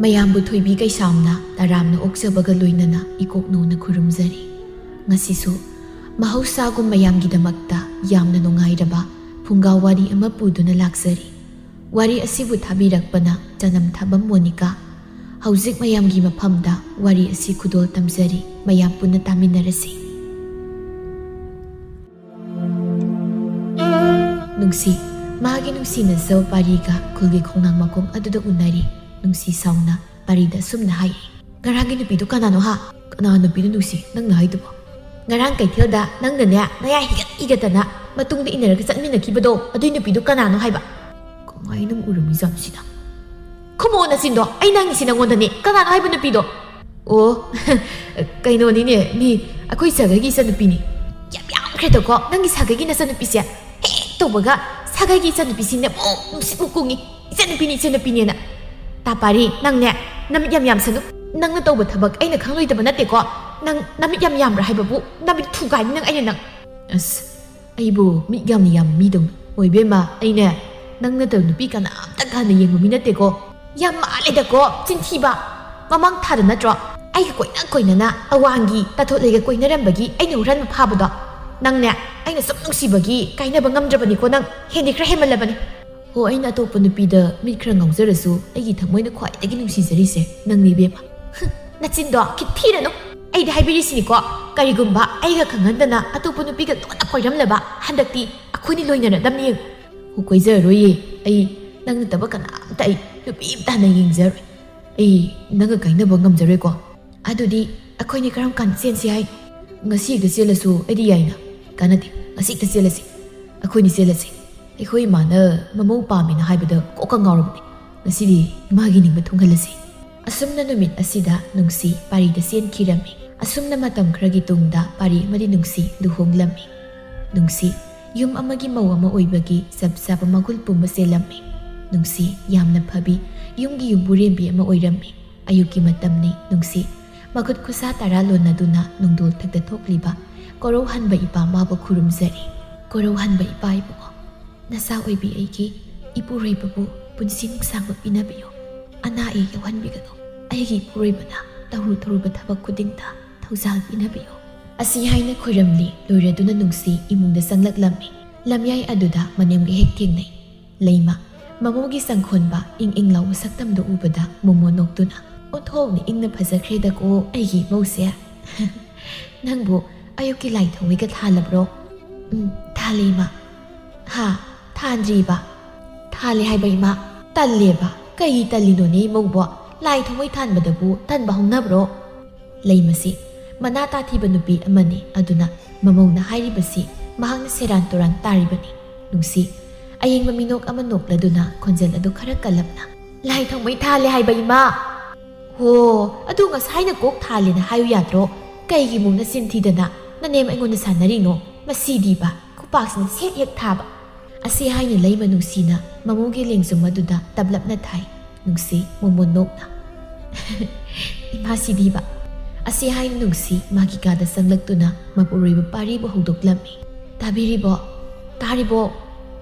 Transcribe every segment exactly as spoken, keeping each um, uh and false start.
ꯃꯌꯥꯝꯕꯨ ꯊꯣꯏꯕꯤ ꯀꯩꯁꯥꯝꯅ ꯇꯔꯥꯝꯅ ꯑꯣꯛꯆꯕꯒ ꯂꯣꯏꯅꯅ ꯏꯀꯣꯛ ꯅꯧꯅ ꯈꯨꯔꯨꯝꯖꯔꯤ꯫ ꯉꯁꯤꯁꯨ ꯃꯍꯧꯁꯥꯒꯨꯝ ꯃꯌꯥꯝꯒꯤꯗꯃꯛꯇ ꯌꯥꯝꯅ ꯅꯨꯡꯉꯥꯏꯔꯕ ꯐꯨꯡꯒꯥ ꯋꯥꯔꯤ ꯑꯃ ꯄꯨꯗꯨꯅ ꯂꯥꯛꯆꯔꯤ꯫ ꯋꯥꯔꯤ ꯑꯁꯤꯕꯨ ꯊꯥꯕꯤꯔꯛꯄꯅ ꯆꯅꯝ ꯊꯥꯕꯝ ꯃꯣꯅꯤꯀꯥ꯫ ꯍꯧꯖꯤꯛ ꯃꯌꯥꯝꯒꯤ ꯃꯐꯝꯗ ꯋꯥꯔꯤ ꯑꯁꯤ ꯈꯨꯗꯣꯜ ꯇꯝꯖꯔꯤ, ꯃꯌꯥꯝ ꯄꯨꯟꯅ ꯇꯥꯃꯤꯟꯅꯔꯁꯤ꯫ ꯅꯨꯡꯁꯤ, ꯃꯥꯒꯤ ꯅꯨꯡꯁꯤꯅꯖꯧ ꯄꯥꯔꯤꯒ ꯈꯨꯜꯒꯤ ꯈꯣꯡꯅꯥꯡ ꯃꯈꯣꯡ ꯑꯗꯨꯗ ꯎꯅꯔꯤ꯫ ꯅꯨꯡꯁꯤ ꯁꯥꯎꯅ ꯄꯥꯔꯤꯗ ꯑꯁꯨꯝꯅ ꯍꯥꯏ꯫ "ꯉꯔꯥꯡꯒꯤ ꯅꯨꯄꯤꯗꯨ ꯀꯅꯥꯅꯣ ꯍꯥ?" "ꯀꯅꯥ ꯅꯨꯄꯤꯅꯣ ꯅꯨꯡꯁꯤ ꯅꯪꯅ ꯍꯥꯏꯗꯨꯕꯣ?" "ꯉꯔꯥꯡ ꯀꯩꯊꯦꯜꯗ ꯅꯪꯅꯅꯦ ꯅꯌꯥ ꯍꯤꯒꯠ ꯍꯤꯒꯠꯇꯅ ꯃꯇꯨꯡꯗ ꯏꯟꯅꯔꯒ ꯆꯠꯃꯤꯟꯅꯈꯤꯕꯗꯣ, ꯑꯗꯨꯏ ꯅꯨꯄꯤꯗꯨ ꯀꯅꯥꯅꯣ ꯍꯥꯏꯕ?" "ꯀꯃꯥꯏꯅ ꯅꯪ ꯎꯔꯝꯃꯤꯖꯥꯠꯅꯣ ꯁꯤꯅ?" "ꯈꯨꯃꯣ ꯅꯆꯤꯟꯗꯣ, ꯑꯩꯅ ꯍꯪꯉꯤꯁꯤ ꯅꯪꯉꯣꯟꯗꯅꯦ, ꯀꯅꯥꯅꯣ ꯍꯥꯏꯕ ꯅꯨꯄꯤꯗꯣ?" "ꯑꯣ, ꯀꯩꯅꯣꯅꯤꯅꯦ, ꯃꯤ ꯑꯩꯈꯣꯏ ꯁꯥꯒꯩꯒꯤ ꯏꯆꯟꯅꯨꯄꯤꯅꯤ꯫" "ꯌꯥꯝ ꯌꯥꯝꯈ꯭ꯔꯦꯗꯀꯣ ꯅꯪꯒꯤ ꯁꯥꯒꯩꯒꯤ ꯅꯆꯟꯅꯨꯄꯤꯁꯦ꯫ ꯍꯦꯛ ꯇꯧꯕꯒ ꯁꯥꯒꯩꯒꯤ ꯏꯆꯟꯅꯨꯄꯤꯁꯤꯅꯦ ꯃꯨꯛ ꯅꯨꯡꯁꯤꯠ ꯃꯨꯛ ꯀꯨꯡꯉꯤ, ꯏꯆꯟꯅꯨꯄꯤꯅꯤ, ꯏꯆꯟꯅꯨꯄꯤꯅꯦꯅ꯫ ꯇꯥ ꯄꯥꯔꯤ, ꯅꯪꯅꯦ ꯅꯃꯤꯠ ꯌꯥꯝ ꯌꯥꯝꯁꯅꯨ꯫ ꯅꯪꯅ ꯇꯧꯕ ꯊꯕꯛ ꯑꯩꯅ ꯈꯪꯂꯣꯏꯗꯕ ꯅꯠꯇꯦꯀꯣ꯫ ꯅꯪ ꯅꯃꯤꯠ ꯌꯥꯝ ꯌꯥꯝꯕ꯭ꯔꯥ ꯍꯥꯏꯕꯕꯨ ꯅꯃꯤꯠ ꯊꯨꯒꯥꯏꯅꯤ ꯅꯪ ꯑꯩꯅ ꯅꯪ꯫" "ꯑꯁ, ꯑꯩꯕꯨ ꯃꯤꯠ ꯌꯥꯝꯅ ꯌꯥꯝꯕ ꯃꯤꯗꯧꯅ꯫ ꯑꯣꯏꯕꯦꯝꯃ, ꯑꯩꯅꯦ ꯅꯪ ꯅꯠꯇꯕ ꯅꯨꯄꯤ ꯀꯅꯥꯝꯇ ꯍꯥꯟꯅ ꯌꯦꯡꯕ ꯃꯤ ꯅꯠꯇꯦꯀꯣ꯫" "ꯌꯥꯝ ꯃꯥꯜꯂꯦꯗꯀꯣ, ꯆꯤꯟꯊꯤꯕ꯫ ꯃꯃꯥꯡ ꯊꯥꯗ ꯅꯠꯇ꯭ꯔꯣ ꯑꯩꯒ ꯀꯣꯏꯅ ꯀꯣꯏꯅꯅ ꯑꯋꯥꯡꯒꯤ ꯇꯥꯊꯣꯠꯂꯩꯒ ꯀꯣꯏꯅꯔꯝꯕꯒꯤ ꯑꯩꯅ ꯍꯨꯔꯥꯟꯕ ꯐꯥꯕꯗꯣ? ꯅꯪꯅꯦ ꯑꯩꯅ ꯁꯨꯝ ꯅꯨꯡꯁꯤꯕꯒꯤ ꯀꯥꯏꯅꯕ ꯉꯝꯗ꯭ꯔꯕꯅꯤꯀꯣ ꯅꯪ꯫ ꯍꯦꯟꯗꯤ ꯈꯔ ꯍꯦꯟꯃꯜꯂꯕꯅꯤ꯫" "ꯍꯣ, ꯑꯩꯅ ꯑꯇꯣꯞꯄ ꯅꯨꯄꯤꯗ ꯃꯤꯠ ꯈꯔ ꯉꯥꯎꯖꯔꯁꯨ ꯑꯩꯒꯤ ꯊꯃꯣꯏꯅ ꯈ꯭ꯋꯥꯏꯗꯒꯤ ꯅꯨꯡꯁꯤꯖꯔꯤꯁꯦ ꯅꯪꯅꯤ ꯏꯕꯦꯝꯃ꯫" "ꯍꯨꯝ, ꯅꯆꯤꯟꯗꯣ ꯈꯤꯠ ꯊꯤꯔꯅꯨ꯫ ꯑꯩꯗꯤ ꯍꯥꯏꯕꯤꯔꯤꯁꯤꯅꯤꯀꯣ, ꯀꯔꯤꯒꯨꯝꯕ ꯑꯩꯒ ꯈꯪꯍꯟꯗꯅ ꯑꯇꯣꯞꯄ ꯅꯨꯄꯤꯒ ꯂꯣꯟꯅ ꯀꯣꯏꯔꯝꯂꯕ, ꯍꯟꯗꯛꯇꯤ ꯑꯩꯈꯣꯏꯅꯤ ꯂꯣꯏꯅꯔꯗꯝꯅꯤ ꯌꯦꯡꯉꯨ꯫" "ꯍꯣ, ꯀꯣꯏꯖꯔꯔꯣꯏꯌꯦ꯫ ꯑꯩ ꯅꯪ ꯅꯠꯇꯕ ꯀꯅꯥꯝꯇ ꯑꯩ ꯅꯨꯄꯤ ꯑꯝꯇ ꯍꯥꯟꯅ ꯌꯦꯡꯖꯔꯣꯏ꯫ ꯑꯩ ꯅꯪꯒ ꯀꯥꯏꯅꯕ ꯉꯝꯖꯔꯣꯏꯀꯣ꯫" "ꯑꯗꯨꯗꯤ ꯑꯩꯈꯣꯏꯅꯤ ꯀꯔꯝ ꯀꯥꯟꯗ ꯆꯦꯟꯁꯤ ꯍꯥꯏꯅꯣ?" "ꯉꯁꯤ ꯍꯦꯛꯇ ꯆꯦꯜꯂꯁꯨ ꯑꯩꯗꯤ ꯌꯥꯏꯅ꯫" "ꯀꯥꯟꯅꯗꯦ, ꯉꯁꯤ ꯍꯦꯛꯇ ꯆꯦꯜꯂꯁꯤ꯫ ꯑꯩꯈꯣꯏꯅꯤ ꯆꯦꯜꯂꯁꯤ꯫ ꯑꯩꯈꯣꯏ ꯏꯃꯥꯅ ꯃꯃꯧ ꯄꯥꯝꯃꯦꯅ ꯍꯥꯏꯕꯗ ꯀꯣꯛꯀ ꯉꯥꯎꯔꯕꯅꯤ꯫ ꯉꯁꯤꯗꯤ ꯏꯃꯥꯒꯤ ꯅꯤꯡꯕ ꯊꯨꯡꯍꯜꯂꯁꯤ꯫" ꯑꯁꯨꯝꯅ ꯅꯨꯃꯤꯠ ꯑꯁꯤꯗ ꯅꯨꯡꯁꯤ ꯄꯥꯔꯤꯗ ꯆꯦꯟꯈꯤꯔꯝꯃꯤ꯫ ꯑꯁꯨꯝꯅ ꯃꯇꯝ ꯈꯔꯒꯤ ꯇꯨꯡꯗ ꯄꯥꯔꯤ ꯑꯃꯗꯤ ꯅꯨꯡꯁꯤ ꯂꯨꯍꯣꯡꯂꯝꯃꯤ꯫ ꯅꯨꯡꯁꯤ ꯌꯨꯝ ꯑꯃꯒꯤ ꯃꯧ ꯑꯃ ꯑꯣꯏꯕꯒꯤ ꯆꯞ ꯆꯥꯕ ꯃꯒꯨꯟ ꯄꯨꯝꯕ ꯆꯦꯜꯂꯝꯃꯤ꯫ ꯅꯨꯡꯁꯤ ꯌꯥꯝꯅ ꯐꯕꯤ, ꯌꯨꯝꯒꯤ ꯌꯨꯝꯕꯨꯔꯦꯝꯕꯤ ꯑꯃ ꯑꯣꯏꯔꯝꯃꯤ꯫ ꯑꯌꯨꯛꯀꯤ ꯃꯇꯝꯅꯤ꯫ ꯅꯨꯡꯁꯤ ꯃꯈꯨꯠ ꯈꯨꯠꯁꯥ ꯇꯔꯥ ꯂꯣꯟꯅꯗꯨꯅ ꯅꯨꯡꯗꯣꯜ ꯊꯛꯇ ꯊꯣꯛꯂꯤꯕ ꯀꯣꯔꯧꯍꯟꯕ ꯏꯄꯥ ꯃꯥꯕꯨ ꯈꯨꯔꯨꯝꯖꯔꯤ꯫ "ꯀꯣꯔꯧꯍꯟꯕ ꯏꯄꯥ ꯏꯕꯨꯡꯉꯣ, ꯅꯆꯥ ꯑꯣꯏꯕꯤ ꯑꯩꯒꯤ ꯏꯄꯨꯔꯣꯏꯕꯕꯨ ꯄꯨꯟꯁꯤ ꯅꯨꯡꯁꯥꯡꯕ ꯄꯤꯅꯕꯤꯌꯨ꯫" ꯑꯅꯥ ꯑꯌꯦꯛ ꯌꯥꯎꯍꯟꯕꯤꯒꯅꯨ꯫ ꯑꯩꯒꯤ ꯏꯄꯨꯔꯣꯏꯕꯅ ꯇꯧꯔꯨ ꯇꯧꯔꯨꯕ ꯊꯕꯛ ꯈꯨꯗꯤꯡꯗ ꯊꯧꯖꯥꯜ ꯄꯤꯅꯕꯤꯌꯨ꯫ ꯑꯁꯤ ꯍꯥꯏꯅ ꯈꯣꯏꯔꯝꯂꯤ꯫ ꯂꯣꯏꯔꯗꯨꯅ ꯅꯨꯡꯁꯤ ꯏꯃꯨꯡꯗ ꯆꯪꯂꯛꯂꯝꯃꯤ꯫ ꯂꯝꯌꯥꯏ ꯑꯗꯨꯗ ꯃꯅꯦꯝꯒ ꯍꯦꯛ ꯊꯦꯡꯅꯩ꯫ ꯂꯩꯃ, ꯃꯃꯧꯒꯤ ꯆꯪꯈꯣꯟꯕ ꯏꯪ ꯏꯪ ꯂꯥꯎꯕ ꯁꯛꯇꯝꯗꯨ ꯎꯕꯗ ꯃꯣꯃꯣꯟ ꯅꯣꯛꯇꯨꯅ, "ꯑꯣꯟꯊꯣꯛꯅ ꯏꯪꯅ ꯐꯖꯈ꯭ꯔꯦꯗꯀꯣ ꯑꯩꯒꯤ ꯏꯃꯧꯁꯦ꯫ ꯅꯪꯕꯨ ꯑꯌꯨꯛꯀꯤ ꯂꯥꯏ ꯊꯥꯎꯃꯩꯒ ꯊꯥꯜꯂꯕ꯭ꯔꯣ?" "ꯎꯝ, ꯊꯥꯜꯂꯦ ꯏꯃꯥ꯫" "ꯍꯥ? ꯊꯥꯟꯗ꯭ꯔꯤꯕ?" "ꯊꯥꯜꯂꯦ ꯍꯥꯏꯕ ꯏꯃꯥ꯫" "ꯇꯜꯂꯦꯕ꯫ ꯀꯩ ꯇꯜꯂꯤꯅꯣꯅꯦ ꯏꯃꯧꯕꯣ? ꯂꯥꯏ ꯊꯥꯎꯃꯩ ꯊꯥꯟꯕꯗꯕꯨ ꯇꯟꯕ ꯍꯧꯅꯕ꯭ꯔꯣ?" ꯂꯩꯃꯁꯤ ꯃꯅꯥ ꯇꯥꯊꯤꯕ ꯅꯨꯄꯤ ꯑꯃꯅꯤ, ꯑꯗꯨꯅ ꯃꯃꯧꯅ ꯍꯥꯏꯔꯤꯕꯁꯤ ꯃꯍꯥꯛꯅ ꯁꯦꯔꯥꯟ ꯇꯨꯔꯥꯟ ꯇꯥꯔꯤꯕꯅꯤ꯫ ꯅꯨꯡꯁꯤ ꯑꯌꯦꯡꯕ ꯃꯤꯅꯣꯛ ꯑꯃ ꯅꯣꯛꯂꯗꯨꯅ ꯈꯣꯟꯖꯦꯜ ꯑꯗꯨ ꯈꯔ ꯀꯜꯂꯞꯅ, "ꯂꯥꯏ ꯊꯥꯎꯃꯩ ꯊꯥꯜꯂꯦ ꯍꯥꯏꯕ ꯏꯃꯥ!" "ꯍꯣ, ꯑꯗꯨ ꯉꯁꯥꯏꯅ ꯀꯣꯛ ꯊꯥꯜꯂꯦꯅ ꯍꯥꯏꯌꯨ ꯌꯥꯗ꯭ꯔꯣ? ꯀꯩꯒꯤ ꯃꯨꯛꯅ ꯆꯤꯟ ꯊꯤꯗꯅ ꯅꯅꯦꯝ ꯑꯩꯉꯣꯟꯗ ꯁꯥꯟꯅꯔꯤꯅꯣ? ꯃꯁꯤꯗꯤꯕ ꯈꯨꯄꯥꯛꯁꯤꯅ ꯁꯦꯠ ꯍꯦꯛ ꯊꯥꯕ꯫" ꯑꯁꯤ ꯍꯥꯏꯅ ꯂꯩꯃ ꯅꯨꯡꯁꯤꯅ ꯃꯃꯧꯒꯤ ꯂꯦꯡꯖꯨꯝ ꯑꯗꯨꯗ ꯇꯞꯂꯞꯅ ꯊꯥꯏ꯫ ꯅꯨꯡꯁꯤ ꯃꯣꯃꯣꯟ ꯅꯣꯛꯅ, "ꯏꯃꯥꯁꯤꯗꯤꯕ!" ꯑꯁꯤ ꯍꯥꯏꯅ ꯅꯨꯡꯁꯤ ꯃꯥꯒꯤ ꯀꯥꯗ ꯆꯪꯂꯛꯇꯨꯅ ꯃꯄꯨꯔꯣꯏꯕ ꯄꯥꯔꯤꯕꯨ ꯍꯧꯗꯣꯛꯂꯝꯃꯤ꯫ "ꯇꯥꯕꯤꯔꯤꯕꯣ? ꯇꯥꯔꯤꯕꯣ?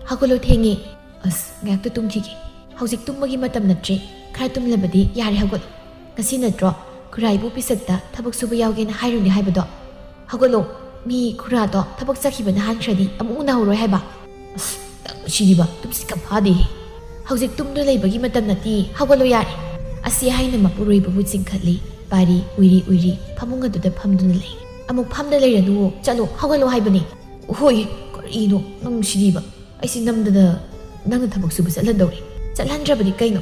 ꯍꯧꯒꯠꯂꯣ, ꯊꯦꯡꯉꯦ꯫" "ꯑꯁ, ꯉꯥꯏꯍꯥꯛꯇ ꯇꯨꯝꯈꯤꯒꯦ꯫ ꯍꯧꯖꯤꯛ ꯇꯨꯝꯕꯒꯤ ꯃꯇꯝ ꯅꯠꯇ꯭ꯔꯦ꯫ ꯈꯔ ꯇꯨꯝꯂꯕꯗꯤ ꯌꯥꯔꯦ, ꯍꯧꯒꯠꯂꯣ꯫ ꯉꯁꯤ ꯅꯠꯇ꯭ꯔꯣ ꯈꯨꯔꯥꯏꯕꯨ ꯄꯤꯁꯛꯇ ꯊꯕꯛ ꯁꯨꯕ ꯌꯥꯎꯒꯦꯅ ꯍꯥꯏꯔꯨꯅꯦ ꯍꯥꯏꯕꯗꯣ? ꯍꯧꯒꯠꯂꯣ, ꯃꯤ ꯈꯨꯔꯥꯗꯣ ꯊꯕꯛ ꯆꯠꯈꯤꯕꯅ ꯍꯥꯟꯈ꯭ꯔꯗꯤ ꯑꯃꯨꯛ ꯎꯅꯍꯧꯔꯣꯏ ꯍꯥꯏꯕ꯫" "ꯑꯁ, ꯅꯪ ꯁꯤꯗꯤꯕ, ꯇꯨꯝꯁꯤꯠꯀ ꯐꯥꯗꯦꯍꯦ꯫ ꯍꯧꯖꯤꯛ ꯇꯨꯝꯗꯨꯅ ꯂꯩꯕꯒꯤ ꯃꯇꯝ ꯅꯠꯇꯦ, ꯍꯧꯒꯠꯂꯣ ꯌꯥꯔꯦ꯫" ꯑꯁꯤ ꯍꯥꯏꯅ ꯃꯄꯨꯔꯣꯏꯕꯕꯨ ꯆꯤꯡꯈꯠꯂꯤ꯫ ꯄꯥꯔꯤ ꯎꯏꯔꯤ ꯎꯏꯔꯤ ꯐꯃꯨꯡ ꯑꯗꯨꯗ ꯐꯝꯗꯨꯅ ꯂꯩ꯫ "ꯑꯃꯨꯛ ꯐꯝꯗ ꯂꯩꯔꯅꯨ, ꯆꯠꯂꯣ, ꯍꯧꯒꯠꯂꯣ ꯍꯥꯏꯕꯅꯤ꯫" "ꯍꯣꯏ, ꯀꯔꯤꯅꯣ ꯅꯪ ꯁꯤꯗꯤꯕ? ꯑꯩꯁꯤ ꯅꯝꯗꯅ ꯅꯪꯅ ꯊꯕꯛ ꯁꯨꯕ ꯆꯠꯍꯟꯗꯧꯔꯤ꯫" "ꯆꯠꯍꯟꯗ꯭ꯔꯕꯗꯤ ꯀꯩꯅꯣ?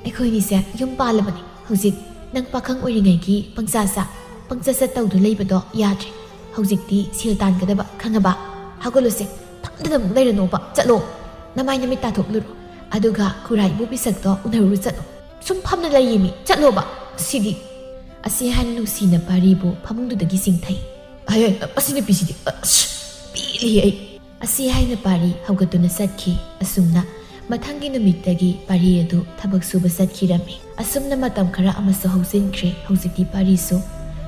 ꯑꯩꯈꯣꯏꯅꯤꯁꯦ ꯌꯨꯝ ꯄꯥꯜꯂꯕꯅꯤ꯫ ꯍꯧꯖꯤꯛ ꯅꯪ ꯄꯥꯈꯪ ꯑꯣꯏꯔꯤꯉꯩꯒꯤ ꯄꯪꯆꯥ ꯆꯥ, ꯄꯪꯆꯠ ꯆꯠ ꯇꯧꯗꯨ ꯂꯩꯕꯗꯣ ꯌꯥꯗ꯭ꯔꯦ꯫ ꯍꯧꯖꯤꯛꯇꯤ ꯁꯦꯜ ꯇꯥꯟꯒꯗꯕ, ꯈꯪꯉꯕ? ꯍꯧꯒꯠꯂꯨꯁꯦ, ꯐꯝꯗꯅ ꯑꯃꯨꯛ ꯂꯩꯔꯅꯣꯕ, ꯆꯠꯂꯣ꯫ ꯅꯃꯥꯏ ꯅꯃꯤꯠ ꯇꯥꯊꯣꯛꯂꯨꯔꯣ꯫ ꯑꯗꯨꯒ ꯈꯨꯔꯥ ꯏꯕꯣ ꯄꯤꯁꯛꯇꯣ ꯎꯅꯔꯨꯔꯣ, ꯆꯠꯂꯣ꯫ ꯁꯨꯝ ꯐꯝꯅ ꯂꯩꯌꯦꯃꯤ, ꯆꯠꯂꯣꯕ꯫ ꯁꯤꯗꯤ꯫" ꯑꯁꯤ ꯍꯥꯏꯅ ꯅꯨꯡꯁꯤꯅ ꯄꯥꯔꯤꯕꯨ ꯐꯃꯨꯡꯗꯨꯗꯒꯤ ꯆꯤꯡꯊꯩ꯫ "ꯑꯩ, ꯑꯩ, ꯑꯁꯤ ꯅꯨꯄꯤꯁꯤꯗꯤ, ꯑꯁ, ꯄꯦꯜꯂꯤꯍꯦ ꯑꯩ꯫" ꯑꯁꯤ ꯍꯥꯏꯅ ꯄꯥꯔꯤ ꯍꯧꯒꯠꯇꯨꯅ ꯆꯠꯈꯤ꯫ ꯑꯁꯨꯝꯅ ꯃꯊꯪꯒꯤ ꯅꯨꯃꯤꯠꯇꯒꯤ ꯄꯥꯔꯤ ꯑꯗꯨ ꯊꯕꯛ ꯁꯨꯕ ꯆꯠꯈꯤꯔꯝꯃꯤ꯫ ꯑꯁꯨꯝꯅ ꯃꯇꯝ ꯈꯔ ꯑꯃꯁꯨ ꯍꯧꯖꯤꯟꯈ꯭ꯔꯦ꯫ ꯍꯧꯖꯤꯛꯇꯤ ꯄꯥꯔꯤꯁꯨ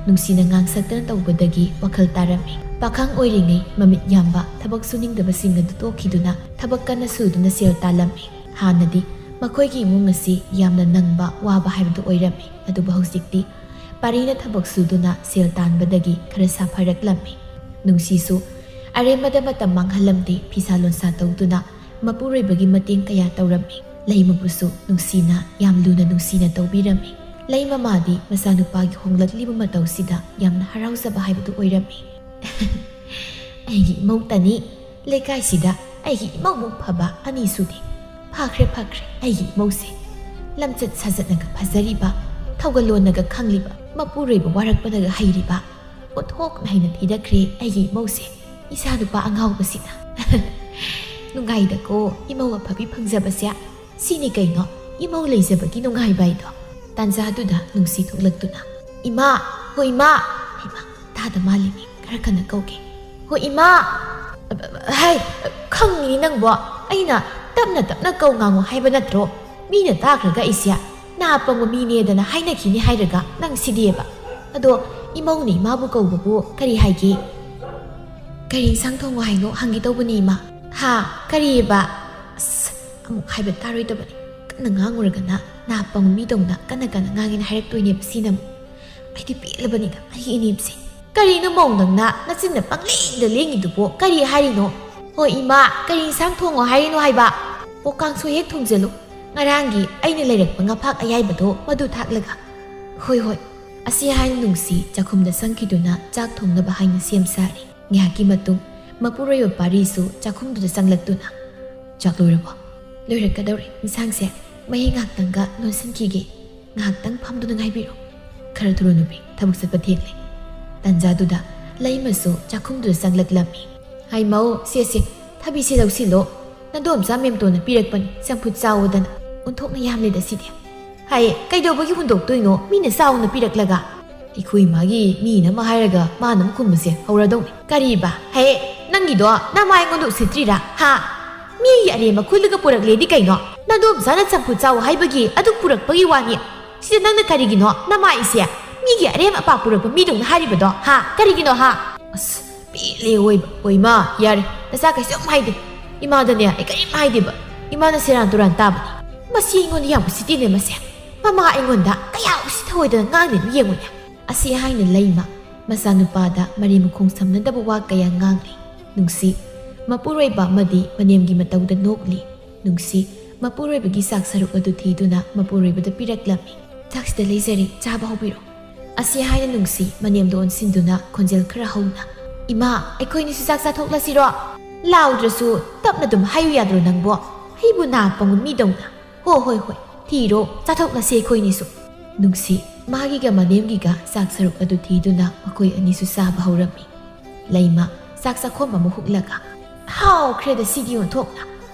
ꯅꯨꯡꯁꯤꯅ ꯉꯥꯡꯁꯛꯇꯅ ꯇꯧꯕꯗꯒꯤ ꯋꯥꯈꯜ ꯇꯥꯔꯝꯃꯤ꯫ ꯄꯥꯈꯪ ꯑꯣꯏꯔꯤꯉꯩ ꯃꯃꯤꯠ ꯌꯥꯝꯕ, ꯊꯕꯛ ꯁꯨꯅꯤꯡꯗꯕꯁꯤꯡ ꯑꯗꯨ ꯇꯣꯛꯈꯤꯗꯨꯅ ꯊꯕꯛ ꯀꯟꯅ ꯁꯨꯗꯨꯅ ꯁꯦꯜ ꯇꯥꯜꯂꯝꯃꯤ꯫ ꯍꯥꯟꯅꯗꯤ ꯃꯈꯣꯏꯒꯤ ꯏꯃꯨꯡ ꯑꯁꯤ ꯌꯥꯝꯅ ꯅꯪꯕ ꯋꯥꯕ ꯍꯥꯏꯕꯗꯨ ꯑꯣꯏꯔꯝꯃꯤ꯫ ꯑꯗꯨꯕꯨ ꯍꯧꯖꯤꯛꯇꯤ ꯄꯥꯔꯤꯅ ꯊꯕꯛ ꯁꯨꯗꯨꯅ ꯁꯦꯜ ꯇꯥꯟꯕꯗꯒꯤ ꯈꯔ ꯁꯥꯐꯔꯛꯂꯝꯃꯤ꯫ ꯅꯨꯡꯁꯤꯁꯨ ꯑꯔꯦꯝꯕꯗ ꯃꯇꯝ ꯃꯥꯡꯍꯜꯂꯝꯗꯦ, ꯐꯤꯁꯥ ꯂꯣꯟꯁꯥ ꯇꯧꯗꯨꯅ ꯃꯄꯨꯔꯣꯏꯕꯒꯤ ꯃꯇꯦꯡ ꯀꯌꯥ ꯇꯧꯔꯝꯃꯤ꯫ ꯂꯩꯃꯕꯨꯁꯨ ꯅꯨꯡꯁꯤꯅ, ꯌꯥꯝ ꯂꯨꯅ ꯅꯨꯡꯁꯤꯅ ꯇꯧꯕꯤꯔꯝꯃꯤ꯫ ꯂꯩꯃ ꯃꯥꯗꯤ ꯃꯆꯥꯅꯨꯄꯥꯒꯤ ꯍꯣꯡꯂꯛꯂꯤꯕ ꯃꯇꯧꯁꯤꯗ ꯌꯥꯝꯅ ꯍꯔꯥꯎꯖꯕ ꯍꯥꯏꯕꯗꯨ ꯑꯣꯏꯔꯝꯃꯤ꯫ "ꯑꯩꯒꯤ ꯏꯃꯧꯇꯅꯤ ꯂꯩꯀꯥꯏꯁꯤꯗ ꯑꯩꯒꯤ ꯏꯃꯧꯃꯨꯛ ꯐꯕ ꯑꯅꯤ ꯁꯨꯗꯦ꯫ ꯐꯈ꯭ꯔꯦ, ꯐꯈ꯭ꯔꯦ ꯑꯩꯒꯤ ꯏꯃꯧꯁꯦ꯫ ꯂꯝꯆꯠ ꯁꯥꯖꯠꯅꯒ ꯐꯖꯔꯤꯕ, ꯊꯧꯒꯜꯂꯣꯟꯅꯒ ꯈꯪꯂꯤꯕ, ꯃꯄꯨꯔꯣꯏꯕ ꯋꯥꯔꯛꯄꯅꯒ ꯍꯩꯔꯤꯕ, ꯑꯣꯟꯊꯣꯛꯅ ꯍꯩꯅ ꯊꯤꯗꯈ꯭ꯔꯦ ꯑꯩꯒꯤ ꯏꯃꯧꯁꯦ꯫ ꯏꯆꯥ ꯅꯨꯄꯥ ꯑꯉꯥꯎꯕꯁꯤꯅ!" "ꯅꯨꯡꯉꯥꯏꯗꯀꯣ ꯏꯃꯧ ꯑꯐꯕꯤ ꯐꯪꯖꯕꯁꯦ꯫ ꯁꯤꯅꯤ ꯀꯩꯅꯣ ꯏꯃꯧ ꯂꯩꯖꯕꯒꯤ ꯅꯨꯡꯉꯥꯏꯕ ꯍꯥꯏꯗꯣ꯫" ꯇꯥꯟꯖꯥꯗꯨꯗ ꯅꯨꯡꯁꯤ ꯊꯣꯛꯂꯛꯇꯨꯅ, "ꯏꯃꯥ, ꯍꯣ ꯏꯃꯥ!" "ꯍꯩꯃꯥ, ꯇꯥꯗ ꯃꯥꯜꯂꯤꯅꯦ, ꯈꯔ ꯀꯟꯅ ꯀꯧꯒꯦ꯫ ꯍꯣ ꯏꯃꯥ!" "ꯍꯥꯏ, ꯈꯪꯉꯤꯅꯤ ꯅꯪꯕꯣ, ꯑꯩꯅ ꯇꯞꯅ ꯇꯞꯅ ꯀꯧ ꯉꯥꯡꯉꯨ ꯍꯥꯏꯕ ꯅꯠꯇ꯭ꯔꯣ? ꯃꯤꯅ ꯇꯥꯈ꯭ꯔꯒ ꯑꯩꯁꯦ ꯅꯥ ꯄꯪꯕ ꯃꯤꯅꯦꯗꯅ ꯍꯥꯏꯅꯈꯤꯅꯤ ꯍꯥꯏꯔꯒ ꯅꯪ ꯁꯤꯗꯤꯑꯕ꯫ ꯑꯗꯣ ꯏꯃꯧꯅ ꯏꯃꯥꯕꯨ ꯀꯧꯕꯕꯨ ꯀꯔꯤ ꯍꯥꯏꯒꯦ?" "ꯀꯔꯤ ꯏꯟꯁꯥꯡ ꯊꯣꯡꯉꯣ ꯍꯥꯏꯅꯣ ꯍꯪꯒꯦ ꯇꯧꯕꯅꯤ ꯏꯃꯥ꯫" "ꯍꯥ? ꯀꯔꯤꯑꯕ? ꯑꯁ, ꯑꯃꯨꯛ ꯍꯥꯏꯕ ꯇꯥꯔꯣꯏꯗꯕꯅꯤ꯫ ꯀꯟꯅ ꯉꯥꯡꯉꯨꯔꯒꯅ ꯅꯥ ꯄꯪꯕ ꯃꯤꯗꯧꯅ ꯀꯟꯅ ꯀꯟꯅ ꯉꯥꯡꯉꯦꯅ ꯍꯥꯏꯔꯛꯇꯣꯏꯅꯦꯕ ꯁꯤꯅ ꯑꯃꯨꯛ꯫ ꯑꯩꯗꯤ ꯄꯦꯜꯂꯕꯅꯤꯗ ꯑꯩꯒꯤ ꯏꯅꯦꯝꯁꯦ꯫ ꯀꯔꯤꯅꯣ ꯃꯧ ꯅꯪꯅ ꯅꯆꯤꯟꯅ ꯄꯪꯂꯦꯡꯗ ꯂꯦꯡꯉꯤꯗꯨꯕꯣ? ꯀꯔꯤ ꯍꯥꯏꯔꯤꯅꯣ?" "ꯍꯣꯏ ꯏꯃꯥ, ꯀꯔꯤ ꯏꯟꯁꯥꯡ ꯊꯣꯡꯉꯣ ꯍꯥꯏꯔꯤꯅꯣ ꯍꯥꯏꯕ?" "ꯑꯣ, ꯀꯥꯡꯁꯣꯏ ꯍꯦꯛ ꯊꯣꯡꯖꯜꯂꯨ꯫ ꯉꯔꯥꯡꯒꯤ ꯑꯩꯅ ꯂꯩꯔꯛꯄ ꯉꯥꯐꯥꯛ ꯑꯌꯥꯏꯕꯗꯣ ꯃꯗꯨ ꯊꯥꯛꯂꯒ꯫" "ꯍꯣꯏ, ꯍꯣꯏ꯫" ꯑꯁꯤ ꯍꯥꯏꯅ ꯅꯨꯡꯁꯤ ꯆꯥꯛꯈꯨꯝꯗ ꯆꯪꯈꯤꯗꯨꯅ ꯆꯥꯛ ꯊꯣꯡꯅꯕ ꯍꯥꯏꯅ ꯁꯦꯝ ꯁꯥꯔꯤ꯫ ꯉꯥꯏꯍꯥꯛꯀꯤ ꯃꯇꯨꯡ ꯃꯄꯨꯔꯣꯏꯕ ꯄꯥꯔꯤꯁꯨ ꯆꯥꯛꯈꯨꯝꯗꯨꯗ ꯆꯪꯂꯛꯇꯨꯅ, "ꯆꯥꯛ ꯂꯣꯏꯔꯕꯣ?" "ꯂꯣꯏꯔꯛꯀꯗꯧꯔꯦ꯫ ꯏꯟꯁꯥꯡꯁꯦ ꯃꯍꯤ ꯉꯥꯏꯍꯥꯛꯇꯪꯒ ꯅꯣꯟꯁꯤꯟꯈꯤꯒꯦ꯫ ꯉꯥꯏꯍꯥꯛꯇꯪ ꯐꯝꯗꯨꯅ ꯉꯥꯏꯕꯤꯔꯣ꯫" "ꯈꯔ ꯊꯨꯔꯣ ꯅꯨꯄꯤ, ꯊꯕꯛ ꯆꯠꯄ ꯊꯦꯡꯂꯦ꯫" ꯇꯥꯟꯖꯥꯗꯨꯗ ꯂꯩꯃꯁꯨ ꯆꯥꯛꯈꯨꯝꯗꯨꯗ ꯆꯪꯂꯛꯂꯝꯃꯤ꯫ "ꯍꯥꯏ ꯃꯧ, ꯁꯦ ꯁꯦ, ꯊꯕꯤꯁꯦ ꯂꯧꯁꯤꯜꯂꯣ꯫ ꯅꯗꯣꯝꯆꯥ ꯃꯦꯝꯇꯣꯟꯅ ꯄꯤꯔꯛꯄꯅꯤ, ꯆꯝꯐꯨꯠ ꯆꯥꯎꯑꯣꯗꯅ꯫ ꯑꯣꯟꯊꯣꯛꯅ ꯌꯥꯝꯂꯦꯗ ꯁꯤꯗꯤ꯫" "ꯍꯥꯏ, ꯀꯩꯗꯧꯕꯒꯤ ꯍꯨꯟꯗꯣꯛꯇꯣꯏꯅꯣ? ꯃꯤꯅ ꯆꯥꯎꯅ ꯄꯤꯔꯛꯂꯒ꯫" "ꯑꯩꯈꯣꯏ ꯏꯃꯥꯒꯤ ꯃꯤꯅ ꯑꯃ ꯍꯥꯏꯔꯒ ꯃꯥꯅ ꯑꯃ ꯈꯨꯝꯕꯁꯦ ꯍꯧꯔꯗꯧꯅꯤ꯫" "ꯀꯔꯤꯕ? ꯍꯦ, ꯅꯪꯒꯤꯗꯣ ꯅꯃꯥ ꯑꯩꯉꯣꯟꯗ ꯎꯁꯤꯠꯇ꯭ꯔꯤꯔꯥ? ꯍꯥ? ꯃꯤꯒꯤ ꯑꯔꯦꯝꯕ ꯈꯨꯜꯂꯒ ꯄꯨꯔꯛꯂꯦꯗꯤ ꯀꯩꯅꯣ? ꯅꯗꯣꯝꯆꯥꯅ ꯆꯝꯐꯨꯠ ꯆꯥꯎ ꯍꯥꯏꯕꯒꯤ ꯑꯗꯨ ꯄꯨꯔꯛꯄꯒꯤ ꯋꯥꯅꯤ꯫ ꯁꯤꯗ ꯅꯪꯅ ꯀꯔꯤꯒꯤꯅꯣ ꯅꯃꯥꯏꯁꯦ ꯃꯤꯒꯤ ꯑꯔꯦꯝ ꯑꯄꯥ ꯄꯨꯔꯛꯄ ꯃꯤꯗꯧꯅ ꯍꯥꯏꯔꯤꯕꯗꯣ? ꯍꯥ? ꯀꯔꯤꯒꯤꯅꯣ, ꯍꯥ?" "ꯑꯁ, ꯄꯦꯜꯂꯦ ꯑꯣꯏꯕ꯫ ꯍꯣꯏ ꯏꯃꯥ, ꯌꯥꯔꯦ꯫ ꯅꯆꯥ ꯀꯩꯁꯨ ꯌꯥꯝ ꯍꯥꯏꯗꯦ꯫ ꯏꯃꯥꯗꯅꯦ ꯑꯩ ꯀꯔꯤꯝ ꯍꯥꯏꯗꯦꯕ꯫ ꯏꯃꯥꯅ ꯁꯦꯔꯥꯟ ꯇꯨꯔꯥꯟ ꯇꯥꯕꯅꯤ꯫ ꯃꯁꯤ ꯑꯩꯉꯣꯟꯗ ꯌꯥꯝ ꯎꯁꯤꯠꯇꯦꯅꯦ ꯃꯁꯦ꯫ ꯃꯃꯥ ꯑꯩꯉꯣꯟꯗ ꯀꯌꯥ ꯎꯁꯤꯠ ꯊꯑꯣꯏꯗꯅ ꯉꯥꯡꯂꯤꯅꯣ ꯌꯦꯡꯉꯨꯅꯦ꯫ ꯑꯁꯤ ꯍꯥꯏꯅ ꯂꯩꯃ ꯃꯆꯥꯅꯨꯄꯥꯗ ꯃꯔꯤ ꯃꯈꯣꯡ ꯁꯝꯅꯗꯕ ꯋꯥ ꯀꯌꯥ ꯉꯥꯡꯂꯤ꯫ ꯅꯨꯡꯁꯤ ꯃꯄꯨꯔꯣꯏꯕ ꯑꯃꯗꯤ ꯃꯅꯦꯝꯒꯤ ꯃꯇꯧꯗ ꯅꯣꯛꯂꯤ꯫ ꯅꯨꯡꯁꯤ ꯃꯄꯨꯔꯣꯏꯕꯒꯤ ꯆꯥꯛ ꯁꯔꯨꯛ ꯑꯗꯨ ꯊꯤꯗꯨꯅ ꯃꯄꯨꯔꯣꯏꯕꯗ ꯄꯤꯔꯛꯂꯝꯃꯤ꯫ "ꯆꯥꯛꯁꯤꯗ ꯂꯩꯖꯔꯤ, ꯆꯥꯕ ꯍꯧꯕꯤꯔꯣ꯫" ꯑꯁꯤ ꯍꯥꯏꯅ ꯅꯨꯡꯁꯤ ꯃꯅꯦꯝꯗ ꯑꯣꯟꯁꯤꯟꯗꯨꯅ ꯈꯣꯟꯖꯦꯜ ꯈꯔ ꯍꯧꯅ, "ꯏꯃꯥ, ꯑꯩꯈꯣꯏꯅꯤꯁꯨ ꯆꯥꯛ ꯆꯥꯊꯣꯛꯂꯁꯤꯔꯣ?" ꯂꯥꯎꯗ꯭ꯔꯁꯨ ꯇꯞꯅ ꯑꯗꯨꯝ ꯍꯥꯏꯌꯨ ꯌꯥꯗ꯭ꯔꯣ ꯅꯪꯕꯣ? ꯑꯩꯕꯨ ꯅꯥ ꯄꯪꯕ ꯃꯤꯗꯧꯅ꯫ "ꯍꯣ, ꯍꯣꯏ, ꯍꯣꯏ, ꯊꯤꯔꯣ, ꯆꯥꯊꯣꯛꯂꯁꯤ ꯑꯩꯈꯣꯏꯅꯤꯁꯨ꯫" ꯅꯨꯡꯁꯤ ꯃꯥꯒꯤꯒ ꯃꯅꯦꯝꯒꯤꯒ ꯆꯥꯛ ꯁꯔꯨꯛ ꯑꯗꯨ ꯊꯤꯗꯨꯅ ꯃꯈꯣꯏ ꯑꯅꯤꯁꯨ ꯆꯥꯕ ꯍꯧꯔꯝꯃꯤ꯫ ꯂꯩꯃ ꯆꯥꯛ ꯆꯥꯈꯣꯝ ꯑꯃ ꯍꯨꯛꯂꯒ, "ꯍꯥꯎꯈ꯭ꯔꯦꯗ ꯁꯤꯗꯤ ꯑꯣꯟꯊꯣꯛꯅ꯫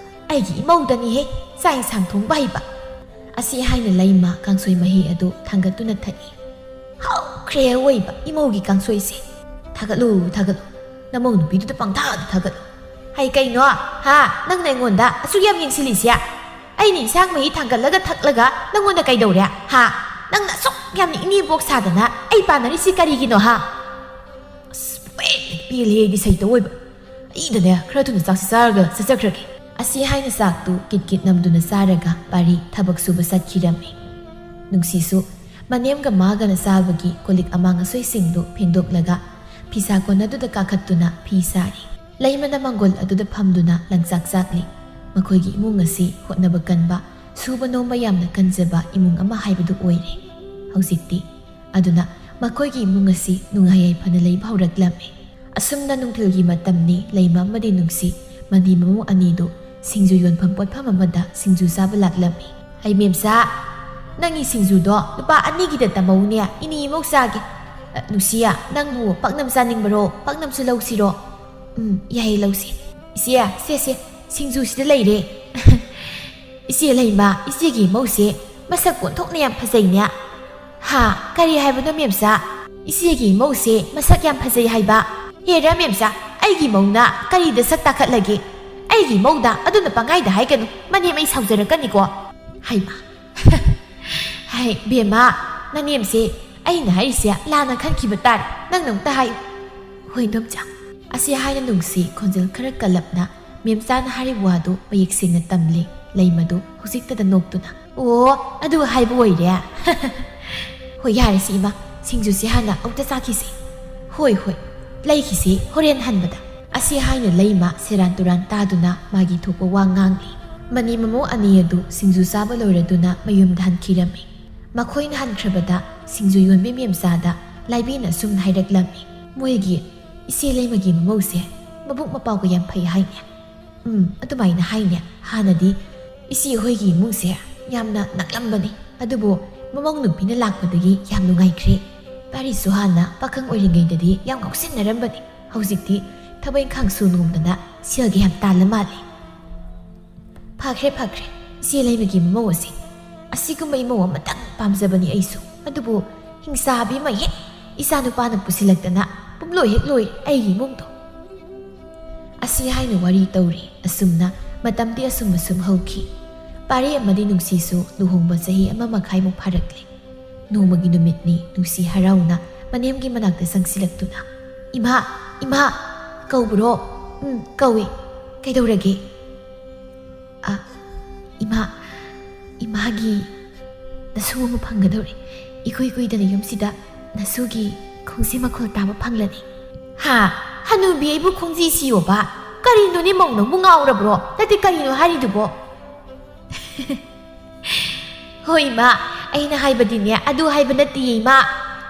ꯑꯩꯒꯤ ꯏꯃꯧꯗꯅꯤꯍꯦ ꯆꯥꯛ ꯏꯟꯁꯥꯡ ꯊꯣꯡꯕ ꯍꯩꯕ꯫" ꯑꯁꯤ ꯍꯥꯏꯅ ꯂꯩꯃ ꯀꯥꯡꯁꯣꯏ ꯃꯍꯤ ꯑꯗꯨ ꯊꯥꯡꯒꯠꯇꯨꯅ ꯊꯛꯏ꯫ "ꯍꯥꯎꯈ꯭ꯔꯦ ꯑꯋꯣꯏꯕ ꯏꯃꯧꯒꯤ ꯀꯥꯡꯁꯣꯏꯁꯦ꯫ ꯊꯥꯒꯠꯂꯨ, ꯊꯥꯒꯠꯂꯨ꯫ ꯅꯃꯧ ꯅꯨꯄꯤꯗꯨꯗ ꯄꯪꯊꯥꯗ ꯊꯥꯒꯠꯂꯨ꯫" "ꯍꯩ ꯀꯩꯅꯣ? ꯍꯥ? ꯅꯪꯅ ꯑꯩꯉꯣꯟꯗ ꯑꯁꯨꯛ ꯌꯥꯝ ꯌꯦꯡꯁꯤꯜꯂꯤꯁꯦ? ꯑꯩꯅ ꯏꯟꯁꯥꯡ ꯃꯍꯤ ꯊꯥꯡꯒꯠꯂꯒ ꯊꯛꯂꯒ ꯅꯪꯉꯣꯟꯗ ꯀꯩꯗꯧꯔꯦ? ꯍꯥ? ꯅꯪꯅ ꯑꯁꯨꯛ ꯌꯥꯝꯅ ꯏꯅꯦꯝꯕꯣꯛ ꯁꯥꯗꯅ ꯑꯩ ꯄꯥꯟꯅꯔꯤꯁꯤ ꯀꯔꯤꯒꯤꯅꯣ, ꯍꯥ?" ꯑꯁ, ꯄꯦꯜꯂꯦ, ꯄꯦꯜꯂꯦ ꯑꯩꯗꯤ ꯁꯩꯇ ꯑꯣꯏꯕ꯫ ꯑꯩꯗꯅꯦ ꯈꯔ ꯊꯨꯅ ꯆꯥꯛꯁꯤ ꯆꯥꯔꯒ ꯆꯠꯆꯈ꯭ꯔꯒꯦ꯫ ꯑꯁꯤ ꯍꯥꯏꯅ ꯆꯥꯛꯇꯨ ꯀꯤꯠ ꯀꯤꯠ ꯅꯝꯗꯨꯅ ꯆꯥꯔꯒ ꯄꯥꯔꯤ ꯊꯕꯛ ꯁꯨꯕ ꯆꯠꯈꯤꯔꯝꯃꯤ꯫ ꯅꯨꯡꯁꯤꯁꯨ ꯃꯅꯦꯝꯒ ꯃꯥꯒꯅ ꯆꯥꯕꯒꯤ ꯀꯣꯜꯂꯤꯛ ꯑꯃꯥꯡ ꯑꯁꯣꯏꯁꯤꯡꯗꯨ ꯐꯦꯡꯗꯣꯛꯂꯒ ꯐꯤꯁꯥ ꯀꯣꯟ ꯑꯗꯨꯗ ꯀꯥꯈꯠꯇꯨꯅ ꯐꯤ ꯁꯥꯔꯤ꯫ ꯂꯩꯃꯅ ꯃꯪꯒꯣꯜ ꯑꯗꯨꯗ ꯐꯝꯗꯨꯅ ꯂꯪꯆꯥꯛ ꯆꯥꯛꯂꯤ꯫ ꯃꯈꯣꯏꯒꯤ ꯏꯃꯨꯡ ꯑꯁꯤ ꯍꯣꯠꯅꯕ ꯀꯟꯕ, ꯁꯨꯕ ꯅꯣꯝꯕ ꯌꯥꯝꯅ ꯀꯟꯖꯕ ꯏꯃꯨꯡ ꯑꯃ ꯍꯥꯏꯕꯗꯨ ꯑꯣꯏꯔꯦ ꯍꯧꯖꯤꯛꯇꯤ꯫ ꯑꯗꯨꯅ ꯃꯈꯣꯏꯒꯤ ꯏꯃꯨꯡ ꯑꯁꯤ ꯅꯨꯡꯉꯥꯏ ꯌꯥꯏꯐꯅ ꯂꯩꯕ ꯍꯧꯔꯛꯂꯝꯃꯤ꯫ ꯑꯁꯨꯝꯅ ꯅꯨꯡꯊꯤꯜꯒꯤ ꯃꯇꯝꯅꯤ꯫ ꯂꯩꯃ ꯑꯃꯗꯤ ꯅꯨꯡꯁꯤ ꯃꯅꯤ ꯃꯃꯧ ꯑꯅꯤꯗꯨ ꯁꯤꯡꯖꯨ ꯌꯣꯟꯐꯝ ꯄꯣꯠꯐꯝ ꯑꯃꯗ ꯁꯤꯡꯖꯨ ꯆꯥꯕ ꯂꯥꯛꯂꯝꯃꯤ꯫ "ꯍꯩ ꯃꯦꯝꯆꯥ, ꯅꯪꯒꯤ ꯁꯤꯡꯖꯨꯗꯣ ꯂꯨꯄꯥ ꯑꯅꯤꯒꯤꯗ ꯇꯝꯃꯧꯅꯦ, ꯏꯅꯤ ꯏꯃꯧ ꯆꯥꯒꯦ꯫" "ꯑ, ꯅꯨꯡꯁꯤꯌꯥ, ꯅꯪꯕꯨ ꯄꯥꯛꯅꯝ ꯆꯥꯅꯤꯡꯕꯔꯣ? ꯄꯥꯛꯅꯝꯁꯨ ꯂꯧꯁꯤꯔꯣ?" "ꯎꯝ, ꯌꯥꯏꯌꯦ, ꯂꯧꯁꯤ꯫" "ꯏꯆꯦ, ꯁꯦ, ꯁꯦ, ꯁꯤꯡꯖꯨꯁꯤꯗ ꯂꯩꯔꯦ꯫" "ꯏꯆꯦ ꯂꯩꯃ, ꯏꯆꯦꯒꯤ ꯏꯃꯧꯁꯦ ꯃꯁꯛ ꯑꯣꯟꯊꯣꯛꯅ ꯌꯥꯝ ꯐꯖꯩꯅꯦ꯫" "ꯍꯥ? ꯀꯔꯤ ꯍꯥꯏꯕꯅꯣ ꯃꯦꯝꯆꯥ?" "ꯏꯆꯦꯒꯤ ꯏꯃꯧꯁꯦ ꯃꯁꯛ ꯌꯥꯝ ꯐꯖꯩ ꯍꯥꯏꯕ꯫" "ꯍꯦꯔꯥ ꯃꯦꯝꯆꯥ, ꯑꯩꯒꯤ ꯃꯧꯅ ꯀꯔꯤꯗ ꯁꯛ ꯇꯥꯈꯠꯂꯒꯦ? ꯑꯩꯒꯤ ꯃꯧꯗ ꯑꯗꯨꯅ ꯄꯪꯍꯥꯏꯗ ꯍꯥꯏꯒꯅꯨ, ꯃꯅꯦꯝ ꯑꯩ ꯁꯥꯎꯖꯔꯛꯀꯅꯤꯀꯣ꯫" "ꯍꯩꯃꯥ, ꯍꯩ ꯕꯦꯝꯃ, ꯅꯅꯦꯝꯁꯦ ꯑꯩꯅ ꯍꯥꯏꯔꯤꯁꯦ ꯂꯥꯟꯅ ꯈꯟꯈꯤꯕ ꯇꯥꯔꯦ, ꯅꯪꯅ ꯑꯃꯨꯛꯇ ꯍꯥꯏꯌꯨ꯫" "ꯍꯣꯏ ꯏꯟꯗꯣꯝꯆꯥ꯫" ꯑꯁꯤ ꯍꯥꯏꯅ ꯅꯨꯡꯁꯤ ꯈꯣꯟꯖꯦꯜ ꯈꯔ ꯀꯜꯂꯞꯅ ꯃꯦꯝꯆꯥꯅ ꯍꯥꯏꯔꯤꯕ ꯋꯥꯗꯨ ꯃꯌꯦꯛ ꯁꯦꯡꯅ ꯇꯝꯂꯤ꯫ ꯂꯩꯃꯗꯨ ꯍꯧꯖꯤꯛꯇꯗ ꯅꯣꯛꯇꯨꯅ, "ꯑꯣ, ꯑꯗꯨ ꯍꯥꯏꯕ ꯑꯣꯏꯔꯦ?" "ꯍꯣꯏ, ꯌꯥꯔꯦꯁꯦ ꯏꯃꯥ, ꯁꯤꯡꯖꯨꯁꯦ ꯍꯥꯟꯅ ꯑꯃꯨꯛꯇ ꯆꯥꯈꯤꯁꯦ꯫" "ꯍꯣꯏ, ꯍꯣꯏ, ꯂꯩꯈꯤꯁꯦ, ꯍꯣꯔꯦꯟ ꯍꯟꯕꯗ꯫" ꯑꯁꯤ ꯍꯥꯏꯅ ꯂꯩꯃ ꯁꯦꯔꯥꯟ ꯇꯨꯔꯥꯟ ꯇꯥꯗꯨꯅ ꯃꯥꯒꯤ ꯊꯣꯛꯄ ꯋꯥ ꯉꯥꯡꯂꯤ꯫ ꯃꯅꯤ ꯃꯃꯧ ꯑꯅꯤ ꯑꯗꯨ ꯁꯤꯡꯖꯨ ꯆꯥꯕ ꯂꯣꯏꯔꯗꯨꯅ ꯃꯌꯨꯝꯗ ꯍꯟꯈꯤꯔꯝꯃꯤ꯫ ꯃꯈꯣꯏꯅ ꯍꯟꯈ꯭ꯔꯕꯗ ꯁꯤꯡꯖꯨ ꯌꯣꯟꯕꯤ ꯃꯦꯝꯆꯥꯗ ꯂꯥꯏꯕꯤꯅ ꯑꯁꯨꯝꯅ ꯍꯥꯏꯔꯛꯂꯝꯃꯤ, "ꯃꯣꯏꯒꯤ ꯏꯆꯦ ꯂꯩꯃꯒꯤ ꯃꯃꯧꯁꯦ ꯃꯕꯨꯛ ꯃꯄꯥꯎꯒ ꯌꯥꯝ ꯐꯩ ꯍꯥꯏꯅꯦ꯫" "ꯎꯝ, ꯑꯗꯨꯃꯥꯏꯅ ꯍꯥꯏꯅꯦ꯫ ꯍꯥꯟꯅꯗꯤ ꯏꯆꯦ ꯍꯣꯏꯒꯤ ꯏꯃꯨꯡꯁꯦ ꯌꯥꯝꯅ ꯅꯛꯂꯝꯕꯅꯤ, ꯑꯗꯨꯕꯨ ꯃꯃꯧ ꯅꯨꯄꯤꯅ ꯂꯥꯛꯄꯗꯒꯤ ꯌꯥꯝ ꯅꯨꯡꯉꯥꯏꯈ꯭ꯔꯦ꯫ ꯄꯥꯔꯤꯁꯨ ꯍꯥꯟꯅ ꯄꯥꯈꯪ ꯑꯣꯏꯔꯤꯉꯩꯗꯗꯤ ꯌꯥꯝ ꯉꯥꯎꯁꯤꯟꯅꯔꯝꯕꯅꯤ, ꯍꯧꯖꯤꯛꯇꯤ ꯊꯕꯛ ꯏꯪꯈꯥꯡ ꯁꯨ ꯅꯣꯝꯗꯅ ꯁꯦꯜꯒ ꯌꯥꯝ ꯇꯥꯜꯂ ꯃꯥꯜꯂꯦ꯫" "ꯐꯈ꯭ꯔꯦ, ꯐꯈ꯭ꯔꯦ, ꯏꯆꯦ ꯂꯩꯃꯒꯤ ꯃꯃꯧ ꯑꯁꯤ꯫ ꯑꯁꯤꯒꯨꯝꯕ ꯏꯃꯧ ꯑꯃꯇꯪ ꯄꯥꯝꯖꯕꯅꯤ ꯑꯩꯁꯨ꯫ ꯑꯗꯨꯕꯨ ꯍꯤꯡꯆꯥꯕꯤ ꯑꯃ ꯍꯦꯛ ꯏꯆꯥ ꯅꯨꯄꯥꯅ ꯄꯨꯁꯤꯜꯂꯛꯇꯅ ꯄꯨꯝꯂꯣꯏ ꯍꯦꯛ ꯂꯣꯏꯔꯦ ꯑꯩꯒꯤ ꯏꯃꯨꯡꯗꯣ꯫" ꯑꯁꯤ ꯍꯥꯏꯅ ꯋꯥꯔꯤ ꯇꯧꯔꯤ꯫ ꯑꯁꯨꯝꯅ ꯃꯇꯝꯗꯤ ꯑꯁꯨꯝ ꯑꯁꯨꯝ ꯍꯧꯈꯤ꯫ ꯄꯥꯔꯤ ꯑꯃꯗꯤ ꯅꯨꯡꯁꯤꯁꯨ ꯂꯨꯍꯣꯡꯕ ꯆꯍꯤ ꯑꯃ ꯃꯈꯥꯏꯃꯨꯛ ꯐꯥꯔꯛꯂꯦ꯫ ꯅꯣꯡꯃꯒꯤ ꯅꯨꯃꯤꯠꯅꯤ, ꯅꯨꯡꯁꯤ ꯍꯔꯥꯎꯅ ꯃꯅꯦꯝꯒꯤ ꯃꯅꯥꯛꯇ ꯆꯪꯁꯤꯜꯂꯛꯇꯨꯅ, "ꯏꯃꯥ, ꯏꯃꯥ, ꯀꯧꯕ꯭ꯔꯣ?" "ꯎꯝ, ꯀꯧꯏ꯫ ꯀꯩꯗꯧꯔꯒꯦ?" "ꯑ, ꯏꯃꯥ, ꯏꯃꯥꯒꯤ ꯅꯁꯨ ꯑꯃ ꯐꯪꯒꯗꯧꯔꯦ꯫ ꯏꯀꯨꯏ ꯀꯨꯏꯗꯅ ꯌꯨꯝꯁꯤꯗ ꯅꯁꯨꯒꯤ ꯈꯣꯡꯖꯤ ꯃꯈꯣꯜ ꯇꯥꯕ ꯐꯪꯂꯅꯤ꯫" "ꯍꯥ? ꯍꯅꯨꯕꯤ, ꯑꯩꯕꯨ ꯈꯣꯡꯖꯤ ꯁꯤꯌꯣꯕ? ꯀꯔꯤꯅꯣꯅꯦ, ꯃꯧ, ꯅꯪꯕꯨ ꯉꯥꯎꯔꯕ꯭ꯔꯣ? ꯅꯠꯇꯦ, ꯀꯔꯤꯅꯣ ꯍꯥꯏꯔꯤꯗꯨꯕꯣ?" "ꯍꯣꯏ, ꯏꯃꯥ, ꯑꯩꯅ ꯍꯥꯏꯕꯗꯤꯅꯦ, ꯑꯗꯨ ꯍꯥꯏꯕ ꯅꯠꯇꯤꯌꯦ, ꯏꯃꯥ꯫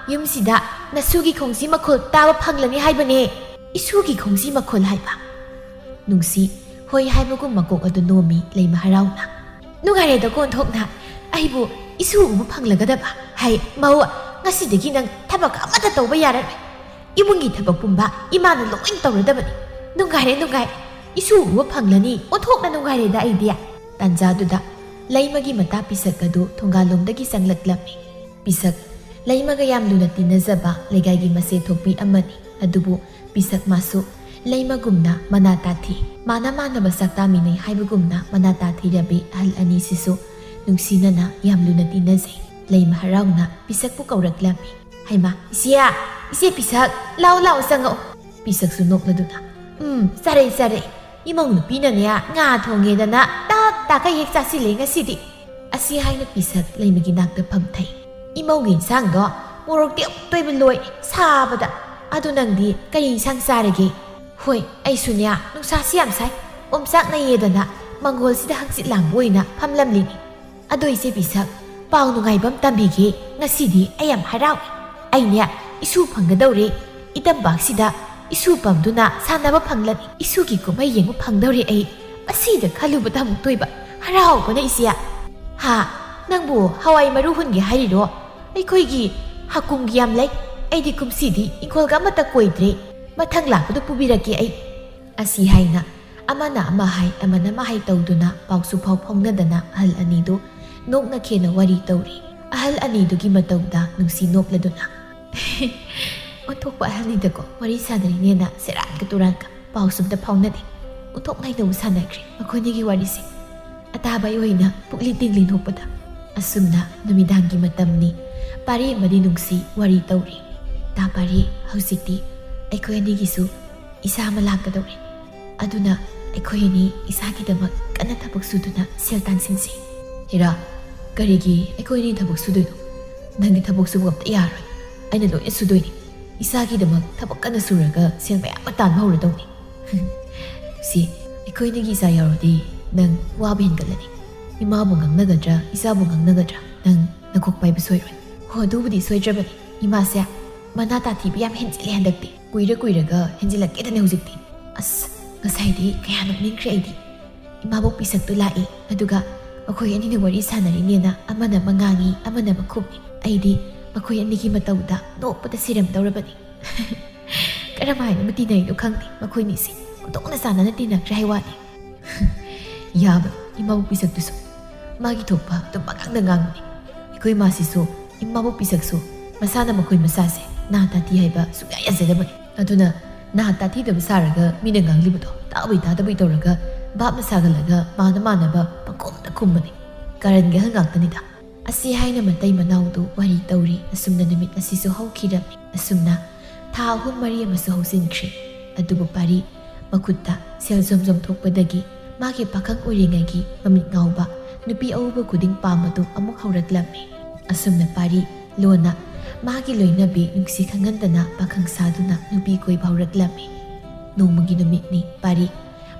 ꯌꯨꯝꯁꯤꯗ ꯅꯁꯨꯒꯤ ꯈꯣꯡꯖꯤ ꯃꯈꯣꯜ ꯇꯥꯕ ꯐꯪꯂꯅꯤ ꯍꯥꯏꯕꯅꯦ꯫" "ꯏꯁꯨꯒꯤ ꯈꯣꯡꯖꯤ ꯃꯈꯣꯜ ꯍꯥꯏꯕ?" ꯅꯨꯡꯁꯤ ꯍꯣꯏ ꯍꯥꯏꯕꯒꯨꯝ ꯃꯀꯣꯛ ꯑꯗꯨ ꯅꯣꯝꯃꯤ ꯂꯩꯃ ꯍꯔꯥꯎꯅ꯫ "ꯅꯨꯡꯉꯥꯏꯔꯦꯗꯀꯣ ꯑꯣꯟꯊꯣꯛꯅ, ꯑꯩꯕꯨ ꯏꯁꯨ ꯎꯕ ꯐꯪꯂꯒꯗꯕ꯫ ꯍꯥꯏ, ꯃꯧ, ꯉꯁꯤꯗꯒꯤ ꯅꯪ ꯊꯕꯛ ꯑꯃꯠꯇ ꯇꯧꯕ ꯌꯥꯔꯔꯣꯏ꯫ ꯏꯃꯨꯡꯒꯤ ꯊꯕꯛ ꯄꯨꯝꯕ ꯏꯃꯥꯅ ꯂꯣꯏ ꯇꯧꯔꯗꯕꯅꯤ꯫ ꯅꯨꯡꯉꯥꯏꯔꯦ, ꯅꯨꯡꯉꯥꯏ꯫ ꯏꯁꯨ ꯎꯕ ꯐꯪꯂꯅꯤ, ꯑꯣꯟꯊꯣꯛꯅ ꯅꯨꯡꯉꯥꯏꯔꯦꯗ ꯑꯩꯗꯤ꯫" ꯇꯥꯟꯖꯥꯗꯨꯗ ꯂꯩꯃꯒꯤ ꯃꯇꯥ ꯄꯤꯁꯛ ꯑꯗꯨ ꯊꯣꯡꯒꯥꯜꯂꯣꯝꯗꯒꯤ ꯆꯪꯂꯛꯂꯝꯃꯤ꯫ ꯄꯤꯁꯛ ꯂꯩꯃꯒ ꯌꯥꯝ ꯂꯨꯅ ꯇꯤꯟꯅꯖꯕ ꯂꯩꯀꯥꯏꯒꯤ ꯃꯆꯦ ꯊꯣꯛꯄꯤ ꯑꯃꯅꯤ꯫ ꯑꯗꯨꯕꯨ ꯄꯤꯁꯛ ꯃꯥꯁꯨ ꯂꯩꯃꯒꯨꯝꯅ ꯃꯅꯥ ꯇꯥꯊꯤ꯫ ꯃꯥꯅ ꯃꯥꯟꯅꯕ ꯆꯥꯛ ꯇꯥꯃꯤꯟꯅꯩ ꯍꯥꯏꯕꯒꯨꯝꯅ ꯃꯅꯥ ꯇꯥꯊꯤꯔꯕꯤ ꯑꯍꯜ ꯑꯅꯤꯁꯤꯁꯨ ꯅꯨꯡꯁꯤꯅꯅ ꯌꯥꯝ ꯂꯨꯅ ꯇꯤꯟꯅꯖꯩ꯫ ꯂꯩꯃ ꯍꯔꯥꯎꯅ ꯄꯤꯁꯛꯄꯨ ꯀꯧꯔꯛꯂꯝꯃꯤ꯫ "ꯍꯩꯃꯥ, ꯏꯆꯦ, ꯏꯆꯦ ꯄꯤꯁꯛ, ꯂꯥꯎ, ꯂꯥꯎ, ꯆꯪꯉꯛꯑꯣ꯫" ꯄꯤꯁꯛꯁꯨ ꯅꯣꯛꯂꯗꯨꯅ, "ꯎꯝ, ꯆꯥꯔꯛꯏ, ꯆꯥꯔꯛꯏ꯫ "ꯏꯃꯧ ꯅꯨꯄꯤꯅꯅꯦ ꯉꯥ ꯊꯣꯡꯉꯦꯗꯅ ꯇꯞ ꯇꯥꯈꯩ ꯍꯦꯛ ꯆꯥꯁꯤꯜꯂꯦ ꯉꯁꯤꯗꯤ"꯫ ꯑꯁꯤ ꯍꯥꯏꯅ ꯄꯤꯁꯛ ꯂꯩꯃꯒꯤ ꯅꯥꯛꯇ ꯐꯝꯊꯩ꯫ "ꯏꯃꯧꯒꯤ ꯏꯟꯁꯥꯡꯗꯣ ꯃꯣꯔꯣꯛꯇꯤ ꯑꯃꯨꯛꯇ ꯑꯣꯏꯕ ꯂꯣꯏ ꯁꯥꯕꯗ꯫ ꯑꯗꯨ ꯅꯪꯗꯤ ꯀꯔꯤ ꯏꯟꯁꯥꯡ ꯆꯥꯔꯒꯦ?" "ꯍꯣꯏ, ꯑꯩꯁꯨꯅꯦ ꯅꯨꯡꯁꯥꯁꯤ ꯌꯥꯝ ꯁꯥꯏ, ꯑꯣꯝꯆꯥꯛꯅꯩꯌꯦꯗꯅ ꯃꯪꯒꯣꯜꯁꯤꯗ ꯍꯪꯆꯤꯠ ꯂꯥꯡꯕ ꯑꯣꯏꯅ ꯐꯝꯂꯝꯂꯤꯅꯤ"꯫ "ꯑꯗꯣ ꯏꯆꯦ ꯄꯤꯁꯛ, ꯄꯥꯎ ꯅꯨꯡꯉꯥꯏꯕ ꯑꯃ ꯇꯝꯕꯤꯒꯦ꯫ ꯉꯁꯤꯗꯤ ꯑꯩ ꯌꯥꯝ ꯍꯔꯥꯎꯏ꯫ ꯑꯩꯅꯦ ꯏꯁꯨ ꯐꯪꯒꯗꯧꯔꯦ꯫ ꯏꯇꯝꯄꯥꯛꯁꯤꯗ ꯏꯁꯨ ꯄꯝꯗꯨꯅ ꯁꯥꯟꯅꯕ ꯐꯪꯂꯅꯤ꯫ ꯏꯁꯨꯒꯤ ꯀꯨꯝꯍꯩ ꯌꯦꯡꯕ ꯐꯪꯗꯧꯔꯦ ꯑꯩ꯫ ꯃꯁꯤꯗ ꯈꯜꯂꯨꯕꯗ ꯑꯃꯨꯛꯇ ꯑꯣꯏꯕ ꯍꯔꯥꯎꯕꯅ ꯏꯆꯦ"꯫ "ꯍꯥ? ꯅꯪꯕꯨ ꯍꯋꯥꯏ ꯃꯔꯨ ꯍꯨꯟꯒꯦ ꯍꯥꯏꯔꯤꯔꯣ? ꯑꯩꯈꯣꯏꯒꯤ ꯍꯀꯨꯝꯒꯤ ꯌꯥꯝ ꯂꯩ꯫ ꯑꯩꯗꯤ ꯀꯨꯝꯁꯤꯗꯤ ꯏꯪꯈꯣꯜꯒ ꯑꯃꯠꯇ ꯀꯣꯏꯗ꯭ꯔꯦ꯫ ꯃꯊꯪ ꯂꯥꯛꯄꯗ ꯄꯨꯕꯤꯔꯛꯀꯦ ꯑꯩ"꯫ ꯑꯁꯤ ꯍꯥꯏꯅ ꯑꯃꯅ ꯑꯃ ꯍꯥꯏ, ꯑꯃꯅ ꯑꯃ ꯍꯥꯏ ꯇꯧꯗꯨꯅ ꯄꯥꯎꯁꯨ ꯐꯥꯎ ꯐꯥꯎꯅꯗꯅ ꯑꯍꯜ ꯑꯅꯤꯗꯨ ꯅꯣꯛꯅ ꯈꯦꯅ ꯋꯥꯔꯤ ꯇꯧꯔꯤ꯫ ꯑꯍꯜ ꯑꯅꯤꯗꯨꯒꯤ ꯃꯇꯧꯗ ꯅꯨꯡꯁꯤ ꯅꯣꯛꯂꯗꯨꯅ, "ꯑꯣꯟꯊꯣꯛꯄ ꯑꯍꯜꯅꯤꯗꯀꯣ, ꯋꯥꯔꯤ ꯁꯥꯟꯅꯔꯤꯅꯦꯅ ꯁꯦꯔꯥꯟꯒ ꯇꯨꯔꯥꯟꯒ ꯄꯥꯎꯁꯨ ꯑꯝꯇ ꯐꯥꯎꯅꯗꯦ꯫ ꯑꯣꯟꯊꯣꯛ ꯅꯩꯅꯕ ꯁꯥꯟꯅꯈ꯭ꯔꯦ ꯃꯈꯣꯏꯅꯤꯒꯤ ꯋꯥꯔꯤꯁꯦ"꯫ ꯑꯇꯥꯕ ꯑꯩ ꯑꯣꯏꯅ ꯄꯨꯛꯂꯤ ꯇꯤꯡꯂꯤ ꯅꯣꯛꯄꯗ꯫ ꯑꯁꯨꯝꯅ ꯅꯨꯃꯤꯗꯥꯡꯒꯤ ꯃꯇꯝꯅꯤ꯫ ꯄꯥꯔꯤ ꯑꯃꯗꯤ ꯅꯨꯡꯁꯤ ꯋꯥꯔꯤ ꯇꯧꯔꯤ꯫ "ꯇꯥ ꯄꯥꯔꯤ, ꯍꯧꯖꯤꯛꯇꯤ ꯑꯩꯈꯣꯏ ꯑꯅꯤꯒꯤꯁꯨ ꯏꯆꯥ ꯑꯃ ꯂꯥꯛꯀꯗꯧꯔꯦ꯫ ꯑꯗꯨꯅ ꯑꯩꯈꯣꯏ ꯑꯅꯤ ꯏꯆꯥꯒꯤꯗꯃꯛ ꯀꯟꯅ ꯊꯕꯛ ꯁꯨꯗꯨꯅ ꯁꯦꯜ ꯇꯥꯟꯁꯤꯟꯁꯤ"꯫ "ꯍꯦꯔꯥ, ꯀꯔꯤꯒꯤ ꯑꯩꯈꯣꯏ ꯑꯅꯤ ꯊꯕꯛ ꯁꯨꯗꯣꯏꯅꯣ? ꯅꯪꯗꯤ ꯊꯕꯛ ꯁꯨꯕ ꯑꯝꯇ ꯌꯥꯔꯣꯏ꯫ ꯑꯩꯅ ꯂꯣꯏꯅ ꯁꯨꯗꯣꯏꯅꯤ꯫ ꯏꯆꯥꯒꯤꯗꯃꯛ ꯊꯕꯛ ꯀꯟꯅ ꯁꯨꯔꯒ ꯁꯦꯜ ꯃꯌꯥꯝ ꯑꯃ ꯇꯥꯟꯕ ꯍꯧꯔꯗꯧꯅꯤ"꯫ "ꯁꯤ, ꯑꯩꯈꯣꯏ ꯑꯅꯤꯒꯤ ꯏꯆꯥ ꯌꯥꯎꯔꯗꯤ ꯅꯪ ꯋꯥꯕ ꯍꯦꯟꯒꯠꯂꯅꯤ꯫ ꯏꯃꯥꯕꯨ ꯉꯥꯡꯅꯒꯗ꯭ꯔꯥ, ꯏꯆꯥꯕꯨ ꯉꯥꯡꯅꯒꯗ꯭ꯔꯥ, ꯅꯪ ꯅꯀꯣꯛ ꯄꯥꯏꯕ ꯁꯣꯏꯔꯣꯏ"꯫ "ꯍꯣ, ꯑꯗꯨꯕꯨꯗꯤ ꯁꯣꯏꯗ꯭ꯔꯕꯅꯤ꯫ ꯏꯃꯥꯁꯦ ꯃꯅꯥ ꯇꯥꯊꯤꯕ ꯌꯥꯝ ꯍꯦꯟꯖꯤꯜꯂꯦ ꯍꯟꯗꯛꯇꯤ꯫ ꯀꯨꯏꯔ ꯀꯨꯏꯔꯒ ꯍꯦꯟꯖꯤꯜꯂꯛꯀꯦꯗꯅꯦ ꯍꯧꯖꯤꯛꯇꯤ꯫ ꯑꯁ, ꯉꯁꯥꯏꯗꯤ ꯀꯌꯥ ꯅꯣꯛꯅꯤꯡꯈ꯭ꯔꯦ ꯑꯩꯗꯤ꯫ ꯏꯃꯥꯕꯣꯛ ꯄꯤꯁꯛꯇꯨ ꯂꯥꯛꯏ, ꯑꯗꯨꯒ ꯃꯈꯣꯏ ꯑꯅꯤꯅ ꯋꯥꯔꯤ ꯁꯥꯟꯅꯔꯤꯅꯦꯅ ꯑꯃꯅ ꯑꯃ ꯉꯥꯡꯉꯤ, ꯑꯃꯅ ꯑꯃ ꯈꯨꯝꯃꯤ꯫ ꯑꯩꯗꯤ ꯃꯈꯣꯏ ꯑꯅꯤꯒꯤ ꯃꯇꯧꯗ ꯅꯣꯛꯄꯗ ꯁꯤꯔꯝꯗꯧꯔꯕꯅꯤ"꯫ "ꯀꯔꯝꯍꯥꯏꯅ ꯇꯤꯟꯅꯩꯅꯣ ꯈꯪꯗꯦ ꯃꯈꯣꯏꯅꯤꯁꯦ꯫ ꯑꯣꯟꯊꯣꯛꯅ ꯆꯥꯟꯅꯅ ꯇꯤꯟꯅꯈ꯭ꯔꯦ ꯍꯥꯏ ꯋꯥꯅꯤ"꯫ "ꯌꯥꯕꯅꯤ ꯏꯃꯥꯕꯣꯛ ꯄꯤꯁꯛꯇꯨꯁꯨ꯫ ꯃꯥꯒꯤ ꯊꯣꯛꯄ ꯑꯗꯨꯝ ꯄꯉꯥꯡꯗ ꯉꯥꯡꯕꯅꯤ꯫ ꯑꯩꯈꯣꯏ ꯃꯥꯁꯤꯁꯨ, ꯏꯃꯥꯕꯣꯛ ꯄꯤꯁꯛꯁꯨ ꯃꯁꯥꯅ ꯃꯈꯣꯏ ꯃꯆꯥꯁꯦ ꯅꯥ ꯇꯥꯊꯤ ꯍꯥꯏꯕ ꯁꯨꯡꯌꯥ ꯌꯥꯖꯗꯕꯅꯤ꯫ ꯑꯗꯨꯅ ꯅꯥ ꯇꯥꯊꯤꯗꯕ ꯁꯥꯔꯒ ꯃꯤꯅ ꯉꯥꯡꯂꯤꯕꯗꯣ ꯇꯥꯕꯩ ꯇꯥꯗꯕꯩ ꯇꯧꯔꯒ ꯚꯥꯞꯅ ꯁꯥꯒꯠꯂꯒ ꯃꯥꯅ ꯃꯥꯟꯅꯕ ꯄꯪꯈꯨꯝꯗ ꯈꯨꯝꯕꯅꯤ꯫ ꯀꯥꯔꯟꯒꯤ ꯑꯍꯜ ꯉꯥꯛꯇꯅꯤꯗ"꯫ ꯑꯁꯤ ꯍꯥꯏꯅ ꯃꯇꯩ ꯃꯅꯥꯎꯗꯨ ꯋꯥꯔꯤ ꯇꯧꯔꯤ꯫ ꯑꯁꯨꯝꯅ ꯅꯨꯃꯤꯠ ꯑꯁꯤꯁꯨ ꯍꯧꯈꯤꯔꯝꯃꯤ꯫ ꯑꯁꯨꯝꯅ ꯊꯥ ꯑꯍꯨꯝ ꯃꯔꯤ ꯑꯃꯁꯨ ꯍꯧꯖꯤꯟꯈ꯭ꯔꯤ꯫ ꯑꯗꯨꯕꯨ ꯄꯥꯔꯤ ꯃꯈꯨꯠꯇ ꯁꯦꯜ ꯖꯣꯝ ꯖꯣꯝ ꯊꯣꯛꯄꯗꯒꯤ ꯃꯥꯒꯤ ꯄꯥꯈꯪ ꯑꯣꯏꯔꯤꯉꯩꯒꯤ ꯃꯃꯤꯠ ꯉꯥꯎꯕ, ꯅꯨꯄꯤ ꯑꯎꯕ ꯈꯨꯗꯤꯡ ꯄꯥꯝꯕꯗꯨ ꯑꯃꯨꯛ ꯍꯧꯔꯛꯂꯝꯃꯤ꯫ ꯑꯁꯨꯝꯅ ꯄꯥꯔꯤ ꯂꯣꯟꯅ ꯃꯥꯒꯤ ꯂꯣꯏꯅꯕꯤ ꯅꯨꯡꯁꯤ ꯈꯪꯍꯟꯗꯅ ꯄꯥꯈꯪ ꯁꯥꯗꯨꯅ ꯅꯨꯄꯤ ꯀꯣꯏꯕ ꯍꯧꯔꯛꯂꯝꯃꯤ꯫ ꯅꯣꯡꯃꯒꯤ ꯅꯨꯃꯤꯠꯅꯤ꯫ ꯄꯥꯔꯤ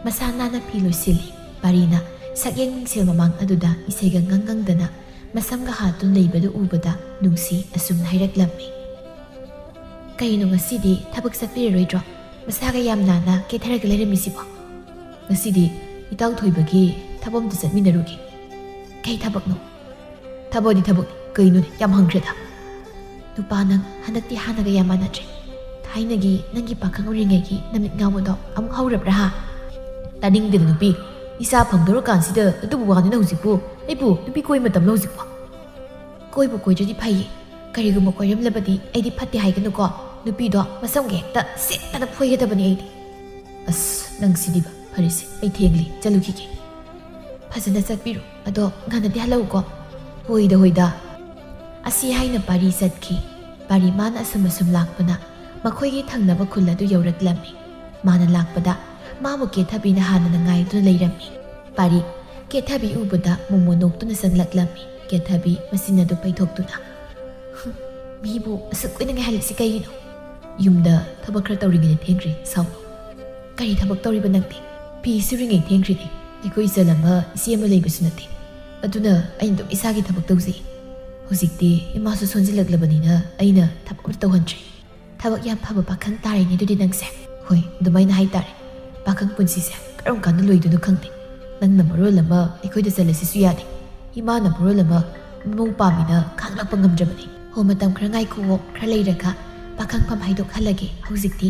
ꯃꯁꯥ ꯅꯥꯟꯅ ꯐꯤ ꯂꯣꯏꯁꯤꯜꯂꯤ꯫ ꯄꯥꯔꯤꯅ ꯁꯛꯌꯦꯡ ꯃꯤꯡꯁꯦꯜ ꯃꯃꯥꯡ ꯑꯗꯨꯗ ꯏꯁꯩꯒ ꯉꯪ ꯉꯪꯗꯅ ꯃꯁꯝꯒ ꯍꯥꯠꯇꯨꯅ ꯂꯩꯕꯗꯨ ꯎꯕꯗ ꯅꯨꯡꯁꯤ ꯑꯁꯨꯝꯅ ꯍꯥꯏꯔꯛꯂꯝꯃꯤ, "ꯀꯩꯅꯣ, ꯉꯁꯤꯗꯤ ꯊꯕꯛ ꯆꯠꯄꯤꯔꯔꯣꯏꯗ꯭ꯔꯣ? ꯃꯁꯥꯒ ꯌꯥꯝ ꯅꯥꯟꯅ ꯀꯦꯊꯔꯒ ꯂꯩꯔꯝꯃꯤꯁꯤꯕꯣ?" "ꯉꯁꯤꯗꯤ ꯏꯇꯥꯎ ꯊꯣꯏꯕꯒꯤ ꯊꯕꯛ ꯑꯝꯇ ꯆꯠꯃꯤꯟꯅꯔꯨꯒꯦ꯫" "ꯀꯩ ꯊꯕꯛꯅꯣ?" "ꯊꯕꯛꯗꯤ ꯊꯕꯛꯅꯤ, ꯀꯩꯅꯣꯅꯦ, ꯌꯥꯝ ꯍꯪꯈ꯭ꯔꯦꯗ꯫ ꯅꯨꯄꯥ, ꯅꯪ ꯍꯟꯗꯛꯇꯤ ꯍꯥꯟꯅꯒ ꯌꯥꯝ ꯃꯥꯟꯅꯗ꯭ꯔꯦ꯫ ꯊꯥꯏꯅꯒꯤ ꯅꯪꯒꯤ ꯄꯥꯈꯪ ꯑꯣꯏꯔꯤꯉꯩꯒꯤ ꯅꯃꯤꯠ ꯉꯥꯎꯕꯗꯣ ꯑꯃꯨꯛ ꯍꯧꯔꯕ꯭ꯔꯥ, ꯍꯥ?" "ꯇꯥꯅꯤꯡꯗꯦꯗ ꯅꯨꯄꯤ, ꯏꯆꯥ ꯐꯪꯗꯧꯔꯀꯥꯟꯁꯤꯗ ꯑꯗꯨꯕꯨ ꯋꯥꯅꯤꯅ ꯍꯧꯖꯤꯛꯄꯨ꯫ ꯑꯩꯕꯨ ꯅꯨꯄꯤ ꯀꯣꯏ ꯃꯇꯝꯂꯣ ꯍꯧꯖꯤꯛꯄꯣ?" "ꯀꯣꯏꯕꯨ ꯀꯣꯏꯗ꯭ꯔꯗꯤ ꯐꯩꯌꯦ, ꯀꯔꯤꯒꯨꯝꯕ ꯀꯣꯏꯔꯝꯂꯕꯗꯤ ꯑꯩꯗꯤ ꯐꯠꯇꯦ ꯍꯥꯏꯒꯅꯨꯀꯣ꯫ ꯅꯨꯄꯤꯗꯣ ꯃꯁꯝꯒ ꯍꯦꯛꯇ ꯁꯦꯠꯇꯅ ꯐꯣꯏꯒꯗꯕꯅꯤ ꯑꯩꯗꯤ꯫" "ꯑꯁ, ꯅꯪ ꯁꯤꯗꯤꯕ꯫ ꯐꯔꯦꯁꯦ, ꯑꯩ ꯊꯦꯡꯂꯦ, ꯆꯠꯂꯨꯈꯤꯒꯦ꯫" "ꯐꯖꯅ ꯆꯠꯄꯤꯔꯣ, ꯑꯗꯣ ꯉꯟꯅꯗꯤ ꯍꯜꯂꯛꯎꯀꯣ꯫" "ꯍꯣꯏꯗ, ꯍꯣꯏꯗ꯫" ꯑꯁꯤ ꯍꯥꯏꯅ ꯄꯥꯔꯤ ꯆꯠꯈꯤ꯫ ꯄꯥꯔꯤ ꯃꯥꯅ ꯑꯁꯨꯝ ꯑꯁꯨꯝ ꯂꯥꯛꯄꯅ ꯃꯈꯣꯏꯒꯤ ꯊꯪꯅꯕ ꯈꯨꯜ ꯑꯗꯨ ꯌꯧꯔꯛꯂꯝꯃꯤ꯫ ꯃꯥꯅ ꯂꯥꯛꯄꯗ ꯃꯥꯕꯨ ꯀꯦꯊꯕꯤꯅ ꯍꯥꯟꯅꯅ ꯉꯥꯏꯗꯨꯅ ꯂꯩꯔꯝꯃꯤ꯫ ꯄꯥꯔꯤ ꯀꯦꯊꯕꯤ ꯎꯕꯗ ꯃꯣꯃꯣ ꯅꯣꯛꯇꯨꯅ ꯆꯪꯂꯛꯂꯝꯃꯤ꯫ ꯀꯦꯊꯕꯤ ꯃꯆꯤꯟ ꯑꯗꯨ ꯄꯩꯊꯣꯛꯇꯨꯅ, "ꯍꯨꯝ, ꯃꯤꯕꯨ ꯑꯁꯨꯛ ꯀꯨꯏꯅ ꯉꯥꯏꯍꯜꯂꯤꯁꯤ ꯀꯩꯒꯤꯅꯣ?" "ꯌꯨꯝꯗ ꯊꯕꯛ ꯈꯔ ꯇꯧꯔꯤꯉꯩꯗ ꯊꯦꯡꯈ꯭ꯔꯦ, ꯁꯥꯎꯅꯨ꯫" "ꯀꯔꯤ ꯊꯕꯛ ꯇꯧꯔꯤꯕ ꯅꯪꯗꯤ? ꯐꯤ ꯁꯨꯔꯤꯉꯩ ꯊꯦꯡꯈ꯭ꯔꯤꯅꯤ꯫ ꯑꯩꯈꯣꯏ ꯏꯆꯜ ꯑꯃ, ꯏꯆꯦ ꯑꯃ ꯂꯩꯕꯁꯨ ꯅꯠꯇꯦ꯫ ꯑꯗꯨꯅ ꯑꯩꯅ ꯑꯗꯨꯝ ꯏꯁꯥꯒꯤ ꯊꯕꯛ ꯇꯧꯖꯩ꯫ ꯍꯧꯖꯤꯛꯇꯤ ꯏꯃꯥꯁꯨ ꯁꯣꯟꯖꯤꯜꯂꯛꯂꯕꯅꯤꯅ ꯑꯩꯅ ꯊꯕꯛ ꯑꯝꯇ ꯇꯧꯍꯟꯗ꯭ꯔꯦ꯫" "ꯊꯕꯛ ꯌꯥꯝ ꯐꯕ ꯄꯥꯈꯪ ꯇꯥꯔꯦꯅꯦ ꯑꯗꯨꯗꯤ ꯅꯪꯁꯦ꯫" "ꯍꯣꯏ, ꯑꯗꯨꯃꯥꯏꯅ ꯍꯥꯏꯇꯥꯔꯦ꯫ ꯄꯥꯈꯪ ꯄꯨꯟꯁꯤꯁꯦ ꯀꯔꯝ ꯀꯥꯟꯗ ꯂꯣꯏꯗꯣꯏꯅꯣ ꯈꯪꯗꯦ꯫ ꯅꯪꯅ ꯃꯔꯣꯜ ꯑꯃ ꯑꯩꯈꯣꯏꯗ ꯆꯠꯂꯁꯤꯁꯨ ꯌꯥꯗꯦ꯫ ꯏꯃꯥꯅ ꯃꯔꯣꯜ ꯑꯃ ꯃꯑꯣꯡ ꯄꯥꯝꯃꯤꯅ ꯈꯥꯡꯂꯛꯄ ꯉꯝꯗ꯭ꯔꯕꯅꯤ꯫" "ꯍꯣ, ꯃꯇꯝ ꯈꯔ ꯉꯥꯏꯈꯨꯑꯣ, ꯈꯔ ꯂꯩꯔꯒ ꯄꯥꯈꯪꯐꯝ ꯍꯥꯏꯗꯣꯛꯍꯜꯂꯒꯦ꯫ ꯍꯧꯖꯤꯛꯇꯤ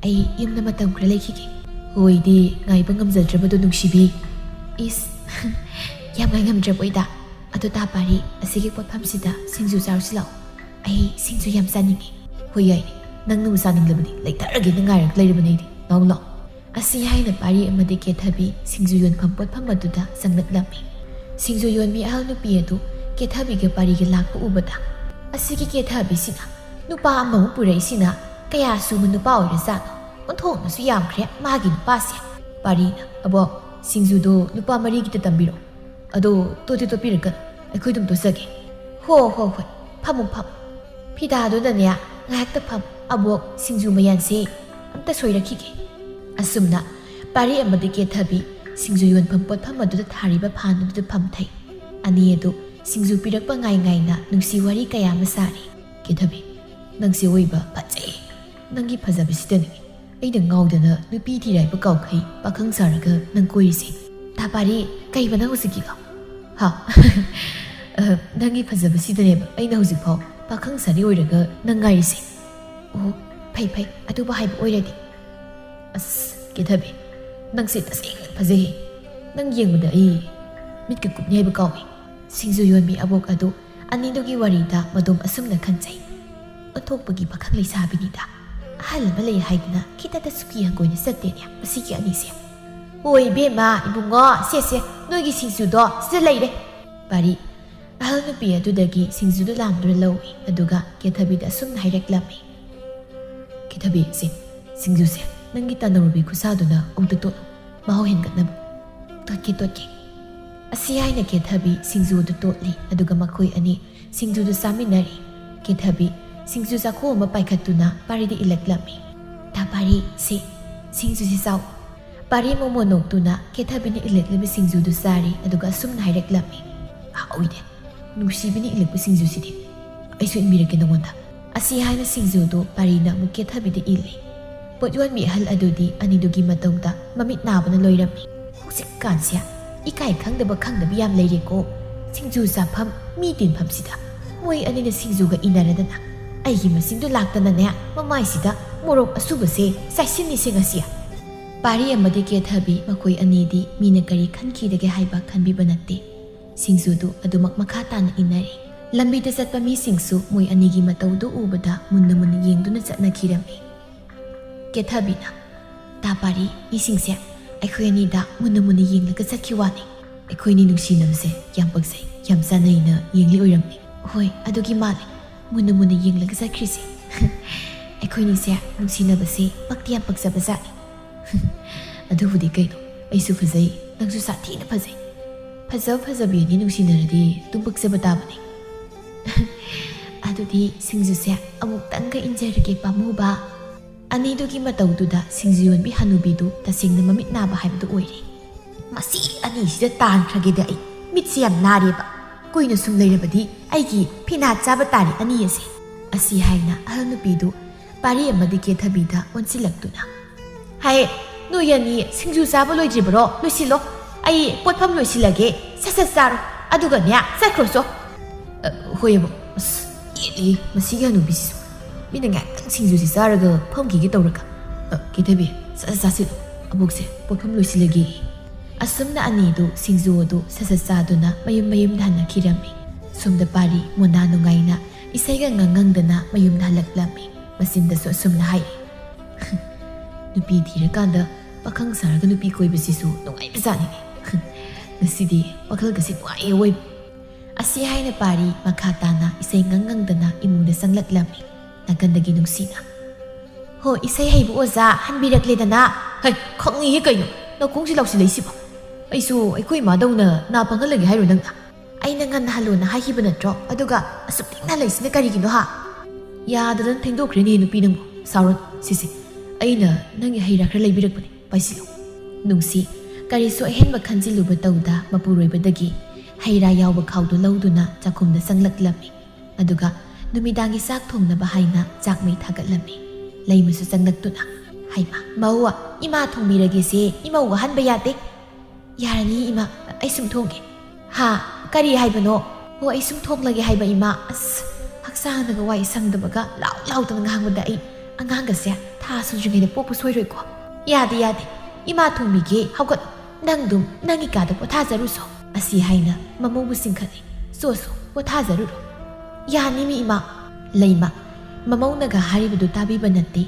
ꯑꯩ ꯌꯨꯝꯗ ꯃꯇꯝ ꯈꯔ ꯂꯩꯈꯤꯒꯦ꯫" "ꯍꯣꯏꯗꯤ, ꯉꯥꯏꯕ ꯉꯝꯖꯗ꯭ꯔꯕꯗꯣ ꯅꯨꯡꯁꯤꯕꯤ꯫" "ꯏꯁ, ꯌꯥꯝ ꯉꯥꯏ ꯉꯝꯗ꯭ꯔꯕꯣꯏꯗ꯫ ꯑꯗꯣ ꯇꯥ ꯄꯥꯔꯤ, ꯑꯁꯤꯒꯤ ꯄꯣꯠꯐꯝꯁꯤꯗ ꯁꯤꯡꯖꯨ ꯆꯥꯔꯨꯁꯤ ꯂꯥꯛꯑꯣ꯫ ꯑꯩ ꯁꯤꯡꯖꯨ ꯌꯥꯝ ꯆꯥꯅꯤꯡꯉꯤ꯫" "ꯍꯣꯏ, ꯌꯥꯏꯅꯦ꯫ ꯅꯪꯅꯕꯨ ꯆꯥꯅꯤꯡꯂꯕꯗꯤ ꯂꯩꯊꯔꯒꯦꯅ ꯉꯥꯏꯔꯒ ꯂꯩꯔꯕꯅꯦ ꯑꯩꯗꯤ꯫ ꯂꯥꯛꯑꯣ, ꯂꯥꯛꯑꯣ꯫" ꯑꯁꯤ ꯍꯥꯏꯅ ꯄꯥꯔꯤ ꯑꯃꯗꯤ ꯀꯦꯊꯕꯤ ꯁꯤꯡꯖꯨ ꯌꯣꯟꯐꯝ ꯄꯣꯠꯐꯝ ꯑꯗꯨꯗ ꯆꯪꯂꯛꯂꯝꯃꯤ꯫ ꯁꯤꯡꯖꯨ ꯌꯣꯟꯕꯤ ꯑꯍꯜ ꯅꯨꯄꯤ ꯑꯗꯨ ꯀꯦꯊꯕꯤꯒ ꯄꯥꯔꯤꯒ ꯂꯥꯛꯄ ꯎꯕꯗ, "ꯑꯁꯤꯒꯤ ꯀꯦꯊꯕꯤꯁꯤꯅ ꯅꯨꯄꯥ ꯑꯃꯃꯨꯛ ꯄꯨꯔꯛꯏꯁꯤꯅ ꯀꯌꯥ ꯁꯨꯕ ꯅꯨꯄꯥ ꯑꯣꯏꯔꯖꯥꯠꯅꯣ? ꯑꯣꯟꯊꯣꯛꯅꯁꯨ ꯌꯥꯝꯈ꯭ꯔꯦ ꯃꯥꯒꯤ ꯅꯨꯄꯥꯁꯦ꯫ ꯄꯥꯔꯤꯅ, "ꯑꯕꯣꯛ, ꯁꯤꯡꯖꯨꯗꯣ ꯂꯨꯄꯥ ꯃꯔꯤꯒꯤꯇ ꯇꯝꯕꯤꯔꯣ꯫ ꯑꯗꯣ ꯇꯣꯠꯇꯤ ꯇꯣꯠꯄꯤꯔꯛꯀꯅꯨ, ꯑꯩꯈꯣꯏ ꯑꯗꯨꯝ ꯇꯣꯠꯆꯒꯦ꯫" "ꯍꯣ, ꯍꯣ, ꯍꯣꯏ, ꯐꯝꯃꯨ, ꯐꯝꯃꯨ꯫ ꯐꯤꯗꯥꯗꯨꯗꯅꯦ ꯉꯥꯏꯍꯥꯛꯇ ꯐꯝ꯫ ꯑꯕꯣꯛ, ꯁꯤꯡꯖꯨ ꯃꯌꯥꯟꯁꯦ ꯑꯝꯇ ꯁꯣꯏꯔꯛꯈꯤꯒꯦ꯫" ꯑꯁꯨꯝꯅ ꯄꯥꯔꯤ ꯑꯃꯗꯤ ꯀꯦꯊꯕꯤ ꯁꯤꯡꯖꯨ ꯌꯣꯟꯐꯝ ꯄꯣꯠꯐꯝ ꯑꯗꯨꯗ ꯊꯥꯔꯤꯕ ꯐꯥꯟ ꯑꯗꯨꯗ ꯐꯝꯊꯩ꯫ ꯑꯅꯤ ꯑꯗꯨ ꯁꯤꯡꯖꯨ ꯄꯤꯔꯛꯄ ꯉꯥꯏ ꯉꯥꯏꯅ ꯅꯨꯡꯁꯤ ꯋꯥꯔꯤ ꯀꯌꯥ ꯑꯃ ꯁꯥꯔꯤ꯫ "ꯀꯦꯊꯕꯤ, ꯅꯪꯁꯦ ꯑꯣꯏꯕ ꯐꯖꯩ꯫ ꯅꯪꯒꯤ ꯐꯖꯕꯁꯤꯗꯅꯤ ꯑꯩꯅ ꯉꯥꯎꯗꯅ ꯅꯨꯄꯤ ꯊꯤꯔꯥꯏꯕ ꯀꯥꯎꯈꯩ ꯄꯥꯈꯪ ꯁꯥꯔꯒ ꯅꯪ ꯀꯣꯏꯔꯤꯁꯦ꯫" "ꯇꯥ ꯄꯥꯔꯤ, ꯀꯩꯕ ꯅꯪ ꯍꯧꯖꯤꯛꯀꯤꯗꯣ?" "ꯍꯥ?" "ꯑ, ꯅꯪꯒꯤ ꯐꯖꯕꯁꯤꯗꯅꯦꯕ ꯑꯩꯅ ꯍꯧꯖꯤꯛꯐꯥꯎ ꯄꯥꯈꯪ ꯁꯥꯔꯤ ꯑꯣꯏꯔꯒ ꯅꯪ ꯉꯥꯏꯔꯤꯁꯦ꯫" "ꯑꯣ, ꯐꯩ, ꯐꯩ, ꯑꯗꯨꯕꯨ ꯍꯥꯏꯕ ꯑꯣꯏꯔꯗꯤ꯫" "ꯑꯁ, ꯀꯦꯊꯕꯤ, ꯅꯪꯁꯦ ꯇꯁꯦꯡꯅ ꯐꯖꯩꯍꯦ꯫ ꯅꯪ ꯌꯦꯡꯕꯗ ꯑꯩ ꯃꯤꯠꯀ ꯀꯨꯞꯅꯤ ꯍꯥꯏꯕ ꯀꯥꯎꯏ꯫" ꯁꯤꯡꯖꯨ ꯌꯣꯟꯕꯤ ꯑꯕꯣꯛ ꯑꯗꯨ ꯑꯅꯤꯗꯨꯒꯤ ꯋꯥꯔꯤꯗ ꯃꯗꯣꯝ ꯑꯁꯨꯝꯅ ꯈꯟꯖꯩ꯫ "ꯑꯣꯟꯊꯣꯛꯄꯒꯤ ꯄꯥꯈꯪ ꯂꯩꯁꯥꯕꯤꯅꯤꯗ꯫ ꯑꯍꯜ ꯑꯃ ꯂꯩ ꯍꯥꯏꯗꯅ ꯈꯤꯇꯗ ꯁꯨꯀꯤ ꯍꯪꯒꯣꯏꯅ ꯆꯠꯇꯦꯅꯦ ꯃꯁꯤꯒꯤ ꯑꯅꯤꯁꯦ꯫" "ꯍꯣꯏ ꯏꯕꯦꯝꯃ, ꯏꯕꯨꯡꯉꯣ, ꯁꯦ, ꯁꯦ, ꯅꯣꯏꯒꯤ ꯁꯤꯡꯖꯨꯗꯣ ꯁꯤꯗ ꯂꯩꯔꯦ꯫" ꯄꯥꯔꯤ ꯑꯍꯜ ꯅꯨꯄꯤ ꯑꯗꯨꯗꯒꯤ ꯁꯤꯡꯖꯨꯗꯨ ꯂꯥꯝꯗꯨꯅ ꯂꯧꯏ, ꯑꯗꯨꯒ ꯀꯦꯊꯕꯤꯗ ꯑꯁꯨꯝꯅ ꯍꯥꯏꯔꯛꯂꯝꯃꯤ꯫ "ꯀꯦꯊꯕꯤ, ꯁꯦ, ꯁꯤꯡꯖꯨꯁꯦ ꯅꯪꯒꯤ ꯇꯅꯧꯔꯨꯕꯤ ꯈꯨꯠꯁꯥꯗꯨꯅ ꯑꯃꯨꯛꯇ ꯇꯣꯠꯂꯨ, ꯃꯍꯥꯎ ꯍꯦꯟꯒꯠꯅꯕ꯫" "ꯇꯣꯠꯀꯦ, ꯇꯣꯠꯀꯦ꯫" ꯑꯁꯤ ꯍꯥꯏꯅ ꯀꯦꯊꯕꯤ ꯁꯤꯡꯖꯨꯗꯨ ꯇꯣꯠꯂꯤ, ꯑꯗꯨꯒ ꯃꯈꯣꯏ ꯑꯅꯤ ꯁꯤꯡꯖꯨꯗꯨ ꯆꯥꯃꯤꯟꯅꯔꯤ꯫ ꯀꯦꯊꯕꯤ ꯁꯤꯡꯖꯨ ꯆꯥꯛꯈꯣꯝ ꯑꯃ ꯄꯥꯏꯈꯠꯇꯨꯅ ꯄꯥꯔꯤꯗ ꯏꯜꯂꯛꯂꯝꯃꯤ꯫ "ꯇꯥ ꯄꯥꯔꯤ, ꯁꯦ, ꯁꯤꯡꯖꯨꯁꯤ ꯆꯥꯎ꯫" ꯄꯥꯔꯤ ꯃꯣꯃꯣꯟ ꯅꯣꯛꯇꯨꯅ ꯀꯦꯊꯕꯤꯅ ꯏꯜꯂꯛꯂꯤꯕ ꯁꯤꯡꯖꯨꯗꯨ ꯆꯥꯔꯤ, ꯑꯗꯨꯒ ꯑꯁꯨꯝꯅ ꯍꯥꯏꯔꯛꯂꯝꯃꯤ꯫ "ꯍꯥꯎꯏꯅꯦ, ꯅꯨꯡꯁꯤꯕꯤꯅ ꯏꯜꯂꯛꯄ ꯁꯤꯡꯖꯨꯁꯤꯗꯤ꯫ ꯑꯩꯁꯨ ꯏꯟꯕꯤꯔꯛꯀꯦ ꯅꯉꯣꯟꯗ꯫" ꯑꯁꯤ ꯍꯥꯏꯅ ꯁꯤꯡꯖꯨꯗꯨ ꯄꯥꯔꯤꯅ ꯑꯃꯨꯛ ꯀꯦꯊꯕꯤꯗ ꯏꯜꯂꯤ꯫ ꯄꯣꯠ ꯌꯣꯟꯕꯤ ꯑꯍꯜ ꯑꯗꯨꯗꯤ ꯑꯅꯤꯗꯨꯒꯤ ꯃꯇꯧꯗ ꯃꯃꯤꯠ ꯅꯥꯕꯅ ꯂꯣꯏꯔꯝꯃꯤ꯫ "ꯍꯧꯖꯤꯛꯀꯥꯟꯁꯦ ꯏꯀꯥꯏ ꯈꯪꯗꯕ ꯈꯪꯗꯕ ꯌꯥꯝ ꯂꯩꯔꯦꯀꯣ꯫ ꯁꯤꯡꯖꯨ ꯆꯥꯐꯝ, ꯃꯤ ꯇꯤꯟꯐꯝꯁꯤꯗ ꯃꯣꯏ ꯑꯅꯤꯅ ꯁꯤꯡꯖꯨꯒ ꯏꯟꯅꯔꯗꯅ ꯑꯩꯒꯤ ꯃꯁꯤꯡꯗꯨ ꯂꯥꯛꯇꯅꯅꯦ ꯃꯃꯥꯏꯁꯤꯗ ꯃꯣꯔꯣꯛ ꯑꯁꯨꯕꯁꯦ ꯆꯥꯏꯁꯤꯟꯅꯤꯁꯦ ꯉꯁꯤ꯫" ꯄꯥꯔꯤ ꯑꯃꯗꯤ ꯀꯦꯊꯕꯤ ꯃꯈꯣꯏ ꯑꯅꯤꯗꯤ ꯃꯤꯅ ꯀꯔꯤ ꯈꯟꯈꯤꯗꯒꯦ ꯍꯥꯏꯕ ꯈꯟꯕꯤꯕ ꯅꯠꯇꯦ꯫ ꯁꯤꯡꯖꯨꯗꯨ ꯑꯗꯨꯃꯛ ꯃꯈꯥ ꯇꯥꯅ ꯏꯟꯅꯔꯤ꯫ ꯂꯝꯕꯤꯗ ꯆꯠꯄ ꯃꯤꯁꯤꯡꯁꯨ ꯃꯣꯏ ꯑꯅꯤꯒꯤ ꯃꯇꯧꯗꯨ ꯎꯕꯗ ꯃꯨꯟꯅ ꯃꯨꯟꯅ ꯌꯦꯡꯗꯨꯅ ꯆꯠꯅꯈꯤꯔꯝꯃꯤ꯫ ꯀꯦꯊꯕꯤꯅ, "ꯇꯥ ꯄꯥꯔꯤ, ꯃꯤꯁꯤꯡꯁꯦ ꯑꯩꯈꯣꯏ ꯑꯅꯤꯗ ꯃꯨꯟꯅ ꯃꯨꯟꯅ ꯌꯦꯡꯂꯒ ꯆꯠꯈꯤ ꯋꯥꯅꯤ꯫ ꯑꯩꯈꯣꯏꯅꯤ ꯅꯨꯡꯁꯤꯅꯕꯁꯦ ꯌꯥꯝ ꯄꯛꯆꯩ, ꯌꯥꯝ ꯆꯥꯟꯅꯩꯅ ꯌꯦꯡꯂꯤ ꯑꯣꯏꯔꯝꯅꯤ꯫" "ꯍꯣꯏ, ꯑꯗꯨꯒꯤ ꯃꯥꯜꯂꯦ, ꯃꯨꯟꯅ ꯃꯨꯟꯅ ꯌꯦꯡꯂꯒ ꯆꯠꯈ꯭ꯔꯤꯁꯦ꯫" ꯑꯩꯈꯣꯏꯅꯤꯁꯦ ꯅꯨꯡꯁꯤꯅꯕꯁꯦ ꯄꯛꯇꯤ ꯌꯥꯝ ꯄꯛꯆꯕꯖꯥꯠꯅꯤ꯫ ꯑꯗꯨꯕꯨꯗꯤ ꯀꯩꯅꯣ, ꯑꯩꯁꯨ ꯐꯖꯩ, ꯅꯪꯁꯨ ꯁꯥꯊꯤꯅ ꯐꯖꯩ꯫ ꯐꯖꯕ ꯐꯖꯕꯤ ꯑꯅꯤ ꯅꯨꯡꯁꯤꯅꯔꯗꯤ ꯑꯗꯨꯝ ꯄꯛꯆꯕ ꯇꯥꯕꯅꯤ꯫ ꯑꯗꯨꯗꯤ ꯁꯤꯡꯖꯨꯁꯦ ꯑꯃꯨꯛꯇꯪꯒ ꯏꯟꯖꯔꯒꯦ ꯄꯥꯝꯃꯨꯕ꯫ ꯑꯅꯤꯗꯨꯒꯤ ꯃꯇꯧꯗꯨꯗ ꯁꯤꯡꯖꯨ ꯌꯣꯟꯕꯤ ꯍꯅꯨꯕꯤꯗꯨ ꯇꯁꯦꯡꯅ ꯃꯃꯤꯠ ꯅꯥꯕ ꯍꯥꯏꯕꯗꯨ ꯑꯣꯏꯔꯦ꯫ "ꯃꯁꯤ ꯑꯅꯤꯁꯤꯗ ꯇꯥꯟꯈ꯭ꯔꯒꯦꯗ ꯑꯩ꯫ ꯃꯤꯠꯁꯤ ꯌꯥꯝ ꯅꯥꯔꯦꯕ꯫ ꯀꯨꯏꯅ ꯁꯨꯝ ꯂꯩꯔꯕꯗꯤ ꯑꯩꯒꯤ ꯐꯤꯅꯥ ꯆꯥꯕ ꯇꯥꯔꯦ ꯑꯅꯤ ꯑꯁꯦ"꯫ ꯑꯁꯤ ꯍꯥꯏꯅ ꯑꯍꯜ ꯅꯨꯄꯤꯗꯨ ꯄꯥꯔꯤ ꯑꯃꯗꯤ ꯀꯦꯊꯕꯤꯗ ꯑꯣꯟꯁꯤꯜꯂꯛꯇꯨꯅ, "ꯍꯥꯏ, ꯅꯣꯏ ꯑꯅꯤ ꯁꯤꯡꯖꯨ ꯆꯥꯕ ꯂꯣꯏꯗ꯭ꯔꯤꯕꯔꯣ? ꯂꯣꯏꯁꯤꯜꯂꯣ꯫ ꯑꯩ ꯄꯣꯠꯐꯝ ꯂꯣꯏꯁꯤꯜꯂꯒꯦ꯫ ꯁꯠ ꯁꯠ ꯆꯥꯔꯣ꯫ ꯑꯗꯨꯒꯅꯦ, ꯆꯠꯈ꯭ꯔꯣꯆꯣ"꯫ "ꯑ, ꯍꯣꯏ ꯑꯕꯣꯛ꯫ ꯑꯁ, ꯌꯦꯠꯂꯤ ꯃꯁꯤꯒꯤ ꯍꯅꯨꯕꯤꯁꯤꯁꯨ꯫ ꯃꯤꯅ ꯉꯥꯏꯍꯥꯛꯇꯪ ꯁꯤꯡꯖꯨꯁꯤ ꯆꯥꯔꯒ ꯐꯝꯈꯤꯒꯦ ꯇꯧꯔꯒ꯫ ꯑ, ꯀꯦꯊꯕꯤ, ꯁꯠ ꯁꯠ ꯆꯥꯁꯤꯜꯂꯨ꯫ ꯑꯕꯣꯛꯁꯦ ꯄꯣꯠꯐꯝ ꯂꯣꯏꯁꯤꯜꯂꯒꯦ"꯫ ꯑꯁꯨꯝꯅ ꯑꯅꯤꯗꯨ ꯁꯤꯡꯖꯨ ꯑꯗꯨ ꯁꯠ ꯁꯠ ꯆꯥꯗꯨꯅ ꯃꯌꯨꯝ ꯃꯌꯨꯝꯗ ꯍꯟꯅꯈꯤꯔꯝꯃꯤ꯫ ꯁꯣꯝꯗ ꯄꯥꯔꯤ ꯃꯣꯅꯥ ꯅꯨꯡꯉꯥꯏꯅ ꯏꯁꯩꯒ ꯉꯪ ꯉꯪꯗꯅ ꯃꯌꯨꯝꯗ ꯍꯜꯂꯛꯂꯝꯃꯤ꯫ ꯃꯆꯤꯟꯗꯁꯨ ꯑꯁꯨꯝꯅ ꯍꯥꯏꯔꯤ, "ꯅꯨꯄꯤ ꯊꯤꯔꯀꯥꯟꯗ ꯄꯥꯈꯪ ꯁꯥꯔꯒ ꯅꯨꯄꯤ ꯀꯣꯏꯕꯁꯤꯁꯨ ꯅꯨꯡꯉꯥꯏꯕꯖꯥꯠꯅꯤꯅꯦ꯫ ꯉꯁꯤꯗꯤ ꯋꯥꯈꯜꯒꯁꯦ ꯅꯨꯡꯉꯥꯏꯌꯦ ꯑꯣꯏꯕ"꯫ ꯑꯁꯤ ꯍꯥꯏꯅ ꯄꯥꯔꯤ ꯃꯈꯥ ꯇꯥꯅ ꯏꯁꯩ ꯉꯪ ꯉꯪꯗꯅ ꯏꯃꯨꯡꯗ ꯆꯪꯂꯛꯂꯝꯃꯤ꯫ ꯅꯥꯀꯟꯗꯒꯤ ꯅꯨꯡꯁꯤꯅ, "ꯍꯣ, ꯏꯁꯩ ꯍꯩꯕ ꯑꯣꯖꯥ ꯍꯟꯕꯤꯔꯛꯂꯦꯗꯅ"꯫ "ꯍꯩ, ꯈꯪꯉꯤꯍꯦ ꯀꯩꯅꯣ꯫ ꯅꯀꯣꯡꯁꯤ ꯂꯥꯎꯁꯤꯜꯂꯛꯏꯁꯤꯕꯣ꯫ ꯑꯩꯁꯨ ꯑꯩꯈꯣꯏ ꯏꯃꯥꯗꯧꯅ ꯅꯥ ꯄꯪꯍꯜꯂꯒꯦ ꯍꯥꯏꯔꯣ ꯅꯪꯅ? ꯑꯩꯅ ꯉꯟꯅ ꯍꯜꯂꯣꯅ ꯍꯥꯏꯈꯤꯕ ꯅꯠꯇ꯭ꯔꯣ? ꯑꯗꯨꯒ ꯑꯁꯨꯛ ꯊꯦꯡꯅ ꯍꯜꯂꯛꯏꯁꯤꯅ ꯀꯔꯤꯒꯤꯅꯣ ꯍꯥ? ꯌꯥꯗꯗꯅ ꯊꯦꯡꯗꯣꯛꯈ꯭ꯔꯦꯅꯦ ꯅꯨꯄꯤ ꯅꯪꯕꯨ꯫ ꯁꯥꯎꯔꯣ, ꯁꯤꯁꯦ, ꯑꯩꯅ ꯅꯪꯒꯤ ꯍꯩ ꯔꯥ ꯈꯔ ꯂꯩꯕꯤꯔꯛꯄꯅꯦ, ꯄꯥꯏꯁꯤꯜꯂꯨ"꯫ ꯅꯨꯡꯁꯤ ꯀꯔꯤꯁꯨ ꯑꯍꯦꯟꯕ ꯈꯟꯖꯤꯜꯂꯨꯕ ꯇꯧꯗ ꯃꯄꯨꯔꯣꯏꯕꯗꯒꯤ ꯍꯩ ꯔꯥ ꯌꯥꯎꯕ ꯈꯥꯎꯗꯨ ꯂꯧꯗꯨꯅ ꯆꯥꯛꯈꯨꯝꯗ ꯆꯪꯂꯛꯂꯝꯃꯤ꯫ ꯑꯗꯨꯒ ꯅꯨꯃꯤꯗꯥꯡꯒꯤ ꯆꯥꯛ ꯊꯣꯡꯅꯕ ꯍꯥꯏꯅ ꯆꯥꯛ ꯃꯩ ꯊꯥꯒꯠꯂꯝꯃꯤ꯫ ꯂꯩꯃꯁꯨ ꯆꯪꯂꯛꯇꯨꯅ, "ꯍꯩꯃꯥ, ꯃꯧ, ꯏꯃꯥ ꯊꯣꯡꯕꯤꯔꯒꯦꯁꯦ, ꯏꯃꯧ ꯋꯥꯍꯟꯕ ꯌꯥꯗꯦ"꯫ "ꯌꯥꯔꯅꯤ ꯏꯃꯥ, ꯑꯩ ꯁꯨꯝ ꯊꯣꯡꯒꯦ"꯫ "ꯍꯥ? ꯀꯔꯤ ꯍꯥꯏꯕꯅꯣ?" "ꯑꯣ, ꯑꯩ ꯁꯨꯝ ꯊꯣꯡꯂꯒꯦ ꯍꯥꯏꯕ ꯏꯃꯥ꯫ ꯑꯁ, ꯍꯛꯆꯥꯡꯗꯒ ꯋꯥꯏ ꯁꯪꯗꯕꯒ ꯂꯥꯎ ꯂꯥꯎꯗꯅ ꯉꯥꯡꯕꯗ ꯑꯩ ꯑꯉꯥꯡꯒꯁꯦ ꯊꯥ ꯁꯨꯗ꯭ꯔꯤꯉꯩꯗ ꯄꯣꯛꯄ ꯁꯣꯏꯔꯣꯏꯀꯣ"꯫ "ꯌꯥꯗꯦ, ꯌꯥꯗꯦ, ꯏꯃꯥ ꯊꯣꯡꯕꯤꯒꯦ, ꯍꯧꯒꯠꯂꯣ, ꯅꯪ ꯑꯗꯨꯝ ꯅꯪꯒꯤ ꯀꯥꯗ ꯄꯣꯊꯥꯖꯔꯨꯁꯣ"꯫ ꯑꯁꯤ ꯍꯥꯏꯅ ꯃꯃꯧꯕꯨ ꯆꯤꯡꯈꯠꯂꯤ꯫ "ꯆꯣꯁꯣ, ꯄꯣꯊꯥꯖꯔꯨꯔꯣ"꯫ "ꯌꯥꯅꯤꯃꯤ ꯏꯃꯥ"꯫ ꯂꯩꯃ ꯃꯃꯧꯅꯒ ꯍꯥꯏꯔꯤꯕꯗꯨ ꯇꯥꯕꯤꯕ ꯅꯠꯇꯦ꯫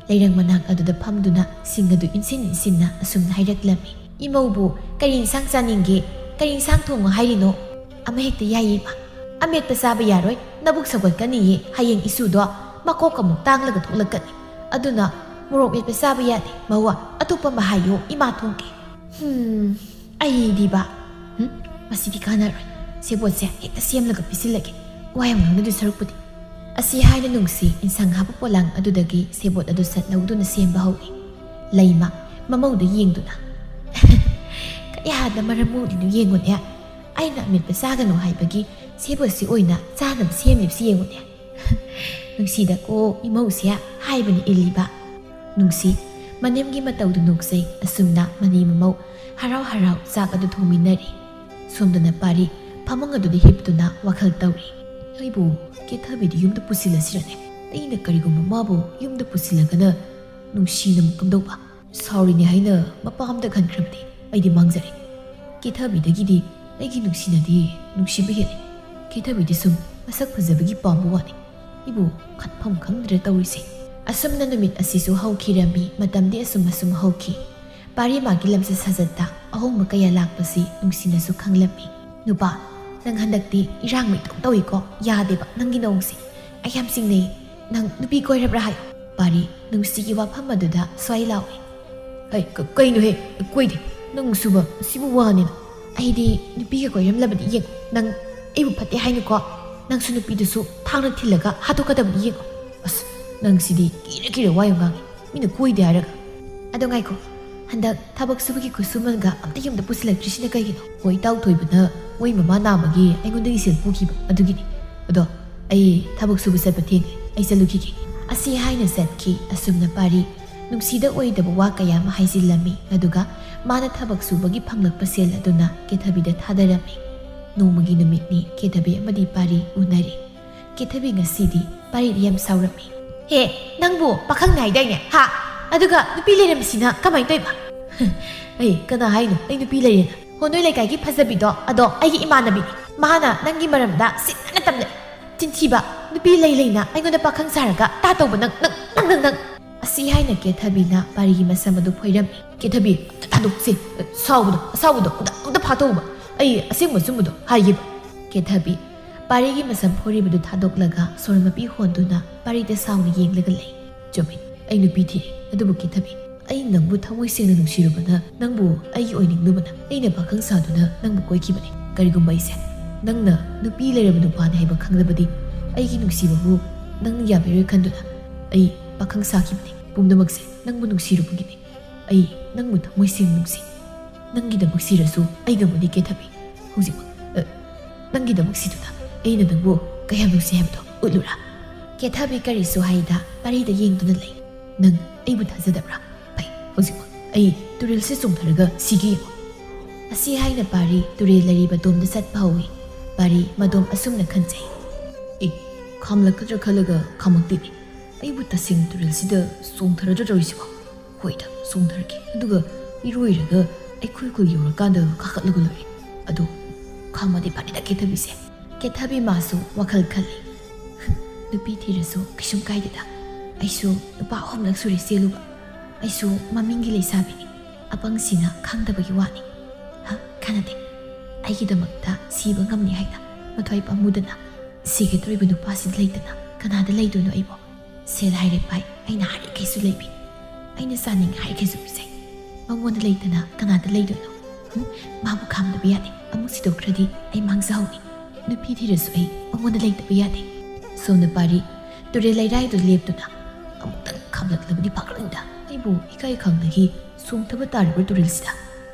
ꯂꯩꯔꯪ ꯃꯅꯥꯛ ꯑꯗꯨꯗ ꯐꯝꯗꯨꯅ ꯁꯤꯡ ꯑꯗꯨ ꯏꯟꯁꯤꯟ ꯏꯟꯁꯤꯟꯅ ꯑꯁꯨꯝꯅ ꯍꯥꯏꯔꯛꯂꯝꯃꯤ꯫ "ꯏꯃꯧꯕꯨ ꯀꯔꯤ ꯏꯟꯁꯥꯡ ꯆꯥꯅꯤꯡꯒꯦ? ꯀꯔꯤ ꯏꯟꯁꯥꯡ ꯊꯣꯡꯉꯣ ꯍꯥꯏꯔꯤꯅꯣ?" "ꯑꯃꯍꯦꯛꯇ ꯌꯥꯏꯌꯦ ꯏꯃꯥ"꯫ "ꯑꯃꯦꯠꯄ ꯆꯥꯕ ꯌꯥꯔꯣꯏ, ꯅꯕꯨꯛ ꯁꯧꯒꯠꯀꯅꯤꯌꯦ ꯍꯌꯦꯡ ꯏꯁꯨꯗꯣ"꯫ ꯃꯀꯣꯛ ꯑꯃꯨꯛ ꯇꯥꯡꯂꯒ ꯊꯣꯛꯂꯛꯀꯅꯤ꯫ ꯑꯗꯨꯅ ꯃꯣꯔꯣꯛ ꯃꯦꯠꯄ ꯆꯥꯕ ꯌꯥꯗꯦ꯫ ꯃꯋꯥ, ꯑꯇꯣꯞꯄ ꯑꯃ ꯍꯥꯏꯌꯣ, ꯏꯃꯥ ꯊꯣꯡꯒꯦ꯫ ꯍꯝ, ꯑꯩꯗꯤꯕ꯫ ꯍꯝ? ꯃꯁꯤꯗꯤ ꯀꯥꯟꯅꯔꯣꯏ꯫ ꯁꯦꯕꯣꯠꯁꯦ ꯍꯦꯛꯇ ꯁꯦꯝꯂꯒ ꯄꯤꯁꯤꯜꯂꯒꯦ꯫ ꯋꯥ ꯌꯥꯝ ꯉꯥꯡꯅꯗꯣꯏ ꯁꯔꯨꯛꯄꯨꯗꯤ꯫ ꯑꯁꯤ ꯍꯥꯏꯅ ꯅꯨꯡꯁꯤ ꯏꯟꯁꯥꯡ ꯍꯥꯞꯄ ꯄꯣꯂꯥꯡ ꯑꯗꯨꯗꯒꯤ ꯁꯦꯕꯣꯠ ꯑꯗꯨ ꯁꯠ ꯂꯧꯗꯨꯅ ꯁꯦꯝꯕ ꯍꯧꯔꯦ꯫ ꯂꯩꯃ ꯃꯃꯧꯗ ꯌꯦꯡꯗꯨꯅ꯫ "ꯀꯌꯥꯗ ꯃꯔꯝ ꯃꯣꯛꯂꯤꯅꯣ ꯌꯦꯡꯉꯨꯅꯦ꯫ ꯑꯩꯅ ꯑꯃꯦꯠꯄ ꯆꯥꯒꯅꯨ ꯍꯥꯏꯕꯒꯤ ꯁꯦꯕꯣꯠꯁꯤ ꯑꯣꯏꯅ ꯆꯥꯅꯕ ꯁꯦꯝꯂꯤꯕꯁꯤ ꯌꯦꯡꯉꯨꯅꯦ꯫" "ꯅꯨꯡꯁꯤꯗꯀꯣ ꯏꯃꯧꯁꯦ ꯍꯥꯏꯕꯅ ꯏꯜꯂꯤꯕ꯫" ꯅꯨꯡꯁꯤ ꯃꯅꯦꯝꯒꯤ ꯃꯇꯧꯗꯨ ꯅꯣꯛꯆꯩ꯫ ꯑꯁꯨꯝꯅ ꯃꯅꯦꯝ ꯃꯃꯧ ꯍꯔꯥꯎ ꯍꯔꯥꯎ ꯆꯥꯛ ꯑꯗꯨ ꯊꯣꯡꯃꯤꯟꯅꯔꯤ꯫ ꯁꯣꯝꯗꯅ ꯄꯥꯔꯤ ꯐꯃꯨꯡ ꯑꯗꯨꯗ ꯍꯤꯞꯇꯨꯅ ꯋꯥꯈꯜ ꯇꯧꯔꯤ꯫ "ꯑꯩꯕꯨ ꯀꯦꯊꯕꯤꯗꯤ ꯌꯨꯝꯗ ꯄꯨꯁꯤꯜꯂꯁꯤꯔꯅꯦ? ꯑꯩꯅ ꯀꯔꯤꯒꯨꯝꯕ ꯃꯥꯕꯨ ꯌꯨꯝꯗ ꯄꯨꯁꯤꯜꯂꯒꯅ ꯅꯨꯡꯁꯤꯅ ꯑꯃꯨꯛ ꯀꯝꯗꯧꯕ? ꯁꯥꯎꯔꯤꯅꯦ ꯍꯥꯏꯅ ꯃꯄꯥ ꯑꯝꯗ ꯈꯟꯈ꯭ꯔꯕꯗꯤ ꯑꯩꯗꯤ ꯃꯥꯡꯖꯔꯦ꯫ ꯀꯦꯊꯕꯤꯗꯒꯤꯗꯤ ꯑꯩꯒꯤ ꯅꯨꯡꯁꯤꯅꯗꯤ ꯅꯨꯡꯁꯤꯕ ꯍꯦꯜꯂꯤ꯫ ꯀꯦꯊꯕꯤꯗꯤ ꯁꯨꯝ ꯃꯁꯛ ꯐꯖꯕꯒꯤ ꯄꯥꯝꯕ ꯋꯥꯅꯤ꯫ ꯑꯩꯕꯨ ꯈꯟꯐꯝ ꯈꯪꯗ꯭ꯔꯦ ꯇꯧꯔꯤꯁꯦ꯫" ꯑꯁꯨꯝꯅ ꯅꯨꯃꯤꯠ ꯑꯁꯤꯁꯨ ꯍꯧꯈꯤꯔꯝꯃꯤ꯫ ꯃꯇꯝꯗꯤ ꯑꯁꯨꯝ ꯑꯁꯨꯝ ꯍꯧꯈꯤ꯫ ꯄꯥꯔꯤ ꯃꯥꯒꯤ ꯂꯝꯆꯠ ꯁꯥꯖꯠꯇ ꯑꯍꯣꯡꯕ ꯀꯌꯥ ꯂꯥꯛꯄꯁꯤ ꯅꯨꯡꯁꯤꯅꯁꯨ ꯈꯪꯂꯝꯃꯤ꯫ "ꯅꯨꯄꯥ, ꯅꯪ ꯍꯟꯗꯛꯇꯤ ꯏꯔꯥꯡ ꯃꯩꯇꯧ ꯇꯧꯏꯀꯣ꯫ ꯌꯥꯗꯦꯕ ꯅꯪꯒꯤ ꯅꯧꯁꯦ꯫ ꯑꯩ ꯌꯥꯝ ꯆꯤꯡꯅꯩ꯫ ꯅꯪ ꯅꯨꯄꯤ ꯀꯣꯏꯔꯕ꯭ꯔꯥ ꯍꯥꯏꯌꯨ꯫" ꯄꯥꯔꯤ ꯅꯨꯡꯁꯤꯒꯤ ꯋꯥꯐꯝ ꯑꯗꯨꯗ ꯁ꯭ꯋꯥꯏ ꯂꯥꯎꯏ꯫ "ꯍꯩ, ꯀ-, ꯀꯩꯅꯣꯍꯦ? ꯀꯣꯏꯗꯦ꯫ ꯅꯪꯁꯨꯕ, ꯁꯤꯕꯨ ꯋꯥꯅꯤꯅ꯫ ꯑꯩꯗꯤ ꯅꯨꯄꯤꯒ ꯀꯣꯏꯔꯝꯂꯕꯗꯤ ꯌꯦꯡꯉꯨ꯫ ꯅꯪ ꯑꯩꯕꯨ ꯐꯠꯇꯦ ꯍꯥꯏꯅꯨꯀꯣ꯫ ꯅꯪꯁꯨ ꯅꯨꯄꯤꯗꯨꯁꯨ ꯊꯥꯡꯅ ꯊꯤꯜꯂꯒ ꯍꯥꯠꯇꯣꯛꯀꯗꯕꯅꯤ ꯌꯦꯡꯉꯨ꯫" ꯑꯁ, ꯅꯪꯁꯤꯗꯤ ꯀꯤꯔ ꯀꯤꯔ ꯋꯥ ꯌꯥꯝ ꯉꯥꯡꯉꯤ꯫ ꯃꯤꯅ ꯀꯣꯏꯗꯦ ꯍꯥꯏꯔꯒ꯫ ꯑꯗꯣ ꯉꯥꯏꯈꯣ, ꯍꯟꯗꯛ ꯊꯕꯛ ꯁꯨꯕꯒꯤ ꯈꯨꯠꯁꯨꯃꯟꯒ ꯑꯝꯇ ꯌꯨꯝꯗ ꯄꯨꯁꯤꯜꯂꯛꯇ꯭ꯔꯤꯁꯤꯅ ꯀꯩꯒꯤꯅꯣ? ꯍꯣꯏ, ꯏꯇꯥꯎ ꯊꯣꯏꯕꯅ ꯃꯣꯏ ꯃꯃꯥ ꯅꯥꯕꯒꯤ ꯑꯩꯉꯣꯟꯗꯒꯤ ꯁꯦꯜ ꯄꯨꯈꯤꯕ ꯑꯗꯨꯒꯤꯅꯤ꯫ ꯑꯗꯣ ꯑꯩ ꯊꯕꯛ ꯁꯨꯕ ꯆꯠꯄ ꯊꯦꯡꯉꯦ, ꯑꯩ ꯆꯠꯂꯨꯈꯤꯒꯦ꯫ ꯑꯁꯤ ꯍꯥꯏꯅ ꯆꯠꯈꯤ꯫ ꯑꯁꯨꯝꯅ ꯄꯥꯔꯤ ꯅꯨꯡꯁꯤꯗ ꯑꯣꯏꯗꯕ ꯋꯥ ꯀꯌꯥ ꯑꯃ ꯍꯥꯏꯖꯤꯜꯂꯝꯃꯤ꯫ ꯑꯗꯨꯒ ꯃꯥꯅ ꯊꯕꯛ ꯁꯨꯕꯒꯤ ꯐꯪꯂꯛꯄ ꯁꯦꯜ ꯑꯗꯨꯅ ꯀꯦꯊꯕꯤꯗ ꯊꯥꯗꯔꯝꯃꯤ꯫ ꯅꯣꯡꯃꯒꯤ ꯅꯨꯃꯤꯠꯅꯤ꯫ ꯀꯦꯊꯕꯤ ꯑꯃꯗꯤ ꯄꯥꯔꯤ ꯎꯅꯔꯤ꯫ ꯀꯦꯊꯕꯤ ꯉꯁꯤꯗꯤ ꯄꯥꯔꯤꯗ ꯌꯥꯝ ꯁꯥꯎꯔꯝꯃꯤ꯫ "ꯍꯦ, ꯅꯪꯕꯨ ꯄꯥꯈꯪꯅꯤ ꯍꯥꯏꯗꯥꯏꯅꯦ? ꯍꯥ? ꯑꯗꯨꯒ ꯅꯨꯄꯤ ꯂꯩꯔꯝꯃꯤꯁꯤꯅ ꯀꯃꯥꯏꯅ ꯇꯧꯏꯕ?" "ꯑꯩ ꯀꯅꯥ ꯍꯥꯏꯅꯣ ꯑꯩ ꯅꯨꯄꯤ ꯂꯩꯔꯦꯅ? ꯍꯣ, ꯅꯣꯏ ꯂꯩꯀꯥꯏꯒꯤ ꯐꯖꯕꯤꯗꯣ, ꯑꯗꯣ ꯑꯩꯒꯤ ꯏꯃꯥꯟꯅꯕꯤꯅꯤ꯫ ꯃꯥꯅ ꯅꯪꯒꯤ ꯃꯔꯝꯗ ꯁꯤꯠꯅ ꯇꯝꯂꯦ꯫ ꯆꯤꯟꯊꯤꯕ, ꯅꯨꯄꯤ ꯂꯩ ꯂꯩꯅ ꯑꯩꯉꯣꯟꯗ ꯄꯥꯈꯪ ꯁꯥꯔꯒ ꯇꯥ ꯇꯧꯕ ꯅꯪ, ꯅꯪ, ꯅꯪ, ꯅꯪ, ꯅꯪ!" ꯑꯁꯤ ꯍꯥꯏꯅ ꯀꯦꯊꯕꯤꯅ ꯄꯥꯔꯤꯒꯤ ꯃꯁꯝ ꯑꯗꯨ ꯐꯣꯏꯔꯝꯃꯤ꯫ "ꯀꯦꯊꯕꯤ, ꯑꯝꯇ ꯊꯥꯗꯣꯛꯁꯦ꯫ ꯁꯥꯎꯕꯗꯣ, ꯑꯁꯥꯎꯕꯗꯣ ꯑꯝꯇ, ꯑꯝꯇ ꯐꯥꯊꯧꯕ꯫ ꯑꯩ ꯑꯁꯦꯡꯕ ꯑꯆꯨꯝꯕꯗꯣ ꯍꯥꯏꯒꯦꯕ꯫" ꯀꯦꯊꯕꯤ ꯄꯥꯔꯤꯒꯤ ꯃꯁꯝ ꯐꯣꯏꯔꯤꯕꯗꯨ ꯊꯥꯗꯣꯛꯂꯒ ꯁꯣꯔ ꯃꯄꯤ ꯍꯣꯟꯗꯨꯅ ꯄꯥꯔꯤꯗ ꯁꯥꯎꯅ ꯌꯦꯡꯂꯒ ꯂꯩ꯫ "ꯆꯨꯝꯃꯤ, ꯑꯩ ꯅꯨꯄꯤ ꯊꯤꯔꯦ꯫ ꯑꯗꯨꯕꯨ ꯀꯦꯊꯕꯤ, ꯑꯩ ꯅꯪꯕꯨ ꯊꯃꯣꯏ ꯁꯦꯡꯅ ꯅꯨꯡꯁꯤꯔꯨꯕꯅ ꯅꯪꯕꯨ ꯑꯩꯒꯤ ꯑꯣꯏꯅꯤꯡꯂꯨꯕꯅ ꯑꯩꯅ ꯄꯥꯈꯪ ꯁꯥꯗꯨꯅ ꯅꯪꯕꯨ ꯀꯣꯏꯈꯤꯕꯅꯤ꯫ ꯀꯔꯤꯒꯨꯝꯕ ꯑꯩꯁꯦ ꯅꯪꯅ ꯅꯨꯄꯤ ꯂꯩꯔꯕ ꯅꯨꯄꯥꯅꯤ ꯍꯥꯏꯕ ꯈꯪꯂꯕꯗꯤ ꯑꯩꯒꯤ ꯅꯨꯡꯁꯤꯕꯕꯨ ꯅꯪꯅ ꯌꯥꯕꯤꯔꯣꯏ ꯈꯟꯗꯨꯅ ꯑꯩ ꯄꯥꯈꯪ ꯁꯥꯈꯤꯕꯅꯤ꯫ ꯄꯨꯝꯅꯃꯛꯁꯦ ꯅꯪꯕꯨ ꯅꯨꯡꯁꯤꯔꯨꯕꯒꯤꯅꯤ꯫ ꯑꯩ ꯅꯪꯕꯨ ꯊꯃꯣꯏ ꯁꯦꯡꯅ ꯅꯨꯡꯁꯤ꯫ ꯅꯪꯒꯤꯗꯃꯛ ꯁꯤꯔꯁꯨ ꯑꯩ ꯉꯝꯒꯅꯤ ꯀꯦꯊꯕꯤ꯫ ꯍꯧꯖꯤꯛꯃꯛ, ꯑ, ꯅꯪꯒꯤꯗꯃꯛ ꯁꯤꯗꯨꯅ ꯑꯩꯅ ꯅꯪꯕꯨ ꯀꯌꯥꯝ ꯅꯨꯡꯁꯤ ꯍꯥꯏꯕꯗꯣ ꯎꯠꯂꯨꯔꯥ?" ꯀꯦꯊꯕꯤ ꯀꯔꯤꯁꯨ ꯍꯥꯏꯗ ꯄꯥꯔꯤꯗ ꯌꯦꯡꯗꯨꯅ ꯂꯩ꯫ "ꯅꯪ ꯑꯩꯕꯨ ꯊꯥꯖꯗꯕ꯭ꯔꯥ? ꯐꯩ, ꯍꯧꯖꯤꯛꯃꯛ ꯑꯩ ꯇꯨꯔꯦꯜꯁꯤ ꯆꯣꯡꯊꯔꯒ ꯁꯤꯒꯦ ꯌꯦꯡꯉꯨ꯫" ꯑꯁꯤ ꯍꯥꯏꯅ ꯄꯥꯔꯤ ꯇꯨꯔꯦꯜ ꯂꯩꯔꯤꯕ ꯗꯣꯝꯗ ꯆꯠꯄ ꯍꯧꯏ꯫ ꯄꯥꯔꯤ ꯃꯗꯣꯝ ꯑꯁꯨꯝꯅ ꯈꯟꯖꯩ꯫ "ꯑꯦ, ꯈꯥꯝꯂꯛꯀꯗ꯭ꯔꯥ ꯈꯜꯂꯒ ꯈꯥꯝꯃꯛꯇꯦꯅꯦ꯫ ꯑꯩꯕꯨ ꯇꯁꯦꯡꯅ ꯇꯨꯔꯦꯜꯁꯤꯗ ꯆꯣꯡꯊꯔꯗ꯭ꯔꯥ ꯇꯧꯔꯤꯁꯤꯕꯣ? ꯍꯣꯏꯗ, ꯆꯣꯡꯊꯔꯒꯦ꯫ ꯑꯗꯨꯒ ꯏꯔꯣꯏꯔꯒ ꯑꯩꯈꯣꯏ ꯈꯨꯜ ꯌꯧꯔꯀꯥꯟꯗ ꯀꯥꯈꯠꯂꯒ ꯂꯣꯏꯔꯦ꯫ ꯑꯗꯣ ꯈꯥꯝꯃꯗꯤ ꯐꯅꯤꯗ ꯀꯦꯊꯕꯤꯁꯦ꯫" ꯀꯦꯊꯕꯤ ꯃꯥꯁꯨ ꯋꯥꯈꯜ ꯈꯜꯂꯤ꯫ "ꯅꯨꯄꯤ ꯊꯤꯔꯁꯨ ꯀꯩꯁꯨꯝ ꯀꯥꯏꯗꯦꯗ꯫ ꯑꯩꯁꯨ ꯅꯨꯄꯥ ꯑꯍꯨꯝꯂꯛ ꯁꯨꯔꯦ ꯆꯦꯜꯂꯨꯕ꯫ ꯑꯩꯁꯨ ꯃꯃꯤꯡꯒꯤ ꯂꯩꯁꯥꯕꯤꯅꯤ꯫ ꯑꯄꯪꯁꯤꯅ ꯈꯪꯗꯕꯒꯤ ꯋꯥꯅꯤ꯫ ꯍ, ꯀꯥꯟꯅꯗꯦ꯫ ꯑꯩꯒꯤꯗꯃꯛꯇ ꯁꯤꯕ ꯉꯝꯅꯤ ꯍꯥꯏꯅ ꯃꯊ꯭ꯋꯥꯏ ꯄꯥꯝꯃꯨꯗꯅ ꯁꯤꯒꯗꯧꯔꯤꯕ ꯅꯨꯄꯥꯁꯤꯗ ꯂꯩꯇꯅ ꯀꯅꯥꯗ ꯂꯩꯗꯣꯏꯅꯣ ꯑꯩꯕꯣ? ꯁꯦꯜ ꯍꯥꯏꯔꯦ ꯄꯥꯏ, ꯑꯩꯅ ꯍꯥꯏꯔꯤꯈꯩꯁꯨ ꯂꯩꯕꯤ꯫ ꯑꯩꯅ ꯆꯥꯅꯤꯡꯉꯦ ꯍꯥꯏꯔꯤꯈꯩꯁꯨ ꯄꯤꯖꯩ꯫ ꯃꯉꯣꯟꯗ ꯂꯩꯇꯅ ꯀꯅꯥꯗ ꯂꯩꯗꯣꯏꯅꯣ? ꯍꯨꯝ, ꯃꯥꯕꯨ ꯈꯥꯝꯗꯕ ꯌꯥꯗꯦ꯫ ꯑꯃꯨꯛ ꯁꯤꯗꯣꯛꯈ꯭ꯔꯗꯤ ꯑꯩ ꯃꯥꯡꯖꯍꯧꯅꯤ꯫ ꯅꯨꯄꯤ ꯊꯤꯔꯁꯨ ꯑꯩ ꯃꯉꯣꯟꯗ ꯂꯩꯇꯕ ꯌꯥꯗꯦ꯫" ꯁꯣꯝꯗ ꯄꯥꯔꯤ ꯇꯨꯔꯦꯜ ꯂꯩꯔꯥꯏꯗꯨ ꯂꯦꯞꯇꯨꯅ, "ꯑꯃꯨꯛꯇꯪ ꯈꯥꯝꯂꯛꯂꯕꯗꯤ ꯐꯒꯗꯧꯅꯤꯗ꯫ ꯑꯩꯕꯨ ꯏꯀꯥꯏ ꯈꯪꯗꯒꯤ ꯆꯣꯡꯊꯕ ꯇꯥꯔꯤꯕ꯭ꯔꯥ ꯇꯨꯔꯦꯜꯁꯤꯗ?"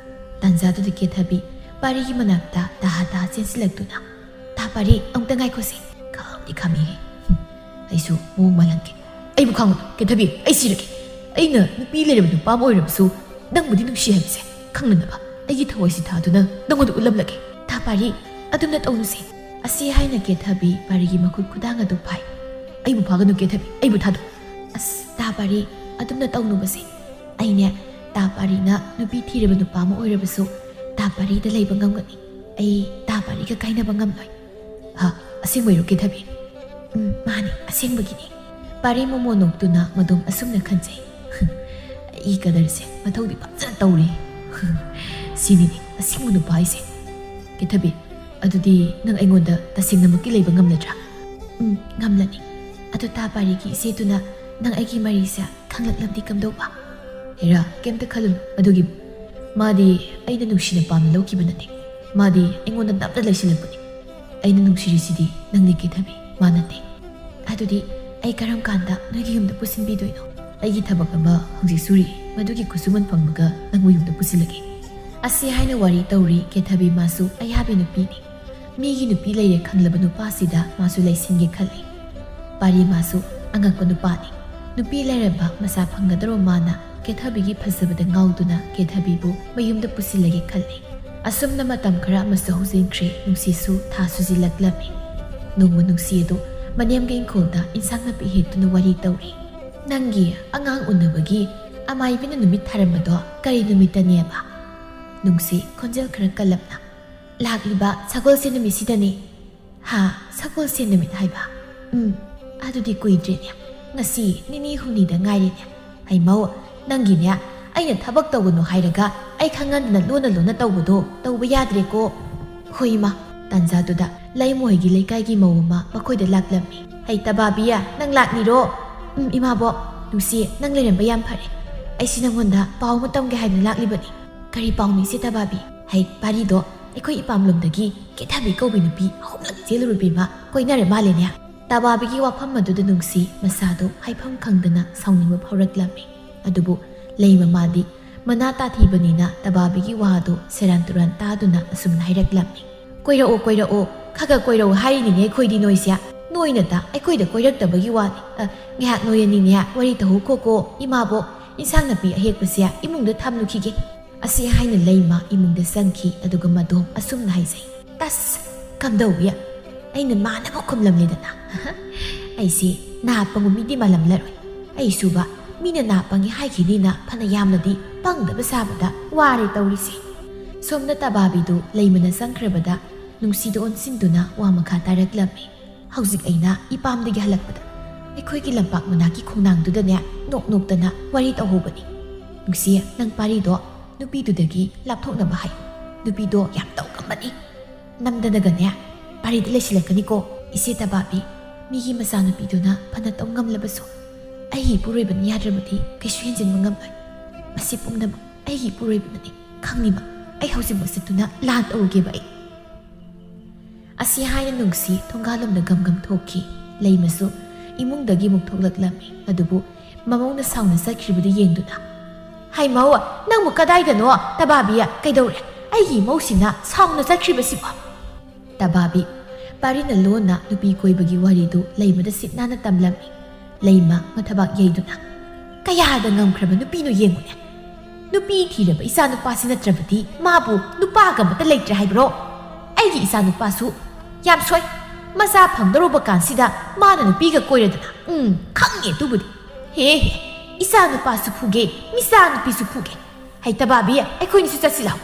ꯇꯥꯟꯖꯥꯗꯨꯗ ꯀꯦꯊꯕꯤ ꯄꯥꯔꯤꯒꯤ ꯃꯅꯥꯛꯇ ꯇꯍꯥ ꯇꯍꯥ ꯆꯦꯟꯁꯤꯜꯂꯛꯇꯨꯅ, "ꯇꯥ ꯄꯥꯔꯤ, ꯑꯃꯨꯛꯇ ꯉꯥꯏꯈꯣꯁꯦ꯫ ꯈꯥꯝꯗꯤ ꯈꯥꯝꯃꯤꯍꯦ꯫ ꯍꯨꯝ, ꯑꯩꯁꯨ ꯃꯑꯣꯡ ꯃꯥꯜꯍꯟꯒꯦ꯫ ꯑꯩꯕꯨ ꯈꯥꯝꯃꯨ, ꯀꯦꯊꯕꯤ, ꯑꯩ ꯁꯤꯔꯒꯦ꯫ ꯑꯩꯅ ꯅꯨꯄꯤ ꯂꯩꯔꯕ ꯅꯨꯄꯥ ꯑꯃ ꯑꯣꯏꯔꯕꯁꯨ ꯅꯪꯕꯨꯗꯤ ꯅꯨꯡꯁꯤ ꯍꯥꯏꯕꯁꯦ ꯈꯪꯅꯅꯕ ꯑꯩꯒꯤ ꯊꯋꯥꯏꯁꯤ ꯊꯥꯗꯨꯅ ꯅꯪꯉꯣꯟꯗ ꯎꯠꯂꯝꯂꯒꯦ꯫" "ꯇꯥ ꯄꯥꯔꯤ, ꯑꯗꯨꯝꯅ ꯇꯧꯅꯨꯁꯦ꯫" ꯑꯁꯤ ꯍꯥꯏꯅ ꯀꯦꯊꯕꯤ ꯄꯥꯔꯤꯒꯤ ꯃꯈꯨꯠ ꯈꯨꯗꯥꯡ ꯑꯗꯨ ꯐꯥꯏ꯫ "ꯑꯩꯕꯨ ꯐꯥꯒꯅꯨ ꯀꯦꯊꯕꯤ, ꯑꯩꯕꯨ ꯊꯥꯗꯣꯛ꯫" "ꯑꯁ, ꯇꯥ ꯄꯥꯔꯤ, ꯑꯗꯨꯝꯅ ꯇꯧꯅꯨꯕꯁꯦ꯫ ꯑꯩꯅꯦ, ꯇꯥ ꯄꯥꯔꯤꯅ ꯅꯨꯄꯤ ꯊꯤꯔꯕ ꯅꯨꯄꯥ ꯑꯃ ꯑꯣꯏꯔꯕꯁꯨ ꯇꯥ ꯄꯥꯔꯤꯗ ꯂꯩꯕ ꯉꯝꯒꯅꯤ꯫ ꯑꯩ ꯇꯥ ꯄꯥꯔꯤꯒ ꯀꯥꯏꯅꯕ ꯉꯝꯂꯣꯏ꯫" "ꯍꯥ, ꯑꯁꯦꯡꯕꯩꯔꯣ ꯀꯦꯊꯕꯤ?" "ꯎꯝ, ꯃꯥꯅꯤ, ꯑꯁꯦꯡꯕꯒꯤꯅꯤ꯫" ꯄꯥꯔꯤ ꯃꯣꯃꯣ ꯅꯣꯛꯇꯨꯅ ꯃꯗꯣꯝ ꯑꯁꯨꯝꯅ ꯈꯟꯖꯩ꯫ "ꯑꯩꯒꯤ ꯀꯗꯔꯁꯦ ꯃꯊꯧꯗꯤ ꯐꯖꯅ ꯇꯧꯔꯦ꯫ ꯁꯤꯅꯤꯅꯦ ꯑꯁꯦꯡꯕ ꯅꯨꯄꯥ ꯍꯥꯏꯁꯦ꯫" "ꯀꯦꯊꯕꯤ, ꯑꯗꯨꯗꯤ ꯅꯪ ꯑꯩꯉꯣꯟꯗ ꯇꯁꯦꯡꯅꯃꯛꯀꯤ ꯂꯩꯕ ꯉꯝꯂꯗ꯭ꯔꯥ? ꯎꯝ, ꯉꯝꯂꯅꯤ꯫ ꯑꯗꯨ ꯇꯥ ꯄꯥꯔꯤꯒꯤ ꯏꯆꯦꯗꯨꯅ ꯅꯪ ꯑꯩꯒꯤ ꯃꯔꯤꯁꯦ ꯈꯪꯂꯛꯂꯕꯗꯤ ꯀꯝꯗꯧꯕ? ꯍꯦꯔꯥ, ꯀꯩꯝꯇ ꯈꯜꯂꯨꯅꯨ ꯑꯗꯨꯒꯤꯕꯨ꯫ ꯃꯥꯗꯤ ꯑꯩꯅ ꯅꯨꯡꯁꯤꯅ ꯄꯥꯝꯅ ꯂꯧꯈꯤꯕ ꯅꯠꯇꯦ꯫ ꯃꯥꯗꯤ ꯑꯩꯉꯣꯟꯗ ꯅꯞꯅ ꯂꯩꯁꯤꯜꯂꯛꯄꯅꯤ꯫ ꯑꯩꯅ ꯅꯨꯡꯁꯤꯔꯤꯁꯤꯗꯤ ꯅꯪꯅꯤ ꯀꯦꯊꯕꯤ, ꯃꯥ ꯅꯠꯇꯦ꯫ ꯑꯗꯨꯗꯤ ꯑꯩ ꯀꯔꯝ ꯀꯥꯟꯗ ꯅꯣꯏꯒꯤ ꯌꯨꯝꯗ ꯄꯨꯁꯤꯟꯕꯤꯗꯣꯏꯅꯣ? ꯑꯩꯒꯤ ꯊꯕꯛ ꯑꯃ ꯍꯧꯖꯤꯛ ꯁꯨꯔꯤ, ꯃꯗꯨꯒꯤ ꯈꯨꯠꯁꯨꯃꯟ ꯐꯪꯕꯒ ꯅꯪꯕꯨ ꯌꯨꯝꯗ ꯄꯨꯁꯤꯜꯂꯒꯦ꯫ ꯑꯁꯤ ꯍꯥꯏꯅ ꯋꯥꯔꯤ ꯇꯧꯔꯤ ꯀꯦꯊꯕꯤ, ꯃꯥꯁꯨ ꯑꯌꯥꯕꯤ ꯅꯨꯄꯤꯅꯤ꯫ ꯃꯤꯒꯤ ꯅꯨꯄꯤ ꯂꯩꯔꯦ ꯈꯪꯂꯕ ꯅꯨꯄꯥꯁꯤꯗ ꯃꯥꯁꯨ ꯂꯩꯁꯤꯟꯒꯦ ꯈꯜꯂꯤ꯫ ꯄꯥꯔꯤ ꯃꯥꯁꯨ ꯑꯉꯛꯄ ꯅꯨꯄꯥꯅꯤ꯫ ꯅꯨꯄꯤ ꯂꯩꯔꯕ ꯃꯆꯥ ꯐꯪꯒꯗꯧꯔꯕ ꯃꯥꯅ ꯀꯦꯊꯕꯤꯒꯤ ꯐꯖꯕꯗ ꯉꯥꯎꯗꯨꯅ ꯀꯦꯊꯕꯤꯕꯨ ꯃꯌꯨꯝꯗ ꯄꯨꯁꯤꯜꯂꯒꯦ ꯈꯜꯂꯤ꯫ ꯑꯁꯨꯝꯅ ꯃꯇꯝ ꯈꯔ ꯑꯃꯁꯨ ꯍꯧꯖꯤꯟꯈ꯭ꯔꯦ꯫ ꯅꯨꯡꯁꯤꯁꯨ ꯊꯥ ꯁꯨꯖꯤꯜꯂꯛꯂꯝꯃꯤ꯫ ꯅꯣꯡꯃ ꯅꯨꯡꯁꯤ ꯑꯗꯨ ꯃꯅꯦꯝꯒꯤ ꯏꯪꯈꯣꯜꯗ ꯏꯟꯁꯥꯡ ꯅꯥꯄꯤ ꯍꯦꯛꯇꯨꯅ ꯋꯥꯔꯤ ꯇꯧꯔꯤ꯫ "ꯅꯪꯒꯤ ꯑꯉꯥꯡ ꯎꯅꯕꯒꯤ ꯑꯃꯥꯏꯕꯤꯅ ꯅꯨꯃꯤꯠ ꯊꯥꯔꯝꯕꯗꯣ ꯀꯔꯤ ꯅꯨꯃꯤꯠꯇꯅꯦꯕ?" ꯅꯨꯡꯁꯤ ꯈꯣꯟꯖꯦꯜ ꯈꯔ ꯀꯜꯂꯞꯅ꯫ "ꯂꯥꯛꯂꯤꯕ ꯁꯒꯣꯜꯁꯦꯟ ꯅꯨꯃꯤꯠꯁꯤꯗꯅꯤ꯫" "ꯍꯥ? ꯁꯒꯣꯜꯁꯦꯟ ꯅꯨꯃꯤꯠ ꯍꯥꯏꯕ? ꯎꯝ, ꯑꯗꯨꯗꯤ ꯀꯨꯏꯗ꯭ꯔꯦꯅꯦ꯫ ꯉꯁꯤ ꯅꯤꯅꯤ ꯍꯨꯝꯅꯤꯗ ꯉꯥꯏꯔꯦꯅꯦ꯫ ꯍꯩꯃꯧ, ꯅꯪꯒꯤꯅꯦ, ꯑꯩꯅ ꯊꯕꯛ ꯇꯧꯒꯅꯨ ꯍꯥꯏꯔꯒ ꯑꯩ ꯈꯪꯍꯟꯗꯅ ꯂꯣꯟꯅ ꯂꯣꯟꯅ ꯇꯧꯕꯗꯣ ꯇꯧꯕ ꯌꯥꯗ꯭ꯔꯦꯀꯣ꯫" ꯍꯣꯏ ꯏꯃꯥ꯫ ꯇꯥꯟꯖꯥꯗꯨꯗ ꯂꯩꯃꯣꯏꯒꯤ ꯂꯩꯀꯥꯏꯒꯤ ꯃꯧ ꯑꯃ ꯃꯈꯣꯏꯗ ꯂꯥꯛꯂꯝꯃꯤ꯫ "ꯍꯩ ꯇꯕꯥꯕꯤ, ꯅꯪ ꯂꯥꯛꯂꯤꯔꯣ?" "ꯎꯝ, ꯏꯃꯥꯕꯣꯛ꯫ ꯅꯨꯡꯁꯤ, ꯅꯪ ꯂꯩꯔꯝꯕ ꯌꯥꯝ ꯐꯔꯦ꯫ ꯑꯩꯁꯤ ꯅꯪꯉꯣꯟꯗ ꯄꯥꯎ ꯑꯃ ꯇꯝꯒꯦ ꯍꯥꯏꯗꯨꯅ ꯂꯥꯛꯂꯤꯕꯅꯤ꯫" "ꯀꯔꯤ ꯄꯥꯎꯅꯣ ꯏꯆꯦ ꯇꯕꯥꯕꯤ?" "ꯍꯩ, ꯄꯥꯔꯤꯗꯣ ꯑꯩꯈꯣꯏ ꯏꯄꯥꯝꯂꯣꯝꯗꯒꯤ ꯀꯦꯊꯕꯤ ꯀꯧꯕꯤ ꯅꯨꯄꯤ ꯑꯍꯨꯝꯂꯛ ꯆꯦꯜꯂꯨꯔꯕꯤ ꯑꯃ ꯀꯣꯏꯅꯔ ꯃꯥꯜꯂꯦꯅꯦ꯫" ꯇꯕꯥꯕꯤꯒꯤ ꯋꯥꯐꯝ ꯑꯗꯨꯗ ꯅꯨꯡꯁꯤ ꯃꯁꯥꯗꯨ ꯍꯥꯏꯐꯝ ꯈꯪꯗꯅ ꯁꯥꯎꯅꯤꯡꯕ ꯐꯥꯎꯔꯛꯂꯝꯃꯤ꯫ ꯑꯗꯨꯕꯨ ꯂꯩꯃ ꯃꯥꯗꯤ ꯃꯅꯥ ꯇꯥꯊꯤꯕꯅꯤꯅ ꯇꯕꯥꯕꯤꯒꯤ ꯋꯥꯗꯨ ꯁꯦꯔꯥꯟ ꯇꯨꯔꯥꯟ ꯇꯥꯗꯨꯅ ꯑꯁꯨꯝꯅ ꯍꯥꯏꯔꯛꯂꯝꯃꯤ꯫ "ꯀꯣꯏꯔꯛꯑꯣ, ꯀꯣꯏꯔꯛꯑꯣ, ꯈꯔ ꯈꯔ ꯀꯣꯏꯔꯛꯑꯣ ꯍꯥꯏꯔꯤꯅꯤꯅꯦ ꯑꯩꯈꯣꯏꯗꯤ ꯅꯣꯏꯁꯦ꯫ ꯅꯣꯏꯅꯇ ꯑꯩꯈꯣꯏꯗ ꯀꯣꯏꯔꯛꯇꯕꯒꯤ ꯋꯥꯅꯤ꯫ ꯑ, ꯉꯥꯏꯍꯥꯛ ꯅꯣꯏ ꯑꯅꯤꯅꯦ ꯋꯥꯔꯤ ꯇꯧꯍꯧꯈꯣꯀꯣ, ꯏꯃꯥꯕꯣꯛ, ꯏꯟꯁꯥꯡ ꯅꯥꯄꯤ ꯑꯍꯦꯛꯄꯁꯦ ꯏꯃꯨꯡꯗ ꯊꯝꯂꯨꯈꯤꯒꯦ꯫" ꯑꯁꯤ ꯍꯥꯏꯅ ꯂꯩꯃ ꯏꯃꯨꯡꯗ ꯆꯪꯈꯤ꯫ ꯑꯗꯨꯒ ꯃꯗꯣꯝ ꯑꯁꯨꯝꯅ ꯍꯥꯏꯖꯩ, "ꯇꯁ! ꯀꯝꯗꯧꯏ? ꯑꯩꯅ ꯃꯥꯟꯅꯕ ꯈꯨꯝꯂꯝꯂꯦꯗꯅ꯫ ꯑꯩꯁꯤ ꯅꯥ ꯄꯪꯕ ꯃꯤꯗꯤ ꯃꯥꯜꯂꯝꯂꯔꯣꯏ꯫ ꯑꯩꯁꯨꯕ ꯃꯤꯅ ꯅꯥ ꯄꯪꯉꯤ ꯍꯥꯏꯈꯤꯅꯤꯅ ꯐꯅ ꯌꯥꯝꯅꯗꯤ ꯄꯪꯗꯕ ꯁꯥꯕꯗ ꯋꯥꯔꯦ ꯇꯧꯔꯤꯁꯦ꯫" ꯁꯣꯝꯗ ꯇꯕꯥꯕꯤꯗꯨ ꯂꯩꯃꯅ ꯆꯪꯈ꯭ꯔꯕꯗ ꯅꯨꯡꯁꯤꯗ ꯑꯣꯟꯁꯤꯟꯗꯨꯅ ꯋꯥ ꯃꯈꯥ ꯇꯥꯔꯛꯂꯝꯃꯤ꯫ "ꯍꯧꯖꯤꯛ ꯑꯩꯅ ꯏꯄꯥꯝꯗꯒꯤ ꯍꯜꯂꯛꯄꯗ ꯑꯩꯈꯣꯏꯒꯤ ꯂꯝꯄꯥꯛ ꯃꯅꯥꯛꯀꯤ ꯈꯣꯡꯅꯥꯡꯗꯨꯗꯅꯦ ꯅꯣꯛ ꯅꯣꯛꯇꯅ ꯋꯥꯔꯤ ꯇꯧꯍꯧꯕꯅꯤ꯫ ꯅꯨꯡꯁꯤ, ꯅꯪ ꯄꯥꯔꯤꯗꯣ ꯅꯨꯄꯤꯗꯨꯗꯒꯤ ꯂꯥꯞꯊꯣꯛꯅꯕ ꯍꯥꯏꯌꯨ꯫ ꯅꯨꯄꯤꯗꯣ ꯌꯥꯝ ꯇꯧꯒꯟꯕꯅꯤ꯫ ꯅꯝꯗꯅꯒꯅꯦ ꯄꯥꯔꯤꯗ ꯂꯩꯁꯤꯜꯂꯛꯀꯅꯤꯀꯣ꯫ ꯏꯆꯦ ꯇꯕꯥꯕꯤ, ꯃꯤꯒꯤ ꯃꯆꯥꯅꯨꯄꯤꯗꯨꯅ ꯐꯅ ꯇꯧ ꯉꯝꯂꯕꯁꯨ ꯑꯩꯒꯤ ꯏꯄꯨꯔꯣꯏꯕꯅ ꯌꯥꯗ꯭ꯔꯕꯗꯤ ꯀꯩꯁꯨ ꯍꯦꯟꯖꯤꯟꯕ ꯉꯝꯂꯣꯏ꯫ ꯃꯁꯤ ꯄꯨꯝꯅꯃꯛ ꯑꯩꯒꯤ ꯏꯄꯨꯔꯣꯏꯕꯅꯅꯤ꯫ ꯈꯪꯅꯤꯡꯕ ꯑꯩ ꯍꯧꯖꯤꯛꯃꯛ ꯆꯠꯇꯨꯅ ꯂꯥꯟ ꯇꯧꯔꯨꯒꯦꯕ ꯑꯩ꯫ ꯑꯁꯤ ꯍꯥꯏꯅ ꯅꯨꯡꯁꯤ ꯊꯣꯡꯒꯥꯜꯂꯣꯝꯗ ꯒꯝ ꯒꯝ ꯊꯣꯛꯈꯤ꯫ ꯂꯩꯃꯁꯨ ꯏꯃꯨꯡꯗꯒꯤ ꯑꯃꯨꯛ ꯊꯣꯛꯂꯛꯂꯝꯃꯤ꯫ ꯑꯗꯨꯕꯨ ꯃꯃꯧꯅ ꯁꯥꯎꯅ ꯆꯠꯈ꯭ꯔꯤꯕꯗꯨ ꯌꯦꯡꯗꯨꯅ, "ꯍꯩ ꯃꯧ, ꯅꯪꯕꯨ ꯀꯗꯥꯏꯗꯅꯣ? ꯇꯕꯥꯕꯤ, ꯀꯩꯗꯧꯔꯦ? ꯑꯩꯒꯤ ꯏꯃꯧꯁꯤꯅ ꯁꯥꯎꯅ ꯆꯠꯈ꯭ꯔꯤꯕꯁꯤꯕꯣ?" ꯇꯕꯥꯕꯤ, ꯄꯥꯔꯤꯅ ꯂꯣꯟꯅ ꯅꯨꯄꯤ ꯀꯣꯏꯕꯒꯤ ꯋꯥꯔꯤꯗꯨ ꯂꯩꯃꯗ ꯁꯤꯠ ꯅꯥꯟꯅ ꯇꯝꯂꯝꯃꯤ꯫ ꯂꯩꯃ ꯃꯊꯕꯥꯛ ꯌꯩꯗꯨꯅ, "ꯀꯌꯥꯗ ꯉꯝꯈ꯭ꯔꯕ ꯅꯨꯄꯤꯅꯣ ꯌꯦꯡꯉꯨꯅꯦ꯫ ꯅꯨꯄꯤ ꯊꯤꯔꯕ ꯏꯆꯥ ꯅꯨꯄꯥꯁꯤ ꯅꯠꯇ꯭ꯔꯕꯗꯤ ꯃꯥꯕꯨ ꯅꯨꯄꯥꯒ ꯑꯃꯠꯇ ꯂꯩꯇ꯭ꯔꯦ ꯍꯥꯏꯕ꯭ꯔꯣ? ꯑꯩꯒꯤ ꯏꯆꯥ ꯅꯨꯄꯥꯁꯨ ꯌꯥꯝ ꯁꯣꯏ꯫ ꯃꯆꯥ ꯐꯪꯗꯧꯔꯕ ꯀꯥꯟꯁꯤꯗ ꯃꯥꯅ ꯅꯨꯄꯤꯒ ꯀꯣꯏꯔꯗꯅ꯫ ꯎꯝ, ꯈꯪꯉꯦ ꯑꯗꯨꯕꯨꯗꯤ꯫ ꯍꯦ ꯍꯦ, ꯏꯆꯥ ꯅꯨꯄꯥꯁꯨ ꯐꯨꯒꯦ, ꯃꯤꯆꯥ ꯅꯨꯄꯤꯁꯨ ꯐꯨꯒꯦ꯫ ꯍꯩ ꯇꯕꯥꯕꯤ, ꯑꯩꯈꯣꯏꯅꯤꯁꯨ ꯆꯠꯁꯤ ꯂꯥꯎ꯫"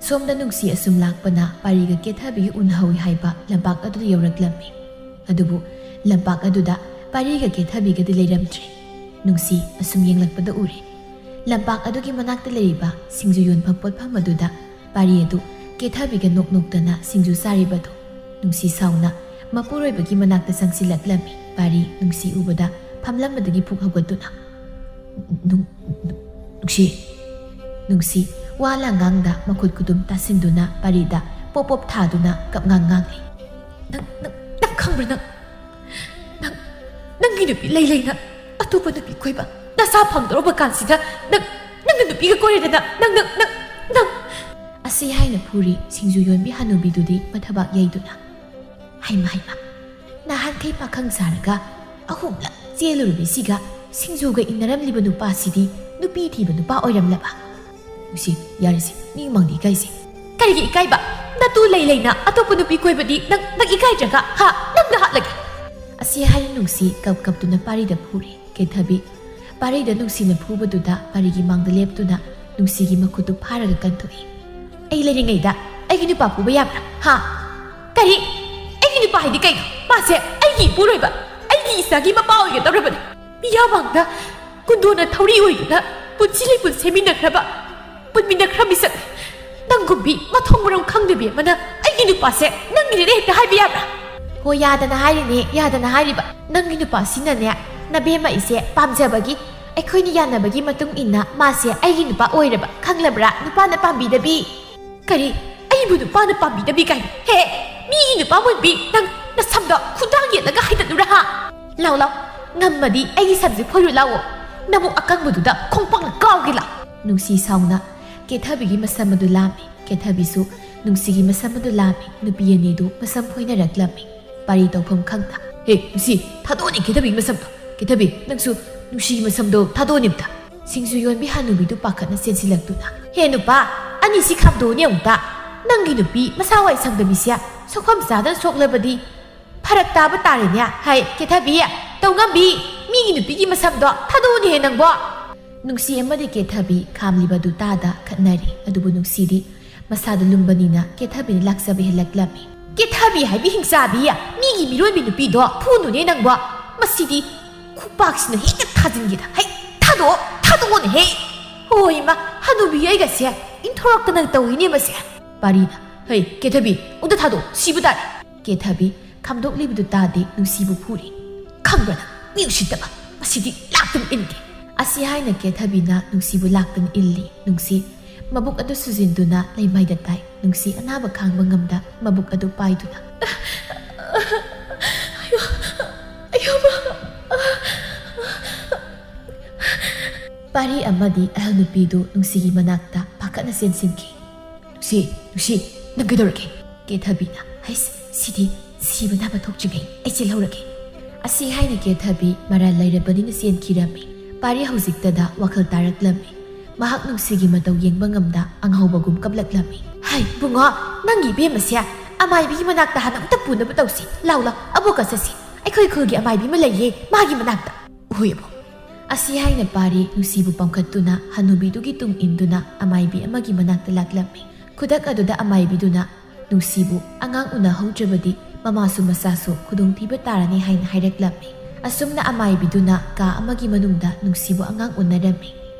ꯁꯣꯝꯗ ꯅꯨꯡꯁꯤ ꯑꯁꯨꯝ ꯂꯥꯛꯄꯅ ꯄꯥꯔꯤꯒ ꯀꯦꯊꯕꯤꯒ ꯎꯅꯍꯧꯏ ꯍꯥꯏꯕ ꯂꯝꯄꯥꯛ ꯑꯗꯨꯗ ꯌꯧꯔꯛꯂꯝꯃꯤ꯫ ꯑꯗꯨꯕꯨ ꯂꯝꯄꯥꯛ ꯑꯗꯨꯗ ꯄꯥꯔꯤꯒ ꯀꯦꯊꯕꯤꯒꯗꯤ ꯂꯩꯔꯝꯗ꯭ꯔꯦ꯫ ꯅꯨꯡꯁꯤ ꯑꯁꯨꯝ ꯌꯦꯡꯂꯛꯄꯗ ꯎꯔꯦ꯫ ꯂꯝꯄꯥꯛ ꯑꯗꯨꯒꯤ ꯃꯅꯥꯛꯇ ꯂꯩꯔꯤꯕ ꯁꯤꯡꯖꯨ ꯌꯣꯟꯐꯝ ꯄꯣꯠꯐꯝ ꯑꯗꯨꯗ ꯄꯥꯔꯤ ꯑꯗꯨ ꯀꯦꯊꯕꯤꯒ ꯅꯣꯛ ꯅꯣꯛꯇꯅ ꯁꯤꯡꯖꯨ ꯆꯥꯔꯤꯕꯗꯨ ꯅꯨꯡꯁꯤ ꯁꯥꯎꯅ ꯃꯄꯨꯔꯣꯏꯕꯒꯤ ꯃꯅꯥꯛꯇ ꯆꯪꯁꯤꯜꯂꯛꯂꯝꯃꯤ꯫ ꯄꯥꯔꯤ ꯅꯨꯡꯁꯤ ꯎꯕꯗ ꯐꯝꯂꯝꯕꯗꯒꯤ ꯐꯨꯛ ꯍꯧꯒꯠꯇꯨꯅ, "ꯅꯨꯡ-, ꯅꯨꯡꯁꯤ꯫" ꯅꯨꯡꯁꯤ ꯋꯥ ꯂꯥꯡꯒꯥꯡꯗ ꯃꯈꯨꯠ ꯈꯨꯗꯨꯝ ꯇꯥꯁꯤꯟꯗꯨꯅ ꯄꯥꯔꯤꯗ ꯄꯣꯞ ꯄꯣꯞ ꯊꯥꯗꯨꯅ ꯀꯞꯉꯥꯡ ꯉꯥꯡꯂꯤ꯫ "ꯅꯪ, ꯅꯪ, ꯅꯪ ꯈꯪꯕ꯭ꯔꯥ ꯅꯪ? ꯅꯪ, ꯅꯪꯒꯤ ꯅꯨꯄꯤ ꯂꯩ ꯂꯩꯅ ꯑꯇꯣꯞꯄ ꯅꯨꯄꯤ ꯀꯣꯏꯕ ꯅꯁꯥ ꯐꯪꯗꯧꯔꯕ ꯀꯥꯟꯁꯤꯗ ꯅꯪ, ꯅꯪꯅ ꯅꯨꯄꯤꯒ ꯀꯣꯏꯔꯗꯅ ꯅꯪ, ꯅꯪ, ꯅꯪ, ꯅꯪ!" ꯑꯁꯤ ꯍꯥꯏꯅ ꯐꯨꯔꯤ ꯁꯤꯡꯖꯨ ꯌꯣꯟꯕꯤ ꯍꯅꯨꯕꯤꯗꯨꯗꯤ ꯃꯊꯕꯥꯛ ꯌꯩꯗꯨꯅ꯫ ꯍꯩꯃ, ꯍꯩꯃ, ꯅꯍꯥꯟꯈꯩ ꯄꯥꯈꯪ ꯁꯥꯔꯒ ꯑꯍꯨꯝꯂꯛ ꯆꯦꯜꯂꯨꯔꯕꯤꯁꯤꯒ ꯁꯤꯡꯖꯨꯒ ꯏꯟꯅꯔꯝꯂꯤꯕ ꯅꯨꯄꯥꯁꯤꯗꯤ ꯅꯨꯄꯤ ꯊꯤꯕ ꯅꯨꯄꯥ ꯑꯣꯏꯔꯝꯂꯕ? ꯅꯨꯡꯁꯤ, ꯌꯥꯔꯦꯁꯦ, ꯃꯤ ꯃꯥꯡꯗ ꯏꯀꯥꯏꯁꯦ꯫ ꯀꯔꯤꯒꯤ ꯏꯀꯥꯏꯕ? ꯅꯇꯨ ꯂꯩ ꯂꯩꯅ ꯑꯇꯣꯞꯄ ꯅꯨꯄꯤ ꯀꯣꯏꯕꯗꯤ ꯅꯪ, ꯅꯪ ꯏꯀꯥꯏꯗ꯭ꯔꯒ, ꯍꯥ? ꯅꯪꯅ ꯍꯥꯠꯂꯒꯦ꯫ ꯑꯁꯤ ꯍꯥꯏꯅ ꯅꯨꯡꯁꯤ ꯀꯞ ꯀꯞꯇꯨꯅ ꯄꯥꯔꯤꯗ ꯐꯨꯔꯤ꯫ ꯀꯦꯊꯕꯤ ꯄꯥꯔꯤꯗ ꯅꯨꯡꯁꯤꯅ ꯐꯨꯕꯗꯨꯗ ꯄꯥꯔꯤꯒꯤ ꯃꯥꯡꯗ ꯂꯦꯞꯇꯨꯅ ꯅꯨꯡꯁꯤꯒꯤ ꯃꯈꯨꯠꯇꯨ ꯐꯥꯔꯒ ꯀꯟꯊꯣꯛꯏ꯫ ꯑꯩ ꯂꯩꯔꯤꯉꯩꯗ ꯑꯩꯒꯤ ꯅꯨꯄꯥ ꯐꯨꯕ ꯌꯥꯕ꯭ꯔꯥ? ꯍꯥ? ꯀꯔꯤ? ꯑꯩꯒꯤ ꯅꯨꯄꯥ ꯍꯥꯏꯗꯤ ꯀꯩꯅꯣ? ꯃꯥꯁꯦ ꯑꯩꯒꯤ ꯏꯄꯨꯔꯣꯏꯕ, ꯑꯩꯒꯤ ꯏꯆꯥꯒꯤ ꯃꯄꯥ ꯑꯣꯏꯒꯗꯧꯔꯕꯅꯤ꯫ ꯃꯤꯌꯥꯝ ꯃꯥꯡꯗ ꯀꯨꯟꯗꯣꯅ ꯊꯧꯔꯤ ꯑꯣꯏꯗꯨꯅ ꯄꯨꯟꯁꯤ ꯂꯩꯄꯨꯟ ꯁꯦꯝꯃꯤꯟꯅꯈ꯭ꯔꯕ, ꯄꯨꯟꯃꯤꯟꯅꯈ꯭ꯔ ꯃꯤꯁꯛ ꯅꯪꯒꯨꯝꯕꯤ ꯃꯊꯣꯡ ꯃꯔꯝ ꯈꯪꯗꯕꯤ ꯑꯃꯅ ꯑꯩ ꯑꯩ ꯅꯨꯄꯥꯁꯦ ꯅꯪꯒꯤꯅꯦꯅ ꯍꯦꯛꯇ ꯍꯥꯏꯕ ꯌꯥꯕ꯭ꯔꯥ? ꯍꯣ, ꯌꯥꯗꯅ ꯍꯥꯏꯔꯤꯅꯦ, ꯌꯥꯗꯅ ꯍꯥꯏꯔꯤꯕ꯫ ꯅꯪꯒꯤ ꯅꯨꯄꯥꯁꯤꯅꯅꯦ, ꯅꯕꯦꯝꯃ ꯑꯩꯁꯦ ꯄꯥꯝꯖꯕꯒꯤ, ꯑꯩꯈꯣꯏꯅ ꯌꯥꯅꯕꯒꯤ ꯃꯇꯨꯡ ꯏꯟꯅ ꯃꯥꯁꯦ ꯑꯩꯒꯤ ꯅꯨꯄꯥ ꯑꯣꯏꯔꯕ, ꯈꯪꯂꯕ꯭ꯔꯥ? ꯅꯨꯄꯥꯅ ꯄꯥꯝꯕꯤꯗꯕꯤ꯫ ꯀꯔꯤ? ꯑꯩꯕꯨ ꯅꯨꯄꯥꯅ ꯄꯥꯝꯕꯤꯗꯕꯤ ꯀꯥꯏꯅ? ꯍꯦ, ꯃꯤꯒꯤ ꯅꯨꯄꯥ ꯃꯨꯟꯕꯤ, ꯅꯪ ꯅꯁꯝꯗꯣ ꯈꯨꯗꯥꯡ ꯌꯦꯠꯂꯒ ꯍꯥꯏꯗꯠꯂꯨꯔꯥ ꯍꯥ? ꯂꯥꯎ ꯂꯥꯎ, ꯉꯝꯃꯗꯤ ꯑꯩꯒꯤ ꯁꯝꯁꯦ ꯐꯣꯏꯔꯨ ꯂꯥꯛꯑꯣ꯫ ꯅꯕꯨꯛ ꯑꯀꯪꯕꯗꯨꯗ ꯈꯣꯡꯄꯥꯛꯅ ꯀꯥꯎꯒꯦ ꯂꯥꯎ꯫ ꯅꯨꯡꯁꯤ ꯁꯥꯎꯅ ꯀꯦꯊꯕꯤꯒꯤ ꯃꯁꯝ ꯑꯗꯨ ꯂꯥꯝꯃꯤ꯫ ꯀꯦꯊꯕꯤꯁꯨ ꯅꯨꯡꯁꯤꯒꯤ ꯃꯁꯝ ꯑꯗꯨ ꯂꯥꯝꯃꯤ꯫ ꯅꯨꯄꯤ ꯑꯅꯤꯗꯨ ꯃꯁꯝ ꯐꯣꯏꯅꯔꯛꯂꯝꯃꯤ꯫ ꯄꯥꯔꯤ ꯇꯧꯐꯝ ꯈꯪꯗ, "ꯍꯦ, ꯅꯨꯡꯁꯤ, ꯊꯥꯗꯣꯛꯑꯅꯤ ꯀꯦꯊꯕꯤꯒꯤ ꯃꯁꯝꯗꯣ꯫ ꯀꯦꯊꯕꯤ, ꯅꯪꯁꯨ ꯅꯨꯡꯁꯤꯒꯤ ꯃꯁꯝꯗꯣ ꯊꯥꯗꯣꯛꯑꯅꯤ ꯑꯝꯇ꯫" ꯁꯤꯡꯖꯨ ꯌꯣꯟꯕꯤ ꯍꯅꯨꯕꯤꯗꯨ ꯄꯥꯈꯠꯅ ꯆꯦꯟꯁꯤꯜꯂꯛꯇꯨꯅ, "ꯍꯦ ꯅꯨꯄꯥ, ꯑꯅꯤꯁꯤ ꯈꯥꯝꯗꯣꯛꯑꯅꯤ ꯑꯃꯨꯛꯇ꯫ ꯅꯪꯒꯤ ꯅꯨꯄꯤ ꯃꯁꯥ ꯋꯥꯏ ꯁꯪꯗꯕꯤꯁꯦ ꯁꯣꯛꯐꯝ ꯆꯥꯗꯅ ꯁꯣꯛꯂꯕꯗꯤ ꯐꯔꯛ ꯇꯥꯕ ꯇꯥꯔꯦꯅꯦ꯫ ꯍꯩ, ꯀꯦꯊꯕꯤ, ꯇꯧꯉꯝꯕꯤ, ꯃꯤꯒꯤ ꯅꯨꯄꯤꯒꯤ ꯃꯁꯝꯗꯣ ꯊꯥꯗꯣꯛꯎꯅꯦꯍꯦ ꯅꯪꯕꯣ!" ꯅꯨꯡꯁꯤ ꯑꯃꯗꯤ ꯀꯦꯊꯕꯤ ꯈꯥꯝꯂꯤꯕꯗꯨ ꯇꯥꯗ ꯈꯠꯅꯔꯤ꯫ ꯑꯗꯨꯕꯨ ꯅꯨꯡꯁꯤꯗꯤ ꯃꯁꯥꯗ ꯂꯨꯝꯕꯅꯤꯅ ꯀꯦꯊꯕꯤꯅ ꯂꯥꯛꯆꯕ ꯍꯦꯜꯂꯛꯂꯝꯃꯤ꯫ "ꯀꯦꯊꯕꯤ ꯍꯥꯏꯕꯤ ꯍꯤꯡꯆꯥꯕꯤ, ꯃꯤꯒꯤ ꯃꯤꯔꯣꯟꯕꯤ ꯅꯨꯄꯤꯗꯣ ꯐꯨꯅꯨꯅꯦ ꯅꯪꯕꯣ꯫ ꯃꯁꯤꯗꯤ ꯈꯨꯄꯥꯛꯁꯤꯅ ꯍꯦꯛꯇ ꯊꯥꯖꯤꯟꯒꯦꯗ꯫ ꯍꯩ, ꯊꯥꯗꯣꯛꯑꯣ, ꯊꯥꯗꯣꯛꯑꯣꯅꯦꯍꯦ꯫ ꯍꯣꯏ ꯏꯃꯥ, ꯍꯅꯨꯕꯤ ꯑꯩꯒꯁꯦ ꯏꯟꯊꯣꯔꯛꯇꯅ ꯇꯧꯏꯅꯦ ꯃꯁꯦ꯫" ꯄꯥꯔꯤꯅ, "ꯍꯩ, ꯀꯦꯊꯕꯤ, ꯑꯃꯨꯛꯇ ꯊꯥꯗꯣꯛꯑꯣ, ꯁꯤꯕ ꯇꯥꯔꯦ꯫" ꯀꯦꯊꯕꯤ ꯈꯥꯝꯗꯣꯛꯂꯤꯕꯗꯨ ꯇꯥꯗꯦ, ꯅꯨꯡꯁꯤꯕꯨ ꯐꯨꯔꯤ꯫ "ꯈꯪꯕ꯭ꯔꯥ ꯅꯪ, ꯃꯤ ꯎꯁꯤꯠꯇꯕ, ꯃꯁꯤꯗꯤ ꯂꯥꯛꯇꯨꯝ ꯏꯟꯒꯦ꯫" ꯑꯁꯤ ꯍꯥꯏꯅ ꯀꯦꯊꯕꯤꯅ ꯅꯨꯡꯁꯤꯕꯨ ꯂꯥꯛꯇꯨꯝ ꯏꯜꯂꯤ꯫ ꯅꯨꯡꯁꯤ ꯃꯕꯨꯛ ꯑꯗꯨ ꯁꯨꯖꯤꯟꯗꯨꯅ ꯂꯩꯃꯥꯏꯗ ꯇꯥꯏ꯫ ꯅꯨꯡꯁꯤ ꯑꯅꯥꯕ ꯈꯥꯡꯕ ꯉꯝꯗ ꯃꯕꯨꯛ ꯑꯗꯨ ꯄꯥꯏꯗꯨꯅ, "ꯑꯌꯣ, ꯑꯌꯣ, ꯃꯥ!" ꯄꯥꯔꯤ ꯑꯃꯗꯤ ꯑꯍꯜ ꯅꯨꯄꯤꯗꯨ ꯅꯨꯡꯁꯤꯒꯤ ꯃꯅꯥꯛꯇ ꯄꯥꯈꯠꯅ ꯆꯦꯟꯁꯤꯟꯈꯤ꯫ "ꯅꯨꯡꯁꯤ, ꯅꯨꯡꯁꯤ, ꯅꯪ ꯀꯩꯗꯧꯔꯒꯦ?" ꯀꯦꯊꯕꯤꯅ, "ꯍꯩꯁ, ꯁꯤꯗꯤ ꯁꯤꯕ ꯅꯥꯕ ꯊꯣꯛꯇ꯭ꯔꯤꯉꯩ ꯑꯩ ꯆꯦꯜꯍꯧꯔꯒꯦ꯫" ꯑꯁꯤ ꯍꯥꯏꯅ ꯀꯦꯊꯕꯤ ꯃꯔꯥꯜ ꯂꯩꯔꯕꯅꯤꯅ ꯆꯦꯟꯈꯤꯔꯝꯃꯤ꯫ ꯄꯥꯔꯤ ꯍꯧꯖꯤꯛꯇꯗ ꯋꯥꯈꯜ ꯇꯥꯔꯛꯂꯝꯃꯤ꯫ ꯃꯍꯥꯛ ꯅꯨꯡꯁꯤꯒꯤ ꯃꯇꯧ ꯌꯦꯡꯕ ꯉꯝꯗ ꯑꯉꯥꯎꯕꯒꯨꯝ ꯀꯞꯂꯛꯂꯝꯃꯤ꯫ "ꯍꯩ, ꯕꯨꯡꯉꯣ, ꯅꯪꯒꯤ ꯏꯕꯦꯝꯃꯁꯦ ꯑꯃꯥꯏꯕꯤꯒꯤ ꯃꯅꯥꯛꯇ ꯍꯥꯟꯅ ꯑꯃꯨꯛꯇ ꯄꯨꯅꯕ ꯇꯧꯁꯤ꯫ ꯂꯥꯎ, ꯂꯥꯎ, ꯑꯕꯣꯛꯀ ꯆꯠꯁꯤ꯫ ꯑꯩꯈꯣꯏ ꯈꯨꯜꯒꯤ ꯑꯃꯥꯏꯕꯤ ꯑꯃ ꯂꯩꯌꯦ, ꯃꯥꯒꯤ ꯃꯅꯥꯛꯇ꯫" "ꯍꯣꯏ, ꯑꯕꯣꯛ꯫" ꯑꯁꯤ ꯍꯥꯏꯅ ꯄꯥꯔꯤ ꯅꯨꯡꯁꯤꯕꯨ ꯄꯝꯈꯠꯇꯨꯅ ꯍꯅꯨꯕꯤꯗꯨꯒꯤ ꯇꯨꯡ ꯏꯟꯗꯨꯅ ꯑꯃꯥꯏꯕꯤ ꯑꯃꯒꯤ ꯃꯅꯥꯛꯇ ꯂꯥꯛꯂꯝꯃꯤ꯫ ꯈꯨꯗꯛ ꯑꯗꯨꯗ ꯑꯃꯥꯏꯕꯤꯗꯨꯅ ꯅꯨꯡꯁꯤꯕꯨ ꯑꯉꯥꯡ ꯎꯅꯍꯧꯗ꯭ꯔꯕꯗꯤ ꯃꯃꯥꯁꯨ ꯃꯆꯥꯁꯨ ꯈꯨꯗꯣꯡꯊꯤꯕ ꯇꯥꯔꯅꯤ ꯍꯥꯏꯅ ꯍꯥꯏꯔꯛꯂꯝꯃꯤ꯫ ꯑꯁꯨꯝꯅ ꯑꯃꯥꯏꯕꯤꯗꯨꯅ ꯀꯥ ꯑꯃꯒꯤ ꯃꯅꯨꯡꯗ ꯅꯨꯡꯁꯤꯕꯨ ꯑꯉꯥꯡ ꯎꯅꯔꯝꯃꯤ꯫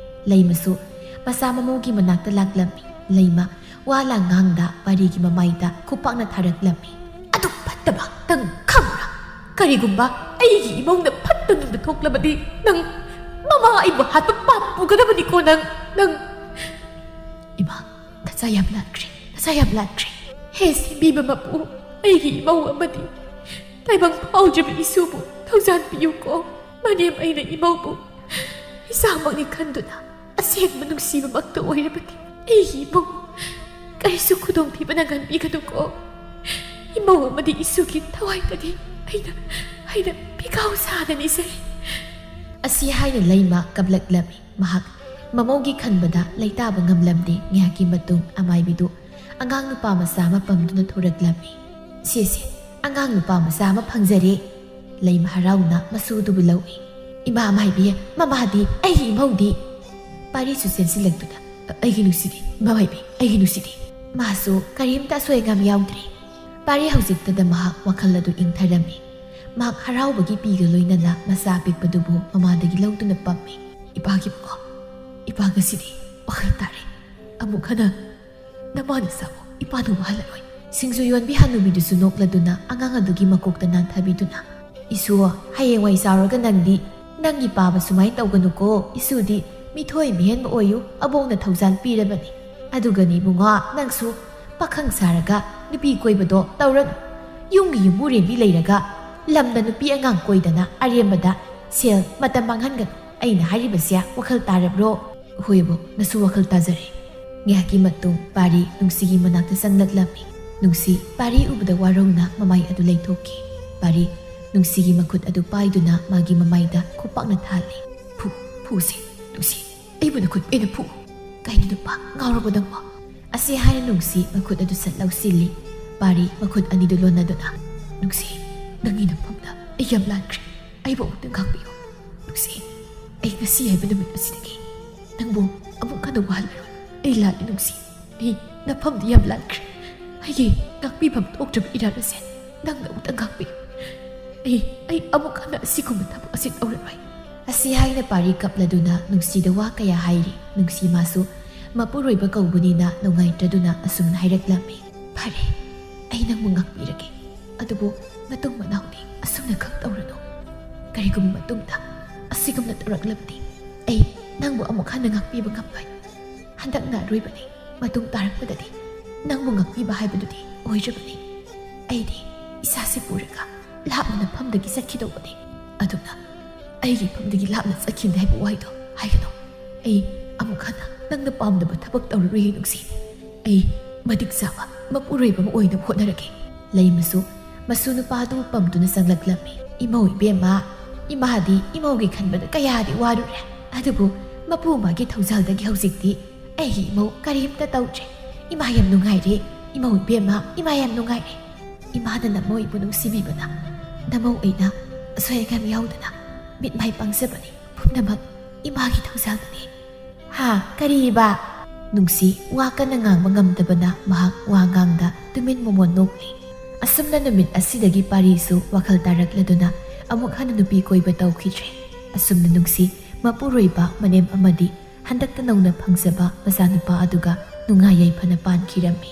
ꯂꯩꯃꯁꯨ ꯃꯆꯥ ꯃꯃꯧꯒꯤ ꯃꯅꯥꯛꯇ ꯂꯥꯛꯂꯝꯃꯤ꯫ ꯂꯩꯃ ꯋꯥ ꯂꯥꯡ ꯉꯥꯡꯗ ꯄꯥꯔꯤꯒꯤ ꯃꯃꯥꯏꯗ ꯈꯨꯄꯥꯛꯅ ꯊꯥꯔꯛꯂꯝꯃꯤ꯫ "ꯑꯗꯨꯛ ꯐꯠꯇꯕ ꯅꯪ ꯈꯪꯕ꯭ꯔꯥ? ꯀꯔꯤꯒꯨꯝꯕ ꯑꯩꯒꯤ ꯏꯃꯧꯅ ꯐꯠꯇ ꯅꯨꯡꯗ ꯊꯣꯛꯂꯕꯗꯤ ꯅꯪ ꯃꯃꯥ ꯑꯩꯕꯨ ꯍꯥꯠꯄ ꯄꯥꯞ ꯄꯨꯒꯗꯕꯅꯤꯀꯣ ꯅꯪ, ꯅꯪ!" "ꯏꯃꯥ, ꯅꯆꯥ ꯌꯥꯝ ꯂꯥꯟꯈ꯭ꯔꯦ, ꯅꯆꯥ ꯌꯥꯝ ꯂꯥꯟꯈ꯭ꯔꯦ꯫ ꯍꯦ ꯁꯦꯝꯕꯤꯕ ꯃꯄꯨ, ꯑꯩꯒꯤ ꯏꯃꯧ ꯑꯃꯗꯤ ꯇꯥꯏꯕꯪ ꯐꯥꯎꯗ꯭ꯔꯤꯕ ꯏꯁꯨꯕꯨ ꯊꯧꯖꯥꯟ ꯄꯤꯌꯨꯀꯣ꯫ ꯃꯅꯦꯝ ꯑꯩꯅ ꯏꯃꯧꯕꯨ ꯏꯆꯥꯃꯛꯅꯤ ꯈꯟꯗꯨꯅ ꯑꯁꯦꯡꯕ ꯅꯨꯡꯁꯤꯕꯃꯛꯇ ꯑꯣꯏꯔꯕꯗꯤ ꯑꯩꯒꯤ ꯏꯃꯧ ꯀꯔꯤꯁꯨ ꯈꯨꯗꯣꯡꯊꯤꯕ ꯅꯪꯍꯟꯕꯤꯒꯅꯨꯀꯣ꯫ ꯏꯃꯧ ꯑꯃꯗꯤ ꯏꯁꯨꯒꯤ ꯊꯋꯥꯏꯗꯗꯤ ꯑꯩꯅ, ꯑꯩꯅ ꯐꯤꯒꯥꯎ ꯁꯥꯅ ꯅꯤꯖꯔꯤ꯫" ꯑꯁꯤ ꯍꯥꯏꯅ ꯂꯩꯃ ꯀꯞꯂꯛꯂꯝꯃꯤ꯫ ꯃꯍꯥꯛ ꯃꯃꯧꯒꯤ ꯈꯟꯕꯗ ꯂꯩꯇꯥꯕ ꯉꯝꯂꯝꯗꯦ꯫ ꯉꯥꯏꯍꯥꯛꯀꯤ ꯃꯇꯨꯡ ꯑꯃꯥꯏꯕꯤꯗꯨ ꯑꯉꯥꯡ ꯅꯨꯄꯥ ꯃꯆꯥ ꯑꯃ ꯄꯝꯗꯨꯅ ꯊꯣꯔꯛꯂꯝꯃꯤ꯫ "ꯁꯦ, ꯁꯦ, ꯑꯉꯥꯡ ꯅꯨꯄꯥ ꯃꯆꯥ ꯑꯃ ꯐꯪꯖꯔꯦ꯫" ꯂꯩꯃ ꯍꯔꯥꯎꯅ ꯃꯁꯨꯗꯨꯕꯨ ꯂꯧꯏ꯫ "ꯏꯃꯥ ꯃꯥꯏꯕꯤ, ꯃꯃꯥꯗꯤ, ꯑꯩꯒꯤ ꯏꯃꯧꯗꯤ?" ꯄꯥꯔꯤꯁꯨ ꯆꯦꯟꯁꯤꯜꯂꯛꯇꯨꯅ, "ꯑꯩꯒꯤ ꯅꯨꯡꯁꯤꯕꯤ, ꯃꯃꯥꯏꯕꯤ, ꯑꯩꯒꯤ ꯅꯨꯡꯁꯤꯕꯤ꯫" ꯃꯥꯁꯨ ꯀꯔꯤꯝꯇ ꯑꯁꯣꯏ ꯑꯉꯥꯝ ꯌꯥꯎꯗ꯭ꯔꯦ꯫ ꯄꯥꯔꯤ ꯍꯧꯖꯤꯛꯇꯗ ꯃꯍꯥꯛ ꯋꯥꯈꯜ ꯑꯗꯨ ꯏꯪꯊꯔꯝꯃꯤ꯫ ꯃꯍꯥꯛ ꯍꯔꯥꯎꯕꯒꯤ ꯄꯤꯒ ꯂꯣꯏꯅꯅ ꯃꯆꯥ ꯑꯄꯤꯛꯄꯗꯨꯕꯨ ꯃꯃꯥꯗꯒꯤ ꯂꯧꯗꯨꯅ ꯄꯝꯃꯤ꯫ "ꯏꯄꯥꯒꯤ ꯃꯃꯥ, ꯏꯄꯥ ꯉꯁꯤꯗꯤ ꯋꯥꯈꯜ ꯇꯥꯔꯦ꯫ ꯑꯃꯨꯛ ꯍꯟꯅ ꯅꯃꯥ ꯅꯆꯥꯕꯨ ꯏꯄꯥꯅ ꯋꯥꯍꯜꯂꯔꯣꯏ꯫" ꯁꯤꯡꯖꯨ ꯌꯣꯟꯕꯤ ꯍꯅꯨꯕꯤꯗꯨꯁꯨ ꯅꯣꯛꯂꯗꯨꯅ ꯑꯉꯥꯡ ꯑꯗꯨꯒꯤ ꯃꯀꯣꯛꯇ ꯅꯥꯟꯊꯕꯤꯗꯨꯅ, "ꯏꯁꯨ, ꯍꯌꯦꯡꯋꯥꯏ ꯆꯥꯎꯔꯒ ꯅꯪꯗꯤ ꯅꯪꯒꯤ ꯄꯥꯕ ꯁꯨꯃꯥꯏꯅ ꯇꯧꯒꯅꯨꯀꯣ꯫ ꯏꯁꯨꯗꯤ ꯃꯤꯊꯣꯏ ꯃꯤꯍꯦꯟꯕ ꯑꯣꯏꯌꯨ, ꯑꯕꯣꯛꯅ ꯊꯧꯖꯥꯜ ꯄꯤꯔꯕꯅꯤ꯫ ꯑꯗꯨꯒꯅꯤ ꯏꯕꯨꯡꯉꯣ, ꯅꯪꯁꯨ ꯄꯥꯈꯪ ꯁꯥꯔꯒ ꯅꯨꯄꯤ ꯀꯣꯏꯕꯗꯣ ꯇꯧꯔꯅꯨ꯫ ꯌꯨꯝꯒꯤ ꯌꯨꯝꯕꯨꯔꯦꯝꯕꯤ ꯂꯩꯔꯒ ꯂꯝꯗ ꯅꯨꯄꯤ ꯑꯉꯥꯡ ꯀꯣꯏꯗꯅ ꯑꯔꯦꯝꯕꯗ ꯁꯦꯜ ꯃꯇꯝ ꯃꯥꯡꯍꯟꯒꯅꯨ꯫ ꯑꯩꯅ ꯍꯥꯏꯔꯤꯕꯁꯦ ꯋꯥꯈꯜ ꯇꯥꯔꯕ꯭ꯔꯣ?" "ꯍꯣꯏ ꯑꯕꯣꯛ, ꯅꯁꯨ ꯋꯥꯈꯜ ꯇꯥꯖꯔꯦ꯫" ꯉꯥꯏꯍꯥꯛꯀꯤ ꯃꯇꯨꯡ ꯄꯥꯔꯤ ꯅꯨꯡꯁꯤꯒꯤ ꯃꯅꯥꯛꯇ ꯆꯪꯂꯛꯂꯝꯃꯤ꯫ ꯅꯨꯡꯁꯤ ꯄꯥꯔꯤ ꯎꯕꯗ ꯋꯥꯔꯧꯅ ꯃꯃꯥꯏ ꯑꯗꯨ ꯂꯩꯊꯣꯛꯈꯤ꯫ ꯄꯥꯔꯤ ꯅꯨꯡꯁꯤꯒꯤ ꯃꯈꯨꯠ ꯑꯗꯨ ꯄꯥꯏꯗꯨꯅ ꯃꯥꯒꯤ ꯃꯃꯥꯏꯗ ꯈꯨꯄꯥꯛꯅ ꯊꯥꯜꯂꯤ꯫ "ꯐꯨ, ꯐꯨꯁꯦ, ꯅꯨꯡꯁꯤ, ꯑꯩꯕꯨ ꯅꯈꯨꯠ ꯄꯦꯟꯅ ꯐꯨ꯫ ꯀꯩꯅꯣ ꯅꯨꯄꯥ, ꯉꯥꯎꯔꯕꯣ ꯅꯪꯕꯣ?" ꯑꯁꯤ ꯍꯥꯏꯅ ꯅꯨꯡꯁꯤ ꯃꯈꯨꯠ ꯑꯗꯨ ꯁꯠ ꯂꯧꯁꯤꯜꯂꯤ꯫ ꯄꯥꯔꯤ ꯃꯈꯨꯠ ꯑꯅꯤꯗꯨ ꯂꯣꯟꯅꯗꯨꯅ, "ꯅꯨꯡꯁꯤ, ꯅꯪꯒꯤ ꯅꯐꯝꯗ ꯑꯩ ꯌꯥꯝ ꯂꯥꯟꯈ꯭ꯔꯦ꯫ ꯑꯩꯕꯨ ꯑꯃꯨꯛꯇ ꯉꯥꯛꯄꯤꯌꯨ꯫ ꯅꯨꯡꯁꯤ, ꯑꯩ ꯉꯁꯤ ꯍꯥꯏꯕ ꯅꯨꯃꯤꯠ ꯑꯁꯤꯗꯒꯤ ꯅꯪꯕꯨ ꯑꯃꯨꯛ ꯍꯟꯅ ꯋꯥꯍꯜꯂꯔꯣꯏ꯫ ꯑꯩ ꯂꯥꯜꯂꯦ ꯅꯨꯡꯁꯤ꯫ ꯑꯩ ꯅꯐꯝꯗꯤ ꯌꯥꯝ ꯂꯥꯟꯈ꯭ꯔꯦ꯫ ꯑꯩꯒꯤ ꯉꯥꯛꯄꯤꯐꯝ ꯊꯣꯛꯇ꯭ꯔꯕ ꯏꯔꯥꯜ ꯑꯁꯦ ꯅꯪꯅ ꯑꯃꯨꯛꯇ ꯉꯥꯛꯄꯤꯌꯨ꯫ ꯑꯩ, ꯑꯩ ꯑꯃꯨꯛ ꯍꯟꯅ ꯑꯁꯤꯒꯨꯝꯕ ꯊꯕꯛ ꯑꯁꯤ ꯇꯧꯔꯔꯣꯏ꯫" ꯑꯁꯤ ꯍꯥꯏꯅ ꯄꯥꯔꯤ ꯀꯞꯂꯗꯨꯅ ꯅꯨꯡꯁꯤꯗ ꯋꯥ ꯀꯌꯥ ꯍꯥꯏꯔꯤ꯫ ꯅꯨꯡꯁꯤ ꯃꯥꯁꯨ ꯃꯄꯨꯔꯣꯏꯕ ꯀꯧꯕꯅꯤꯅ ꯅꯨꯡꯉꯥꯏꯇ꯭ꯔꯗꯨꯅ ꯑꯁꯨꯝꯅ ꯍꯥꯏꯔꯛꯂꯝꯃꯤ꯫ "ꯐꯔꯦ, ꯑꯩ ꯅꯪꯕꯨ ꯉꯥꯛꯄꯤꯔꯒꯦ꯫ ꯑꯗꯨꯕꯨ ꯃꯇꯨꯡ ꯃꯅꯥꯎꯗꯤ ꯑꯁꯨꯝꯅ ꯈꯛ ꯇꯧꯔꯅꯨ꯫ ꯀꯔꯤꯒꯨꯝꯕ ꯃꯇꯨꯡꯗ ꯑꯁꯤꯒꯨꯝꯅ ꯇꯧꯔꯛꯂꯕꯗꯤ ꯑꯩ ꯅꯪꯕꯨ ꯑꯃꯨꯛ ꯍꯟꯅ ꯉꯥꯛꯄꯤꯕ ꯉꯝꯂꯣꯏ꯫ ꯍꯟꯗꯛꯅ ꯑꯔꯣꯏꯕꯅꯤ꯫ ꯃꯇꯨꯡ ꯇꯥꯔꯛꯄꯗꯗꯤ ꯅꯪꯕꯨ ꯉꯥꯛꯄꯤꯕ ꯍꯥꯏꯕꯗꯨꯗꯤ ꯑꯣꯏꯗ꯭ꯔꯕꯅꯤ꯫ ꯑꯩꯗꯤ ꯏꯁꯥꯁꯤ ꯄꯨꯔꯒ ꯂꯥꯞꯅ ꯅꯐꯝꯗꯒꯤ ꯆꯠꯈꯤꯗꯧꯕꯅꯤ꯫ ꯑꯗꯨꯅ ꯑꯩꯒꯤ ꯏꯐꯝꯗꯒꯤ ꯂꯥꯞꯅ ꯆꯠꯈꯤꯕꯅꯤ ꯍꯥꯏꯕ ꯋꯥꯍꯩꯗꯣ ꯍꯥꯏꯒꯅꯨ꯫ ꯑꯩ ꯑꯃꯨꯛ ꯍꯟꯅ ꯅꯪꯅ ꯄꯥꯝꯗꯕ ꯊꯕꯛ ꯇꯧꯔꯔꯣꯏ, ꯅꯨꯡꯁꯤ꯫ ꯑꯩ ꯃꯇꯤꯛ ꯆꯥꯕ ꯃꯄꯨꯔꯣꯏꯕ ꯑꯃ ꯑꯣꯏꯅꯕ ꯍꯣꯠꯅꯔꯒꯦ꯫" ꯂꯩꯃꯁꯨ ꯃꯁꯨ ꯅꯨꯄꯥꯗꯨ ꯄꯝꯗꯨꯅ ꯆꯪꯂꯛꯂꯝꯃꯤ꯫ "ꯏꯃꯧ ꯏꯕꯦꯝꯃ, ꯏꯃꯥꯗꯤ ꯏꯃꯧꯒꯤ ꯈꯟꯕꯗ ꯀꯌꯥꯗꯤ ꯋꯥꯔꯨꯔꯦ꯫ ꯑꯗꯨꯕꯨ ꯃꯄꯨ ꯃꯥꯒꯤ ꯊꯧꯖꯥꯜꯗꯒꯤ ꯍꯧꯖꯤꯛꯇꯤ ꯑꯩꯒꯤ ꯏꯃꯧ ꯀꯔꯤꯝꯇ ꯇꯧꯗ꯭ꯔꯦ꯫ ꯏꯃꯥ ꯌꯥꯝ ꯅꯨꯡꯉꯥꯏꯔꯦ꯫ ꯏꯃꯧ ꯏꯕꯦꯝꯃ, ꯏꯃꯥ ꯌꯥꯝ ꯅꯨꯡꯉꯥꯏꯔꯦ꯫ ꯏꯃꯥꯅ ꯅꯃꯧ ꯑꯩꯕꯨ ꯅꯨꯡꯁꯤꯕꯤꯕꯅ ꯅꯃꯧ ꯑꯩꯅ ꯑꯁꯣꯏ ꯑꯉꯥꯝ ꯌꯥꯎꯗꯅ ꯃꯤꯠ ꯃꯥꯏ ꯄꯥꯡꯖꯕꯅꯤ꯫ ꯄꯨꯝꯅꯃꯛ ꯏꯃꯥꯒꯤ ꯊꯧꯖꯥꯜꯅꯅꯤ꯫" "ꯍꯥ? ꯀꯔꯤꯕ?" ꯅꯨꯡꯁꯤ ꯋꯥ ꯀꯟꯅ ꯉꯥꯡꯕ ꯉꯝꯗꯕꯅ ꯃꯍꯥꯛ ꯋꯥ ꯉꯥꯡꯗ ꯇꯨꯃꯤꯟ ꯃꯣꯃꯣꯟ ꯅꯣꯛꯂꯤ꯫ ꯑꯁꯨꯝꯅ ꯅꯨꯃꯤꯠ ꯑꯁꯤꯗꯒꯤ ꯄꯥꯔꯤꯁꯨ ꯋꯥꯈꯜ ꯇꯥꯔꯛꯂꯗꯨꯅ ꯑꯃꯨꯛ ꯍꯟꯅ ꯅꯨꯄꯤ ꯀꯣꯏꯕ ꯇꯧꯈꯤꯗ꯭ꯔꯦ꯫ ꯑꯁꯨꯝꯅ ꯅꯨꯡꯁꯤ ꯃꯄꯨꯔꯣꯏꯕ ꯃꯅꯦꯝ ꯑꯃꯗꯤ ꯍꯟꯗꯛꯇ ꯅꯧꯅ ꯐꯪꯖꯕ ꯃꯆꯥꯅꯨꯄꯥ ꯑꯗꯨꯒ ꯅꯨꯡꯉꯥꯏ ꯌꯥꯏꯐꯅ ꯄꯥꯟꯈꯤꯔꯝꯃꯤ꯫